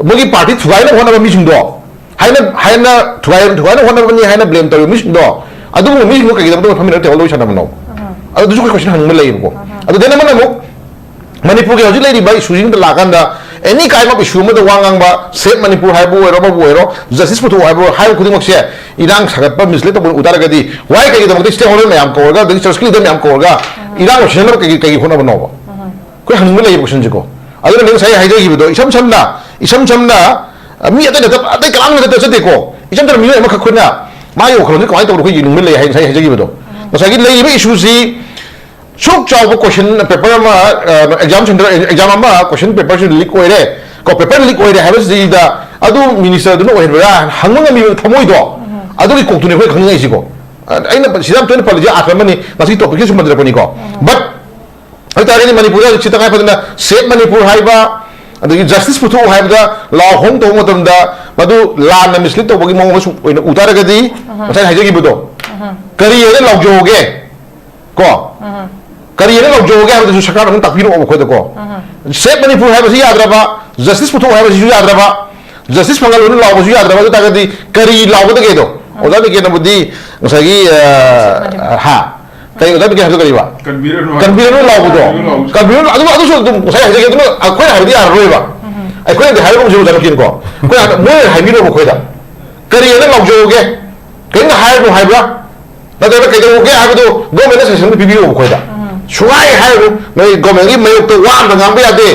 ꯃꯣꯏꯒꯤ ꯄꯥꯔꯇꯤ ꯊꯨꯒꯥꯏꯅꯕ ꯍꯣꯠꯅꯕ ꯃꯤꯁꯤꯡꯗꯣ, ꯍꯥꯏꯅ, ꯍꯥꯏꯅ ꯊꯨꯒꯥꯏ-, ꯊꯨꯒꯥꯏꯅꯕ ꯍꯣꯠꯅꯕꯅꯤ ꯍꯥꯏꯅ ꯕ꯭ꯂꯦꯝ ꯇꯧꯔꯤꯕ ꯃꯤꯁꯤꯡꯗꯣ, ꯑꯗꯨꯒꯨꯝꯕ ꯃꯤꯁꯤꯡꯗꯣ ꯀꯩꯒꯤꯗꯃꯛꯇ ꯃꯣꯏ ꯐꯝꯃꯤꯟꯅꯔꯒ ꯇꯦꯕꯜꯗ ꯋꯥꯔꯤ ꯁꯥꯟꯅꯕꯅꯣ? ꯑꯗꯨꯁꯨ ꯑꯩꯈꯣꯏ ꯀꯣꯏꯁꯟ ꯍꯪꯅꯤꯡꯕ ꯂꯩꯌꯦꯕꯀꯣ꯫ ꯑꯗꯨ then ꯑꯃꯅ ꯑꯃꯨꯛ ꯃꯅꯤꯄꯨꯔꯒꯤ ꯍꯧꯖꯤꯛ ꯂꯩꯔꯤꯕ ꯏꯁꯨꯁꯤꯡꯗ ꯂꯥꯛꯀꯥꯟꯗ, ꯑꯦꯅꯤ ꯀꯥꯏꯟ ꯑꯣꯐ ꯏꯁꯨ ꯑꯃꯗ ꯋꯥ ꯉꯥꯡꯕ, ꯁꯦꯞ ꯃꯅꯤꯄꯨꯔ ꯍꯥꯏꯕꯨ ꯑꯣꯏꯔꯣ, ꯑꯃꯕꯨ ꯑꯣꯏꯔꯣ, ꯖꯁꯇꯤꯁ ꯄꯨꯊꯣꯛꯑꯣ ꯍꯥꯏꯕꯨ ꯑꯣꯏꯔꯣ, ꯍꯥꯏꯕ ꯈꯨꯗꯤꯡꯃꯛꯁꯦ ꯏꯔꯥꯡ ꯁꯥꯒꯠꯄ, ꯃꯤꯁꯂꯤꯠ ꯇꯧꯕ ꯎ ꯇꯥꯔꯒꯗꯤ, why? ꯀꯩꯒꯤꯗꯃꯛꯇ ꯁ꯭ꯇꯦꯛ ꯍꯣꯜꯗꯔ ꯃꯌꯥꯝ ꯀꯧꯔꯒ, ꯑꯗꯒꯤ ꯆꯔꯆꯀꯤ ꯂꯤꯗꯔ ꯃꯌꯥꯝ ꯀꯧꯔꯒ ꯏꯔꯥꯡ ꯂꯣꯏꯁꯤꯟꯅꯕ ꯀꯩꯒꯤ, ꯀꯩꯒꯤ ꯍꯣꯠꯅꯕꯅꯣꯕ? ꯑꯩꯈꯣꯏ ꯍꯪꯅꯤꯡꯕ ꯂꯩꯌꯦꯕ ꯀꯣꯏꯁꯟꯁꯦꯀꯣ꯫ ꯑꯗꯨꯅ ꯉꯁꯥꯏ ꯍꯥꯏꯖꯈꯤꯕꯗꯣ, ꯏꯁꯝ ꯁꯝꯅ, ꯏꯁꯝ ꯁꯝꯅ ꯃꯤ ꯑꯇꯩ ꯅꯠꯇꯕ, ꯑꯇꯩ ꯀꯅꯥꯝ ꯅꯠꯇ ꯆꯠꯇꯦꯀꯣ꯫ ꯏꯆꯝ ꯆꯝꯕ ꯃꯤꯑꯣꯏ ꯑꯃꯈꯛ ꯑꯩꯈꯣꯏꯅ ꯃꯥꯒꯤ ꯋꯥꯈꯜꯂꯣꯟꯁꯤ ꯀꯃꯥꯏꯅ ꯇꯧꯕꯅꯣ ꯑꯩꯈꯣꯏ ꯌꯦꯡꯅꯤꯡꯕ ꯂꯩ ꯍꯥꯏ ꯉꯁꯥꯏ ꯍꯥꯏꯖꯈꯤꯕꯗꯣ꯫ ꯉꯁꯥꯏꯒꯤ ꯂꯩꯔꯤꯕ ꯏꯁꯨꯁꯤ ꯁꯨꯛ ꯆꯥꯎꯕ ꯀꯣꯏꯁꯟ ꯄꯦꯄꯔ ꯑꯃ, ꯑꯦꯛꯖꯥꯝ ꯁꯦꯟꯇꯔ, ꯑꯦꯛꯖꯥꯝ ꯑꯃ ꯀꯣꯏꯁꯟ ꯄꯦꯄꯔꯁꯤ ꯂꯤꯛ ꯑꯣꯏꯔꯦ ꯀꯣ, ꯄꯦꯄꯔ ꯂꯤꯛ ꯑꯣꯏꯔꯦ ꯍꯥꯏꯕꯁꯤꯗ ꯑꯗꯨ ꯃꯤꯅꯤꯁꯇꯔꯗꯨꯅ ꯑꯣꯏꯍꯟꯕ꯭ꯔꯥ ꯍꯪꯕ ꯉꯝꯃꯤꯕ ꯊꯃꯣꯏꯗꯣ, ꯑꯗꯨꯒꯤ ꯀꯣꯛꯇꯨꯅꯤ ꯑꯩꯈꯣꯏ ꯈꯪꯅꯤꯡꯉꯛꯏꯁꯤꯀꯣ꯫ ꯑꯩꯅ ꯁꯤꯗ ꯌꯥꯝ ꯇꯣꯏꯅ ꯄꯜꯂꯤꯁꯦ ꯑꯥꯔꯊ ꯑꯃꯅꯤ, ꯉꯁꯤ ꯇꯣꯄꯤꯛꯀꯤ ꯁꯨꯝ ꯄꯟꯖꯔꯛꯄꯅꯤꯀꯣ꯫ ꯕꯠ ꯍꯥꯏꯇꯥꯔꯒꯗꯤ ꯃꯅꯤꯄꯨꯔꯗ ꯍꯧꯖꯤꯛꯁꯤ ꯇꯉꯥꯏ ꯐꯗꯅ ꯁꯦꯞ ꯃꯅꯤꯄꯨꯔ ꯍꯥꯏꯕ, ꯑꯗꯒꯤ ꯖꯁꯇꯤꯁ ꯄꯨꯊꯣꯛꯎ ꯍꯥꯏꯕꯗ ꯂꯥꯎ ꯍꯣꯡ ꯇꯧꯕ ꯃꯇꯝꯗ ꯃꯗꯨ ꯂꯥꯟꯅ ꯃꯤꯁꯂꯤꯠ ꯇꯧꯕꯒꯤ ꯃꯑꯣꯡ ꯑꯃꯁꯨ ꯑꯣꯏꯅ ꯎ ꯇꯥꯔꯒꯗꯤ, ꯉꯁꯥꯏ ꯍꯥꯏꯖꯈꯤꯕꯗꯣ, ꯀꯔꯤ ꯍꯥꯏꯅ ꯂꯥꯎꯖꯧꯒꯦ ꯀꯣ? ꯀꯔꯤ ꯍꯥꯏꯅ ꯂꯥꯎꯖꯧꯒꯦ ꯍꯥꯏꯕꯗꯨꯁꯨ ꯁꯔꯀꯥꯔꯅ ꯑꯗꯨꯝ ꯇꯥꯛꯄꯤꯔꯛꯑꯣꯕ ꯑꯩꯈꯣꯏꯗꯀꯣ꯫ ꯁꯦꯞ ꯃꯅꯤꯄꯨꯔ ꯍꯥꯏꯕꯁꯤ ꯌꯥꯗ꯭ꯔꯕ, ꯖꯁꯇꯤꯁ ꯄꯨꯊꯣꯛꯎ ꯍꯥꯏꯕꯁꯤꯁꯨ ꯌꯥꯗ꯭ꯔꯕ, ꯖꯁꯇꯤꯁ ꯐꯪꯍꯜꯂꯣꯅ ꯂꯥꯎꯕꯁꯨ ꯌꯥꯗ꯭ꯔꯕ, ꯑꯗꯨ ꯇꯥꯔꯒꯗꯤ ꯀꯔꯤ ꯂꯥꯎꯒꯗꯒꯦꯗꯣ? ꯑꯣꯖꯥ ꯅꯤꯀꯦꯟꯅꯕꯨꯗꯤ ꯉꯁꯥꯏꯒꯤ, ꯑ, ꯍꯥ? ꯀꯔꯤ ꯑꯣꯖꯥ ꯅꯤꯀꯦꯟ ꯍꯥꯏꯕꯗꯣ ꯀꯔꯤꯕ? ꯀꯟꯕꯤꯔꯅꯨ ꯍꯥꯏꯕ꯫ ꯀꯟꯕꯤꯔꯅꯨ ꯂꯥꯎꯕꯗꯣ꯫ ꯀꯟꯕꯤꯔꯅꯨ ꯂꯥꯎꯕ꯫ ꯀꯟꯕꯤꯔꯅꯨ, ꯑꯗꯨ, ꯑꯗꯨꯁꯨ ꯑꯗꯨꯝ ꯉꯁꯥꯏ ꯍꯥꯏꯖꯒꯦ, ꯑꯗꯨꯅ ꯑꯩꯈꯣꯏꯅ ꯍꯥꯏꯕꯗꯤ ꯌꯥꯔꯔꯣꯏꯕ꯫ ꯑꯩꯈꯣꯏꯅꯗꯤ ꯍꯥꯏꯔꯒꯨꯝꯁꯦ ꯑꯣꯖꯥ ꯅꯤꯀꯦꯟꯀꯣ꯫ ꯑꯩꯈꯣꯏꯅ ꯍꯥꯏꯕ, ꯃꯣꯏꯅ ꯍꯥꯏꯕꯤꯔꯕ ꯑꯩꯈꯣꯏꯗ꯫ ꯀꯔꯤ ꯍꯥꯏꯅ ꯂꯥꯎꯖꯧꯒꯦ? ꯀꯔꯤꯝꯇ ꯍꯥꯏꯔꯅꯨ ꯍꯥꯏꯕ꯭ꯔꯥ? ꯅꯠꯇ꯭ꯔꯒ ꯀꯩꯗꯧꯒꯦ ꯍꯥꯏꯕꯗꯣ ꯒꯣꯔꯃꯦꯟꯅ ꯁꯖꯦꯁꯟ ꯄꯤꯕꯤꯔꯛꯑꯣ ꯑꯩꯈꯣꯏꯗ꯫ ꯁꯨꯡꯍꯥꯏ ꯍꯥꯏꯔꯅꯨ, ꯅꯣꯏ ꯒꯣꯔꯃꯦꯟꯒꯤ ꯃꯥꯌꯣꯛꯇ ꯋꯥ ꯑꯝꯇ ꯉꯥꯡꯕ ꯌꯥꯗꯦ,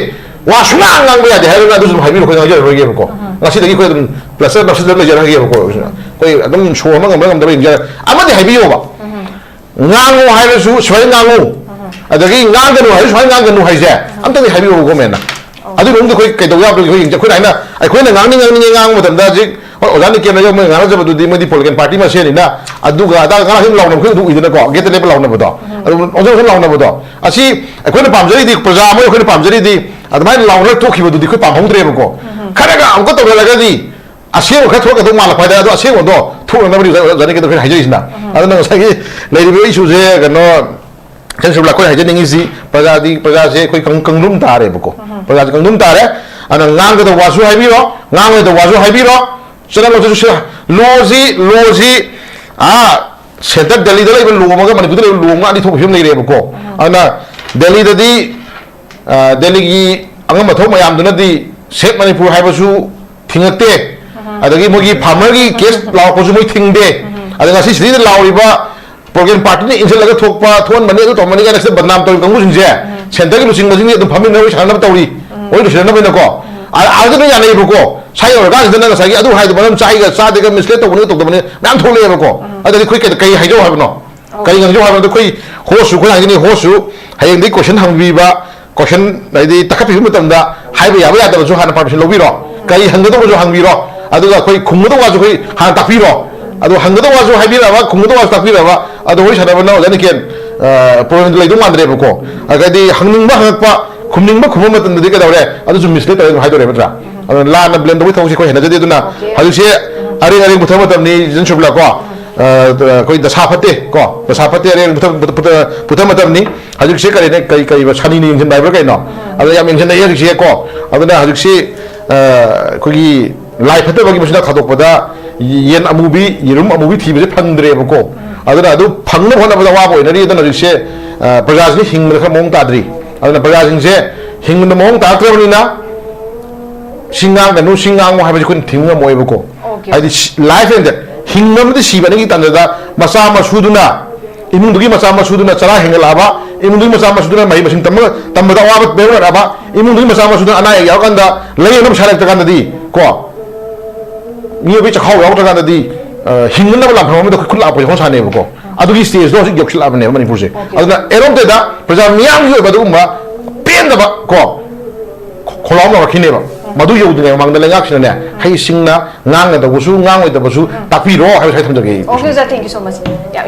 ꯋꯥ ꯁꯨꯡꯉꯥꯡ ꯉꯥꯡꯕ ꯌꯥꯗꯦ ꯍꯥꯏꯔꯒ ꯑꯗꯨꯁꯨ ꯑꯗꯨꯝ ꯍꯥꯏꯕꯤꯔꯣ, ꯑꯩꯈꯣꯏ ꯉꯥꯡꯖꯔꯔꯣꯏꯒꯦꯕꯀꯣ꯫ ꯉꯁꯤꯗꯒꯤ ꯑꯩꯈꯣꯏ ꯑꯗꯨꯝ ꯄ꯭ꯂꯁꯇꯔ ꯅꯞꯁꯤꯜꯂꯒ ꯂꯩꯖꯔꯒꯦꯕꯀꯣ꯫ ꯑꯩꯈꯣꯏ ꯑꯗꯨꯝ ꯁꯣ ꯑꯃ ꯉꯝꯕ꯭ꯔꯥ ꯉꯝꯗꯕ꯭ꯔꯥ ꯌꯦꯡꯖꯔ-, ꯑꯃꯗꯤ ꯍꯥꯏꯕꯤꯌꯣꯕ꯫ ꯉꯥꯡꯉꯨ ꯍꯥꯏꯔꯁꯨ ꯁꯨꯃꯥꯏꯅ ꯉꯥꯡꯉꯨ, ꯑꯗꯒꯤ ꯉꯥꯡꯒꯅꯨ ꯍꯥꯏꯔꯁꯨ ꯁꯨꯃꯥꯏꯅ ꯉꯥꯡꯒꯅꯨ ꯍꯥꯏꯁꯦ ꯑꯝꯇꯗꯤ ꯍꯥꯏꯕꯤꯌꯣꯕ ꯒꯣꯔꯃꯦꯟꯅ꯫ ꯑꯗꯨꯒꯤ ꯃꯅꯨꯡꯗ ꯑꯩꯈꯣꯏ ꯀꯩꯗꯧ ꯌꯥꯕ꯭ꯔꯥ ꯑꯩꯈꯣꯏ ꯌꯦꯡꯖ-, ꯑꯩꯈꯣꯏꯅ ꯍꯥꯏꯅ, ꯑꯩꯈꯣꯏꯅ ꯉꯥꯡꯅꯤꯡ ꯉꯥꯡꯅꯤꯡꯉꯦ ꯉꯥꯡꯕ ꯃꯇꯝꯗ ꯍꯧꯖꯤꯛ, ꯍꯣꯏ, ꯑꯣꯖꯥ ꯅꯤꯀꯦꯟꯅ ꯃꯣꯏ ꯉꯥꯡꯅꯖꯕꯗꯨꯗꯤ ꯃꯣꯏꯗꯤ ꯄꯣꯂꯤꯇꯤꯀꯦꯜ ꯄꯥꯔꯇꯤ ꯃꯁꯦꯟꯅꯤꯅ ꯑꯗꯨꯒ ꯑꯗꯥ ꯉꯥꯡꯅ ꯁꯨꯝ ꯂꯥꯎꯅꯕ ꯑꯩꯈꯣꯏ ꯑꯗꯨꯝ ꯎꯏꯗꯅꯀꯣ, ꯒꯦꯠꯇ ꯂꯦꯞꯄ ꯂꯥꯎꯅꯕꯗꯣ꯫ ꯑꯗꯨ ꯑꯣꯖꯥ ꯁꯨꯝ ꯂꯥꯎꯅꯕꯗꯣ꯫ ꯑꯁꯤ ꯑꯩꯈꯣꯏꯅ ꯄꯥꯝꯖꯔꯤꯗꯤ, ꯄ꯭ꯔꯖꯥ ꯑꯃ ꯑꯩꯈꯣꯏꯅ ꯄꯥꯝꯖꯔꯤꯗꯤ ꯑꯗꯨꯃꯥꯏꯅ ꯂꯥꯎꯅꯔ ꯊꯣꯛꯈꯤꯕꯗꯨꯗꯤ ꯑꯩꯈꯣꯏ ꯄꯥꯝꯍꯧꯗ꯭ꯔꯦꯕꯀꯣ꯫ ꯈꯔꯒ ꯑꯃꯨꯛꯀ ꯇꯧꯔꯛꯑꯒꯗꯤ ꯑꯁꯦꯡꯕ ꯈꯔ ꯊꯣꯛꯂꯛꯀꯗꯧ ꯃꯥꯜꯂꯛꯄ ꯍꯥꯏꯇꯥꯔꯦ꯫ ꯑꯗꯣ ꯑꯁꯦꯡꯕꯗꯣ ꯊꯣꯛꯅꯅꯕꯅꯤ ꯑꯣꯖꯥ, ꯑꯣꯖꯥ ꯅꯤꯀꯦꯟꯗ ꯑꯩꯈꯣꯏꯅ ꯍꯥꯏꯖꯔꯤꯁꯤꯅ꯫ ꯑꯗꯨꯅ ꯉꯁꯥꯏꯒꯤ ꯂꯩꯔꯤꯕ ꯏꯁꯨꯁꯦ ꯀꯩꯅꯣ, ꯁꯦꯟꯁꯨ ꯑꯩꯈꯣꯏ ꯍꯥꯏꯖꯅꯤꯡꯉꯤꯁꯤ ꯄ꯭ꯔꯖꯥꯗꯤ, ꯄ꯭ꯔꯖꯥꯁꯦ ꯑꯩꯈꯣꯏ ꯀꯪ-, ꯀꯪꯂꯨꯝ ꯇꯥꯔꯦꯕꯀꯣ꯫ ꯄ꯭ꯔꯖꯥꯁꯦ ꯀꯪꯂꯨꯝ ꯇꯥꯔꯦ꯫ ꯑꯗꯨꯅ ꯉꯥꯡꯒꯗꯧꯕ ꯋꯥꯁꯨ ꯍꯥꯏꯕꯤꯔꯣ, ꯉꯥꯡꯉꯣꯏꯗꯧꯕ ꯋꯥꯁꯨ ꯍꯥꯏꯕꯤꯔꯣ꯫ ꯆꯠꯅ ꯂꯣꯟꯁꯤ, ꯂꯣꯁꯤ, ꯂꯣꯁꯤ, ꯑꯥ, ꯁꯦꯟꯇꯔ ꯗꯦꯜꯂꯤꯗ ꯂꯩꯕ ꯂꯣ ꯑꯃꯒ ꯃꯅꯤꯄꯨꯔꯗ ꯂꯩꯕ ꯂꯣ ꯑꯃꯒ ꯑꯅꯤ ꯊꯣꯛꯄ ꯐꯤꯕꯝ ꯂꯩꯔꯦꯕꯀꯣ꯫ ꯑꯗꯨꯅ ꯗꯦꯜꯂꯤꯗꯗꯤ, ꯑ, ꯗꯦꯜꯂꯤꯒꯤ ꯑꯉꯝ ꯑꯊꯧ ꯃꯌꯥꯝꯗꯨꯅꯗꯤ ꯁꯦꯞ ꯃꯅꯤꯄꯨꯔ ꯍꯥꯏꯕꯁꯨ ꯊꯤꯡꯉꯛꯇꯦ꯫ ꯑꯗꯒꯤ ꯃꯣꯏꯒꯤ ꯐꯥꯔꯃꯔꯒꯤ ꯀꯦꯁ ꯂꯥꯎꯔꯛꯄꯁꯨ ꯃꯣꯏ ꯊꯤꯡꯗꯦ꯫ ꯑꯗ ꯉꯁꯤ ꯁꯤꯗꯩꯗ ꯂꯥꯎꯔꯤꯕ ꯄ꯭ꯔꯣꯕ꯭ꯂꯦꯝ ꯄꯥꯔꯇꯤꯅ ꯏꯟꯁꯤꯜꯂꯒ ꯊꯣꯛꯄ, ꯊꯣꯛꯍꯟꯕꯅꯤ, ꯑꯗꯨ ꯇꯧꯍꯟꯕꯅꯤ ꯀꯥꯏꯅ ꯁꯤꯗ ꯕꯗꯅꯥꯝ ꯇꯧꯔꯤꯕ ꯀꯥꯡꯕꯨꯁꯤꯡꯁꯦ, ꯁꯦꯟꯇꯔꯒꯤ ꯂꯨꯆꯤꯡꯕꯁꯤꯡꯁꯦ ꯑꯗꯨꯝ ꯐꯝꯃꯤꯟꯅꯔ ꯋꯥꯔꯤ ꯁꯥꯟꯅꯅꯕ ꯇꯧꯔꯤ꯫ ꯋꯥꯔꯤ ꯂꯣꯏꯁꯤꯟꯅꯅꯕꯅꯤꯅꯀꯣ꯫ ꯑꯥ, ꯑꯗꯨꯅ ꯌꯥꯅꯩꯕꯀꯣ꯫ ꯁ꯭ꯋꯥꯏ ꯌꯧꯔꯀꯥꯟꯁꯤꯗꯅ ꯉꯁꯥꯏꯒꯤ ꯑꯗꯨ ꯍꯥꯏꯗꯣ ꯃꯔꯝ ꯆꯥꯏꯒ ꯆꯥꯗꯦꯒ ꯃꯤꯁꯂꯦꯠ ꯇꯧꯕꯅꯤ ꯇꯧꯗꯕꯅꯤ ꯃꯌꯥꯝ ꯊꯣꯛꯂꯛꯑꯦꯕꯀꯣ꯫ ꯑꯗꯨꯗꯤ ꯑꯩꯈꯣꯏ ꯀꯩ, ꯀꯩ ꯍꯥꯏꯖꯧ ꯍꯥꯏꯕꯅꯣ? ꯀꯩ ꯉꯥꯡꯖꯧ ꯍꯥꯏꯕꯅꯣ? ꯑꯩꯈꯣꯏ ꯍꯣꯁꯁꯨ ꯑꯩꯈꯣꯏ ꯍꯥꯏꯗꯣꯏꯅꯤ, ꯍꯣꯁꯁꯨ ꯍꯌꯦꯡꯗꯒꯤ ꯀꯣꯏꯁꯟ ꯍꯪꯕꯤꯕ, ꯀꯣꯏꯁꯟ ꯍꯥꯏꯗꯤ ꯇꯥꯈꯠꯄꯤꯕ ꯃꯇꯝꯗ ꯍꯥꯏꯕ ꯌꯥꯕ ꯌꯥꯗꯕꯁꯨ ꯍꯥꯟꯅ ꯄꯥꯔꯃꯤꯁꯟ ꯂꯧꯕꯤꯔꯣ꯫ ꯀꯔꯤ ꯍꯪꯒꯗꯧꯕꯁꯨ ꯍꯪꯕꯤꯔꯣ꯫ ꯑꯗꯨꯒ ꯑꯩꯈꯣꯏ ꯈꯨꯝꯒꯗꯧꯕꯁꯨ ꯑꯩꯈꯣꯏ ꯍꯥꯟꯅ ꯇꯥꯛꯄꯤꯔꯣ꯫ ꯑꯗꯣ ꯍꯪꯒꯗꯧꯕꯁꯨ ꯍꯥꯏꯕꯤꯔꯕ, ꯈꯨꯝꯒꯗꯧꯕꯁꯨ ꯇꯥꯛꯄꯤꯔꯕ, ꯑꯗꯣ ꯋꯥꯔꯤ ꯁꯥꯟꯅꯕꯅ ꯑꯣꯖꯥ ꯅꯤꯀꯦꯟ, ꯑ, ꯄ꯭ꯔꯣꯕ꯭ꯂꯦꯝꯗꯤ ꯂꯩꯗꯧ ꯃꯥꯟꯗ꯭ꯔꯦꯕꯀꯣ꯫ ꯑꯗꯩꯗꯤ ꯍꯪꯅꯤꯡꯕ ꯍꯪꯉꯛꯄ, ꯈꯨꯝꯅꯤꯡꯕ ꯈꯨꯝꯕ ꯃꯇꯝꯗꯗꯤ ꯀꯩꯗꯧꯔꯦ? ꯑꯗꯨꯁꯨ ꯃꯤꯁꯂꯦꯠ ꯇꯧꯔꯦ ꯑꯗꯨꯝ ꯍꯥꯏꯗꯣꯔꯛꯑꯦ ꯅꯠꯇ꯭ꯔꯥ? ꯑꯗꯨꯅ ꯂꯥꯟꯅ ꯕ꯭ꯂꯦꯝ ꯇꯧꯕꯒꯤ ꯊꯕꯛꯁꯦ ꯑꯩꯈꯣꯏ ꯍꯩꯅꯖꯗꯦ꯫ ꯑꯗꯨꯅ ꯍꯧꯖꯤꯛꯁꯦ ꯑꯔꯦꯡ ꯑꯔꯦꯡ ꯄꯨꯊꯕ ꯃꯇꯝꯅꯤ, ꯖꯟ ꯁꯨꯕꯂꯥ ꯀꯣ꯫ ꯑ, ꯑꯩꯈꯣꯏ ꯗꯁꯥ ꯐꯠꯇꯦ ꯀꯣ, ꯗꯁꯥ ꯐꯠꯇꯦ, ꯑꯔꯦꯡ ꯄꯨꯊ-, ꯄꯨꯊ-, ꯄꯨꯊ-, ꯄꯨꯊꯕ ꯃꯇꯝꯅꯤ꯫ ꯍꯧꯖꯤꯛꯁꯦ ꯀꯔꯤꯅꯦ, ꯀꯔꯤ, ꯀꯔꯤꯕ, ꯁꯅꯤꯅ ꯌꯦꯡꯁꯤꯟꯕ ꯍꯥꯏꯕ꯭ꯔꯥ ꯀꯩꯅꯣ? ꯑꯗ ꯌꯥꯝ ꯌꯦꯡꯁꯤꯟꯅꯩꯌꯦ ꯍꯧꯖꯤꯛꯁꯦ ꯀꯣ꯫ ꯑꯗꯨꯅ ꯍꯧꯖꯤꯛꯁꯤ, ꯑ, ꯑꯩꯈꯣꯏꯒꯤ ꯂꯥꯏ ꯐꯠꯇꯕꯒꯤ ꯃꯆꯤꯟꯖꯥꯛ ꯊꯥꯗꯣꯛꯄꯗ ꯌꯦꯟ ꯑꯃꯨꯕꯤ, ꯌꯦꯔꯨꯝ ꯑꯃꯨꯕꯤ ꯊꯤꯕꯁꯦ ꯐꯪꯗ꯭ꯔꯦꯕꯀꯣ꯫ ꯑꯗꯨꯅ ꯑꯗꯨ ꯐꯪꯅꯕ ꯍꯣꯠꯅꯕꯗ ꯑꯋꯥꯕ ꯑꯣꯏꯅꯔꯤ꯫ ꯑꯗꯨꯅ ꯍꯧꯖꯤꯛꯁꯦ, ꯑ, ꯄ꯭ꯔꯖꯥꯁꯤꯡꯁꯦ ꯍꯤꯡꯕꯗ ꯈꯔ ꯃꯑꯣꯡ ꯇꯥꯗ꯭ꯔꯤ꯫ ꯑꯗꯨꯅ ꯄ꯭ꯔꯖꯥꯁꯤꯡꯁꯦ ꯍꯤꯡꯕꯗ ꯃꯑꯣꯡ ꯇꯥꯔꯛꯇ꯭ꯔꯕꯅꯤꯅ ꯁꯤ ꯉꯥꯡꯒꯅꯨ, ꯁꯤ ꯉꯥꯡꯉꯨ ꯍꯥꯏꯕꯁꯤ ꯑꯩꯈꯣꯏꯅ ꯊꯤꯡꯕ ꯉꯝꯃꯣꯏꯕꯀꯣ꯫ Okay. ꯍꯥꯏꯗꯤ ꯁꯤ-, life and death, ꯍꯤꯡꯕ ꯑꯃꯗꯤ ꯁꯤꯕ ꯑꯅꯤꯒꯤ ꯇꯥꯟꯖꯥꯗ ꯃꯆꯥ ꯃꯁꯨꯗꯨꯅ, ꯏꯃꯨꯡꯗꯨꯒꯤ ꯃꯆꯥ ꯃꯁꯨꯗꯨꯅ ꯆꯔꯥ ꯍꯦꯟꯒꯠꯂꯛꯑꯕ, ꯏꯃꯨꯡꯗꯨꯒꯤ ꯃꯆꯥ ꯃꯁꯨꯗꯨꯅ ꯃꯍꯩ ꯃꯁꯤꯡ ꯇꯝꯕ-, ꯇꯝꯕꯗ ꯑꯋꯥꯕ ꯃꯥꯌꯣꯛꯅꯔꯛꯑꯕ, ꯏꯃꯨꯡꯗꯨꯒꯤ ꯃꯆꯥ ꯃꯁꯨꯗꯨꯅ ꯑꯅꯥ ꯑꯌꯦꯛ ꯌꯥꯎꯔꯀꯥꯟꯗ ꯂꯥꯏꯌꯦꯡꯅꯕ ꯄꯩꯁꯥ ꯂꯩꯔꯛꯇ꯭ꯔꯀꯥꯟꯗꯗꯤ ꯀꯣ, ꯃꯤꯑꯣꯏꯕꯒꯤ ꯆꯥꯛꯈꯥꯎ ꯌꯥꯎꯗ꯭ꯔꯀꯥꯟꯗꯗꯤ, ꯑ, ꯍꯤꯡꯅꯅꯕ ꯂꯥꯟꯐꯝ ꯑꯃꯗ ꯑꯩꯈꯣꯏ ꯈꯨꯠ ꯂꯥꯛꯄꯒꯤ ꯍꯣꯡꯁꯥꯅꯦꯕꯀꯣ꯫ ꯑꯗꯨꯒꯤ stageꯇꯣ ꯍꯧꯖꯤꯛ ꯌꯧꯁꯤꯜꯂꯛꯑꯕꯅꯦꯕ ꯃꯅꯤꯄꯨꯔꯁꯦ꯫ Okay. ꯑꯗꯨꯅ ꯑꯦꯔꯣꯝꯇꯦꯗ ꯄ꯭ꯔꯖꯥ ꯃꯤꯌꯥꯝꯒꯤ ꯑꯣꯏꯕ ꯑꯗꯨꯒꯨꯝꯕ ꯄꯦꯟꯗꯕ ꯀꯣ, ꯈꯣ-, ꯈꯣꯜꯂꯥꯎ ꯅꯧꯔꯛꯈꯤꯅꯦꯕ꯫ ꯃꯗꯨ ꯌꯧꯗ꯭ꯔꯤꯉꯩ ꯃꯃꯥꯡꯗ ꯂꯩꯉꯥꯛꯁꯤꯅꯅꯦ, ꯍꯩꯁꯤꯡꯅ ꯉꯥꯡꯒꯗꯧꯕꯁꯨ ꯉꯥꯡꯉꯣꯏꯗꯕꯁꯨ ꯇꯥꯛꯄꯤꯔꯣ ꯍꯥꯏꯕꯁꯦ ꯑꯩ ꯊꯝꯖꯒꯦ꯫ Okay, sir, thank you so much. ꯌꯥꯝ